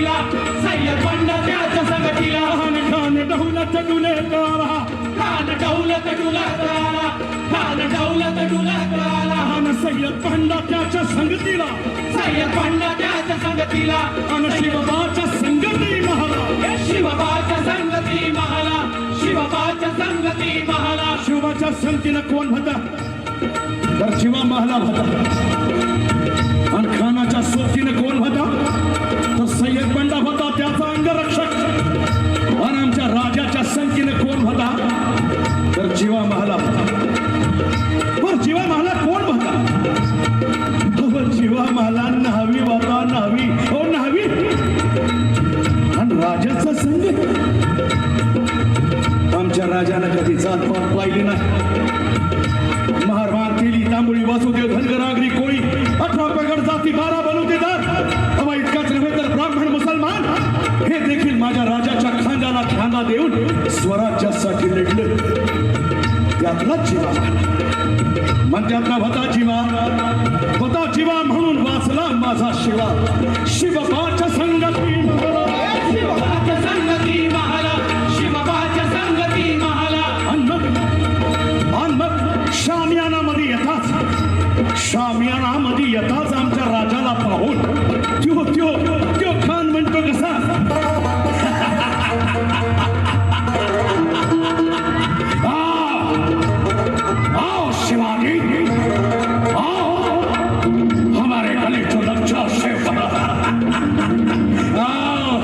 संगतीला, सय्यद बंडा त्याच्या संगतीला. खान खान दौलत डुलत आला, खान दौलत डुलत आला, खान दौलत डुलत आला. खान सय्यद बंडा त्याच्या संगतीला, सय्यद बंडा त्याच्या संगतीला. आणि शिवबाच्या संगती महाला, हे शिवबाच्या संगती महाला, शिवबाच्या संगती महाला. शिवबाच्या संगतीला कोण होता तर शिवा महाला होता. आणि खानाच्या सोबतीनं कोण होता तर सय्यद बंडा होता, त्याचा अंगरक्षक. आणि आमच्या राजाच्या संगतीनं कोण होता तर जीवा महाला होता. बर, जीवा महाला कोण होता? हो, जीवा महाला न्हावी होता, न्हावी, हो न्हावी. आणि राजाचा संग, आमच्या राजानं कधी जात पात पाहिली नाही. महारवान, तेली, तांबुळी, वासुदेव, धनगर, आगरी, कोळी, 18 पगड जाती, 12 बलुतेदार. हवा इतकाच नव्हे तर ब्राह्मण, मुसलमान हे देखील माझ्या राजाच्या खांद्याला खांदा देऊन स्वराज्यासाठी लढले. त्यातला जीवा म्हणत्यात ना, होता जीवा, होता जीवा म्हणून वाचला माझा शिवा. शिवबाच्या संगती महाला, शिवबाच्या संगती महाला, शिवबाच्या संगती महाला. आणि मग, आणि मग शामियानामध्ये येताच, शामियानामध्ये येताच आमच्या राजाला पाहून त्यो त्यो त्यो खान म्हणतो कसा, आओ आओ शिवाजी आओ, हमारे गले तो लग जाओ शिव, आओ.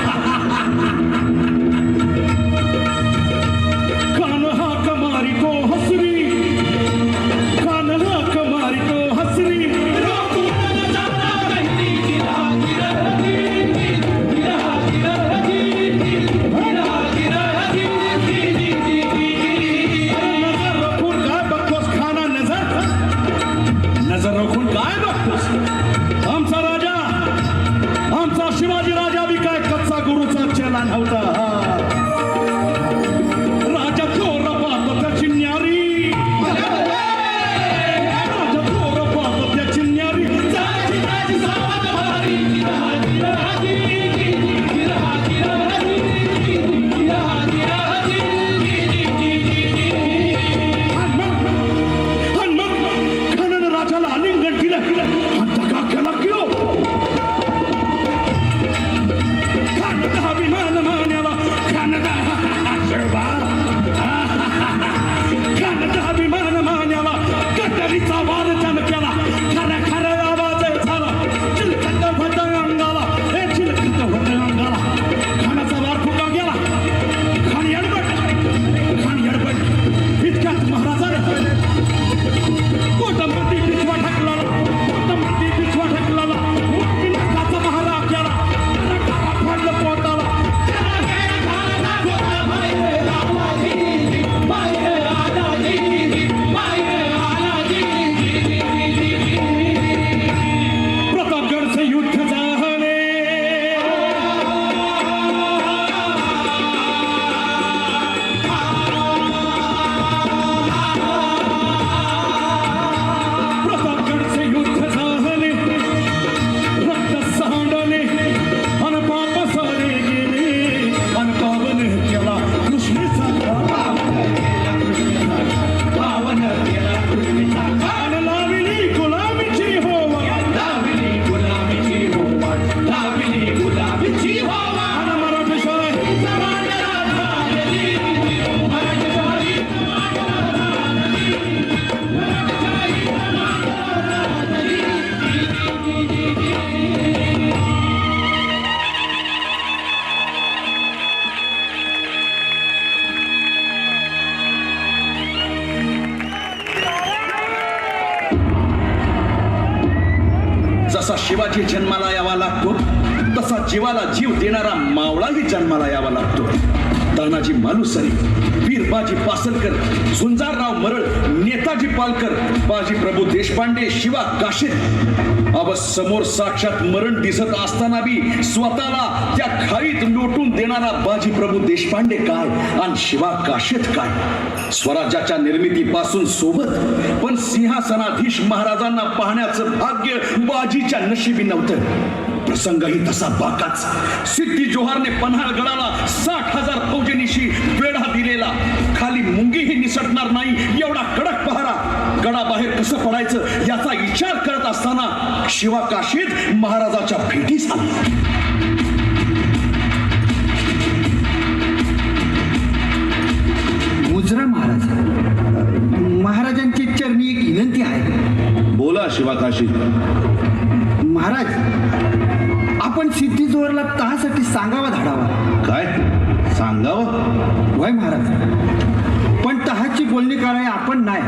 कान हाक मारितो हसरी, कान हाक मारितो हसरी. अरे नजर रोखून काय बघतोस खाना, नजर नजर रोखून काय बघतोस? आमचा राजा, आमचा शिवाजी राजा बी काय कच्चा गुरुचा चेला नव्हता. हा. राजा थोर पाहतो त्याची न्यारी, राजा थोर पाहतो त्याची न्यारी. त्याची त्याची सावध भारी. आणि मग, आणि मग खानानं राजाला आलिंगन दिलं आणि दगा केला की हो. खानचा अभिमान मान्यावा, खानचा शिवा, खानचा अभिमान मान्यावा. कटरीचा वार त्यानं केला, खरा खरा आवाज झाला, चिलखत होतं अंगाला, हे चिलखत होतं अंगाला. खानाचा वार फुका गेला, खान येडबट, खान येडबट. इतक्यात महाराजानं पोटामध्ये पिछवा ढकलाला, पोटामध्ये पिछवा ढकलाला, नाकाचा महारा केला, काळा फाडलं पोटाला. प्रतापगडचे युद्ध झाले, प्रतापगडचे युद्ध झाले, रक्त सांडले अन पाप सारे गेले, अन पावन केला कृष्णेचा, पावन केला कृष्णेचा. अन लाविली गुलामीची होवा, लाविली गुलामीची होवाट, लाविली गुलामीची होवाट. अन मराठेशाही जसा शिवाजी जन्माला यावा लागतो तसा जीवाला जीव देणारा मावळाही जन्माला यावा लागतो. तानाजी मालुसरे, वीर बाजी पासलकर, झुंजारराव मरळ, नेताजी पालकर, बाजी प्रभू देशपांडे, शिवा काशीद. अब समोर साक्षात मरण दिसत असताना बी स्वतःला त्या खाईत लोटून देणारा बाजी प्रभू देशपांडे काय आणि शिवा काशीद काय. स्वराज्याच्या निर्मितीपासून सोबत, पण सिंहासनाधीश महाराजांना पाहण्याचं भाग्य बाजीच्या नशिबी नव्हतं. प्रसंगही तसा बाकाच. सिद्धी जोहारने पन्हाळगडाला 60,000 फौजेनिशी वेढा दिलेला. खाली मुंगीही निसटणार नाही एवढा कडक पहारा. गडाबाहेर कसं पडायचं याचा विचार करत असताना शिवा काशीद महाराजाच्या भेटीस आला. मुजरा महाराज, महाराजांची चरणी एक विनंती आहे. बोला शिवा काशीद. महाराज, आपण सिद्धी जोहरला तहासाठी सांगावा धाडावा. काय सांगावं? वय महाराज, पण तहाची बोलणी कराय आपण नाही,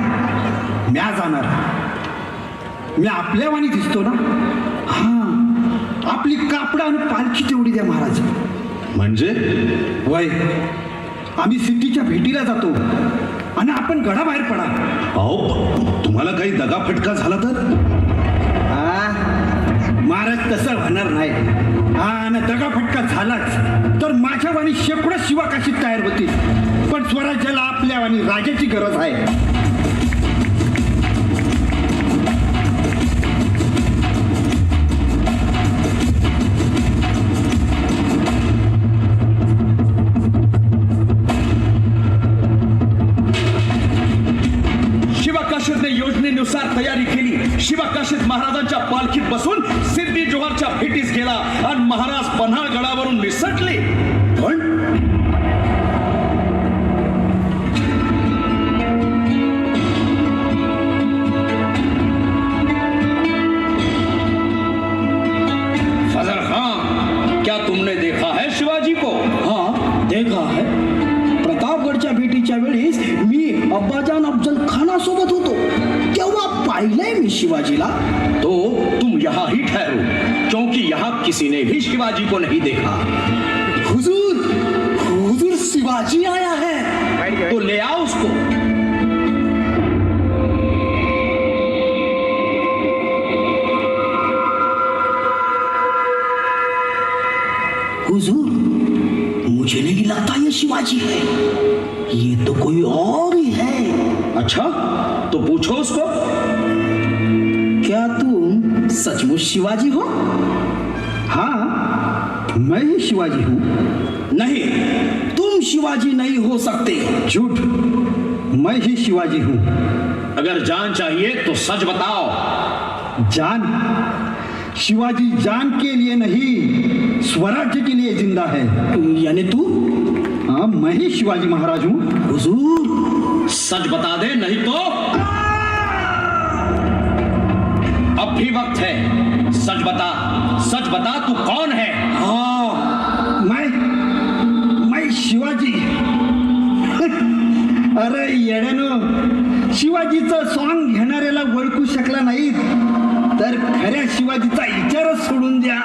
म्या जाणार. मी आपल्या वाणी दिसतो ना? हा, आपली कापडं आणि पालखी तेवढी द्या महाराज. म्हणजे? वय, आम्ही सिद्धीच्या भेटीला जातो आणि आपण गडाबाहेर पडा. अहो, तुम्हाला काही दगाफटका झाला तर? हा महाराज, तसं होणार नाही. हा, आणि दगाफटका झालाच तर माझ्या वाणी शेकडो शिवाकाशीत तयार होतील. पण स्वराज्याला आपल्या वाणी राजाची गरज आहे. शिवाकाशीदने योजनेनुसार तयारी केली. शिवाकाशीद महाराजांच्या पालखीत बसून सिद्धी जोहारच्या भेटीस गेला आणि महाराज पन्हाळगडावरून निसटले. पण फजल खान, क्या तुमने देखा है शिवाजी को? हा, देखा है. प्रतापगडच्या भेटीच्या वेळेस मी अब्बाजान अफजल खानासोबत होतो, तेव्हा पाहिलंय मी शिवाजीला. तो तुम यहाँ ही ठहरो, क्योंकि यहाँ किसी ने भी शिवाजी को नहीं देखा. हुजूर, हुजूर, शिवाजी आया है. तो ले आओ उसको. हुजूर, मुझे नहीं लगता ये शिवाजी है, ये तो कोई और ही है. अच्छा, तो पूछो उसको. क्या तुम सचमुच शिवाजी हो? हाँ, मैं ही शिवाजी हूँ. नहीं, तुम शिवाजी नहीं हो सकते. झूठ, मैं ही शिवाजी हूँ. अगर जान चाहिए तो सच बताओ. जान? शिवाजी जान के लिए नहीं, स्वराज्य के लिए जिंदा है. यानी तू? हाँ, मैं ही शिवाजी महाराज हूँ. हुजूर, सच बता दे, नहीं तो अब भी वक्त है. सच बता, सच बता, तू कौन है? हाँ, मैं शिवाजी. अरे येड्यानो, शिवाजीचं सॉंग घेणाऱ्याला ओळखू शकला नाही तर खऱ्या शिवाजीचा विचारच सोडून द्या.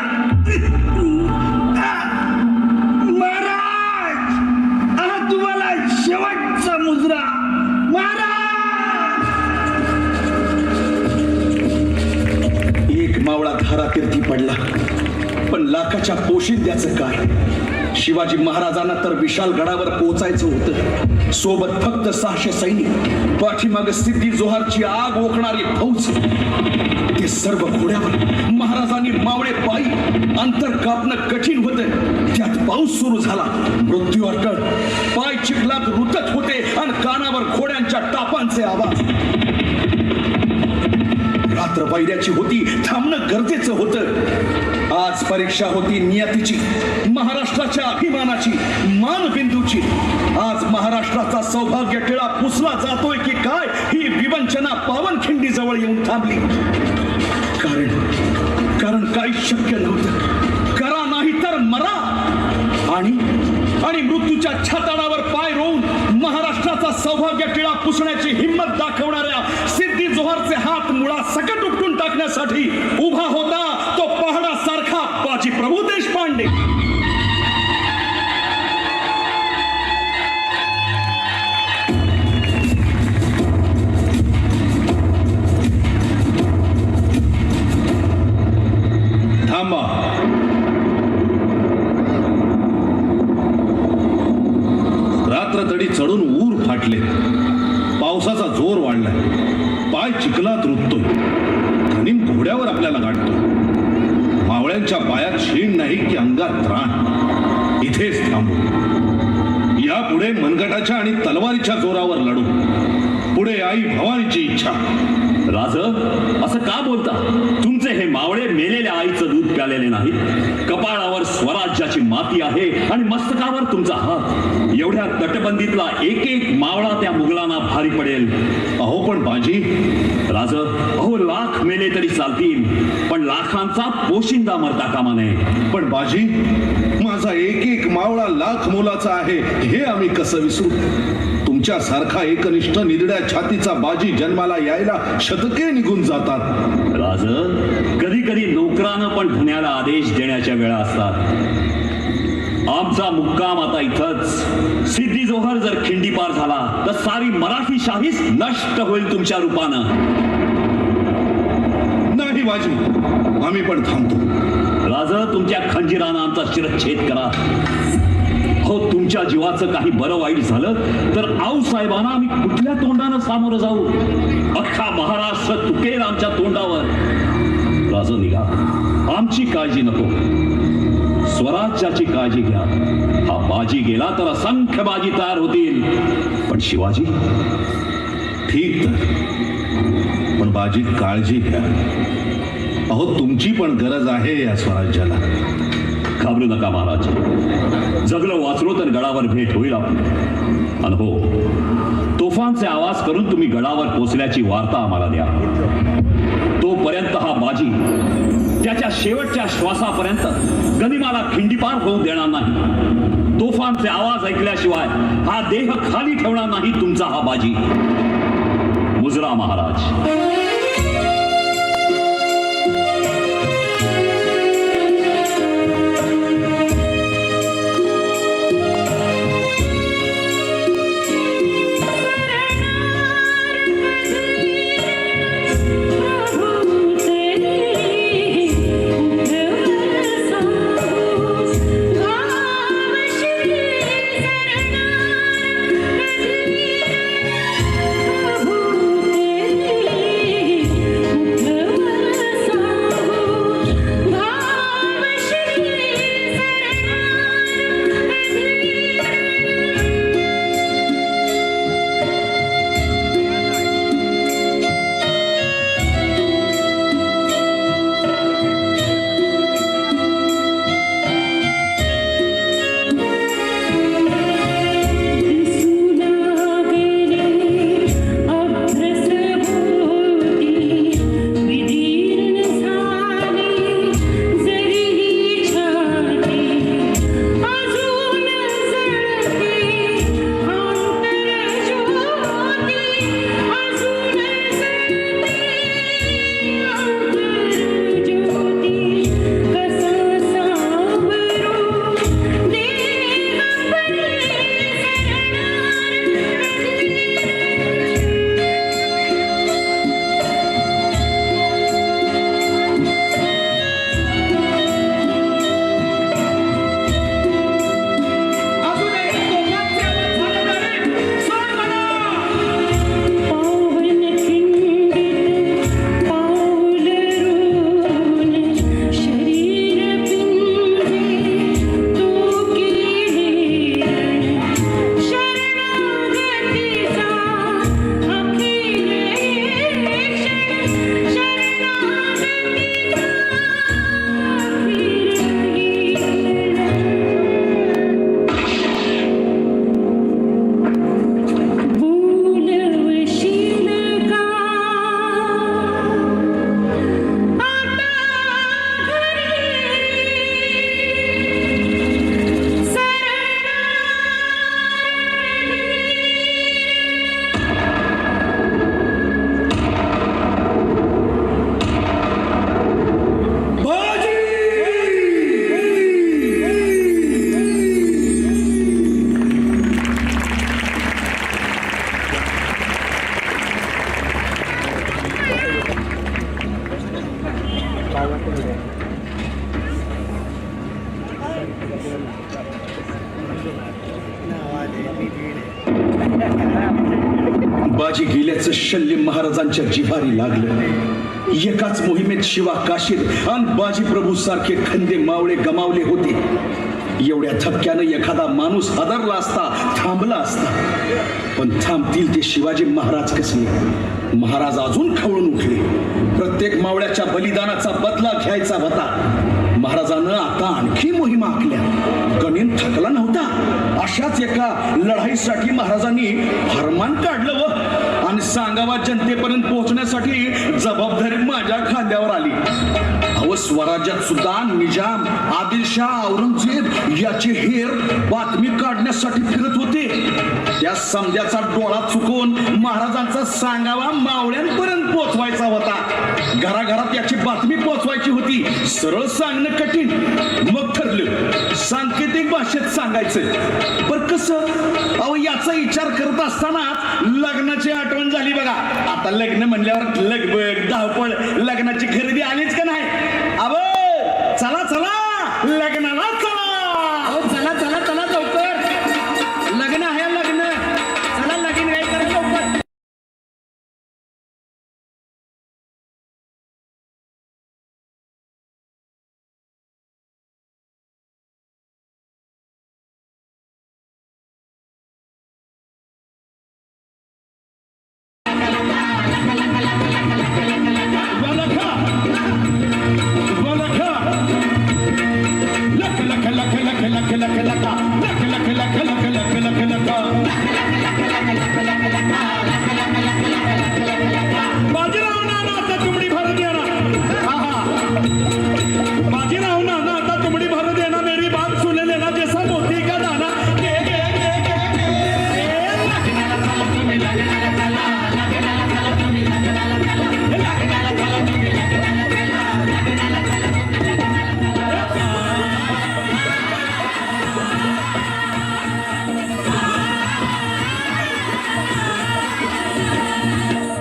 महाराज, हा तुम्हाला शेवटचा मुजरा महाराज. एक मावळा धारातीर्थी पडला, पण लाखाच्या पोशिंद्याचं काय? शिवाजी महाराजांना तर विशाल गडावर पोहोचायचं होतं. सोबत फक्त 600 सैनिक, पाठीमाग सिद्धी जोहारची आग ओकणारी फौज. ते सर्व घोड्यावर, महाराजांनी मावळे पायी. अंतर कापणं कठीण होतं. त्यात पाऊस सुरू झाला. मृत्यू अटळ. पाय चिखलात रुतत होते आणि कानावर घोड्यांच्या टापांचे आवाज. रात्र वैऱ्याची होती, थांबणं गरजेचं होतं. आज परीक्षा होती नियतीची, महाराष्ट्राच्या अभिमानाची, मानबिंदूची. आज महाराष्ट्राचा सौभाग्य टिळा पुसला जातोय की काय, ही विवंचना पावनखिंडी जवळ येऊन थांबली. कारण कारण काही शक्य नव्हतं. करा नाही तर मरा. आणि आणि मृत्यूच्या छाताडावर पाय रोवून महाराष्ट्राचा सौभाग्य टिळा पुसण्याची हिंमत दाखवणाऱ्या सिद्धी जोहारचे हात मुळा सकट उपटून टाकण्यासाठी उभा होता तो पहाडासारखा बाजी प्रभू देशपांडे. थांबा. रात्रतडी चढून ऊर फाटले. पावसाचा जोर वाढलाय. पाय चिखलात रुततोय. धनीम घोड्यावर आपल्याला गाठतोय. मावळ्यांच्या पायात शीण नाही की अंगात त्राण. इथेच थांबू. यापुढे मनगटाच्या आणि तलवारीच्या जोरावर लढू. पुढे आई भवानीची इच्छा. राज, असं का बोलता? तुमचे हे मावळे मेलेल्या आईचं दूध प्यालेले नाहीत. कपाळावर स्वराज्याची माती आहे आणि मस्तकावर तुमचा हात. एवढ्या तटबंदीतला एक एक मावळा त्या मुघलांना भारी पडेल. अहो पण बाजी. राज, अहो लाख मेले तरी चालतील, पण लाखांचा पोशिंदा मरता कामा नये. पण बाजी, माझा एक एक मावळा लाख मोलाचा आहे हे आम्ही कसं विसरू? तुमच्यासारखा एकनिष्ठ निधड्या छातीचा बाजी जन्माला यायला शतके निघून जातात. राज, कधी कधी नोकरानं पण धन्याला आदेश देण्याच्या वेळा असतात. आमचा मुक्काम आता इथंच. सिद्धी जोहर जर खिंडीपार झाला तर सारी मराठी शाहीच नष्ट होईल तुमच्या रूपानं. नाही बाजी, आम्ही पण थांबतो. राज, तुमच्या खंजिरानं आमचा शिरच्छेद करा. हो, तुमच्या जीवाचं काही बरं वाईट झालं तर आऊ साहेबांना आम्ही कुठल्या तोंडानं सामोरं जाऊ? अख्खा महाराष्ट्र तुकेल आमच्या तोंडावर. राज निघा, आमची काळजी नको, स्वराज्याची काळजी घ्या. हा बाजी गेला तर असंख्य बाजी तयार होतील, पण शिवाजी ठीक तर, पण बाजी काळजी घ्या. अहो तुमची पण गरज आहे या स्वराज्याला. घाबरू नका महाराज, जगलो वाचलो तर गडावर भेट होईल आपली. आणि हो, तोफांचे आवाज करून तुम्ही गडावर पोचल्याची वार्ता आम्हाला द्या. तोपर्यंत हा बाजी त्याच्या शेवटच्या श्वासापर्यंत गनिमाला खिंडीपार होऊ देणार नाही. तोफांचे आवाज ऐकल्याशिवाय हा देह खाली ठेवणार नाही तुमचा हा बाजी. मुजरा महाराज. बाजी गेल्याचं शल्य महाराजांच्या जिव्हारी लागलं. एकाच मोहिमेत शिवा काशीद आणि बाजीप्रभू सारखे खंदे मावळे गमावले होते. एवढ्या धक्क्यानं एखादा माणूस हादरला असता, थांबला असता, पण थांबतील ते शिवाजी महाराज कसले? महाराज अजून खवळून उठले. प्रत्येक मावळ्याच्या बलिदानाचा बदला घ्यायचा होता. महाराजानं आता आणखी मोहिमा आखल्या. गणित थकला नव्हता. अशाच एका लढाईसाठी महाराजांनी फरमान काढलं व आणि सांगावा जनतेपर्यंत पोहोचण्यासाठी जबाबदारी माझ्या खांद्यावर आली. अहो, स्वराज्यात सुद्धा निजाम, आदिलशाह, औरंगजेब याचे हेर बातमी काढण्यासाठी फिरत होते. त्या समजाचा डोळा चुकवून महाराजांचा सांगावा मावळ्यांपर्यंत पोहोचवायचा होता. घराघरात याची बातमी पोहोचवायची होती. सरळ सांगणं कठीण. मग ठरलं, सांकेतिक भाषेत सांगायचं. पर कसं? अहो, याचा विचार करत असताना लग्नाची आठवण झाली बघा. आता लग्न म्हणल्यावर लगबग, धावपळ, लग्नाची खरेदी आलीच का नाही? अव चला चला, लग्नाला चला. अहो चला चला चला, लवकर, लग्न आहे लग्न. चला, लगीन काय करा लवकर. वलखा वलखा, लख लख लख लख लख लख लखा, लख लख लख लख लख लख लखा. बाजीराव नाना आता तुमडी भर देना. आहा, बाजीराव नाना आता तुमडी भर देना. मेरी बात सुन लेना, जैसा मोती का दाना. गे गे गे गे गे. लग्नाला चला तुम्ही, लग्नाला चला, लग्नाला चला तुम्ही, लग्नाला चला, लग्नाला चला तुम्ही, लग्नाला चला, लग्नाला चला तुम्ही, लग्नाला चला.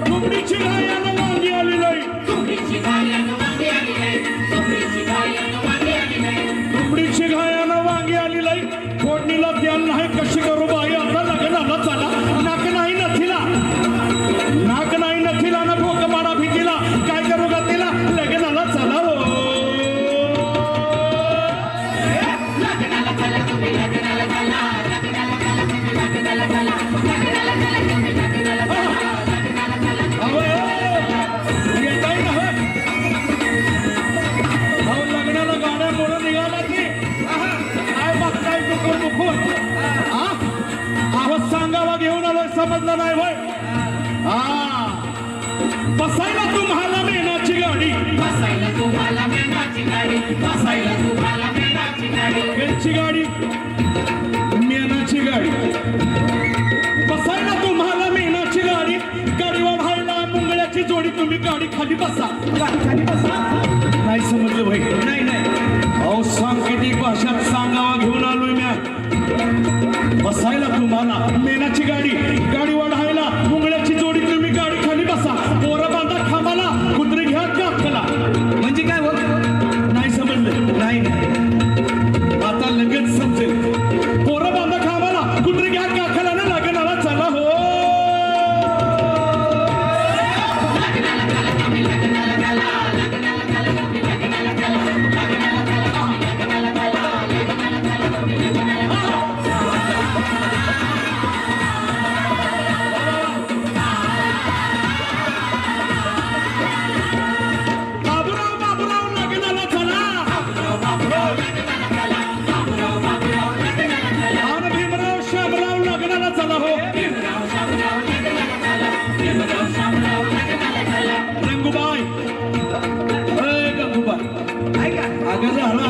तुमडीची गायानं वांगी आली नाही. तुमडीची गायानं वांगी आली नाही. फोडणीला द्याल नाही, कशी करू बाई आता? लग्नाला चला. नाक नाही नथीला, नाक नाही नथीला, ना भोग माडा भीतीला, काय करू का तिला? लग्नाला चला हो. अहो, येताय ना हो? अहो, लग्नाला गाड्या मोडून निघाला की आहा, काय बघताय डुकूर मुखूर? आ? अहो, सांगावा घेऊन आलोय, समजलं नाही होय? हा, बसायला तुम्हाला मेनाची गाडी, बसायला तुम्हाला मेनाची गाडी, बसायला तुम्हाला मेनाची गाडी, मेनची गाडी, मेनाची गाडी, बसायला तुम्हाला मेनाची गाडी, गाडी वाढायला मुंगळ्याची जोडी. तुम्ही गाडी खाली बसा, गाडी खाली बसा. नाही समजलं भाई? नाही नाही. अहो, सांकेतिक भाषात सांगावा घेऊन आलोय म्या. बसायला तुम्हाला मेनाची गाडी, गाडी वाढायला मुंगळ्याची जोडी. तुम्ही गाडी खाली बसा, पोरं बांधा खांबाला, कुत्री घ्या काखला. म्हणजे काय हो? नाही समजलं? नाही नाही. आता लगेच समजेल. पोरं बांधा खांबाला, कुत्री घ्या काखला ना लग्नाला चला हो. बाबूराव बाबूराव लग्नाला चला. आणि भीमराव शामराव लग्नाला चला हो. रंगूबाई, अय गंगूबाई, अगं झालं.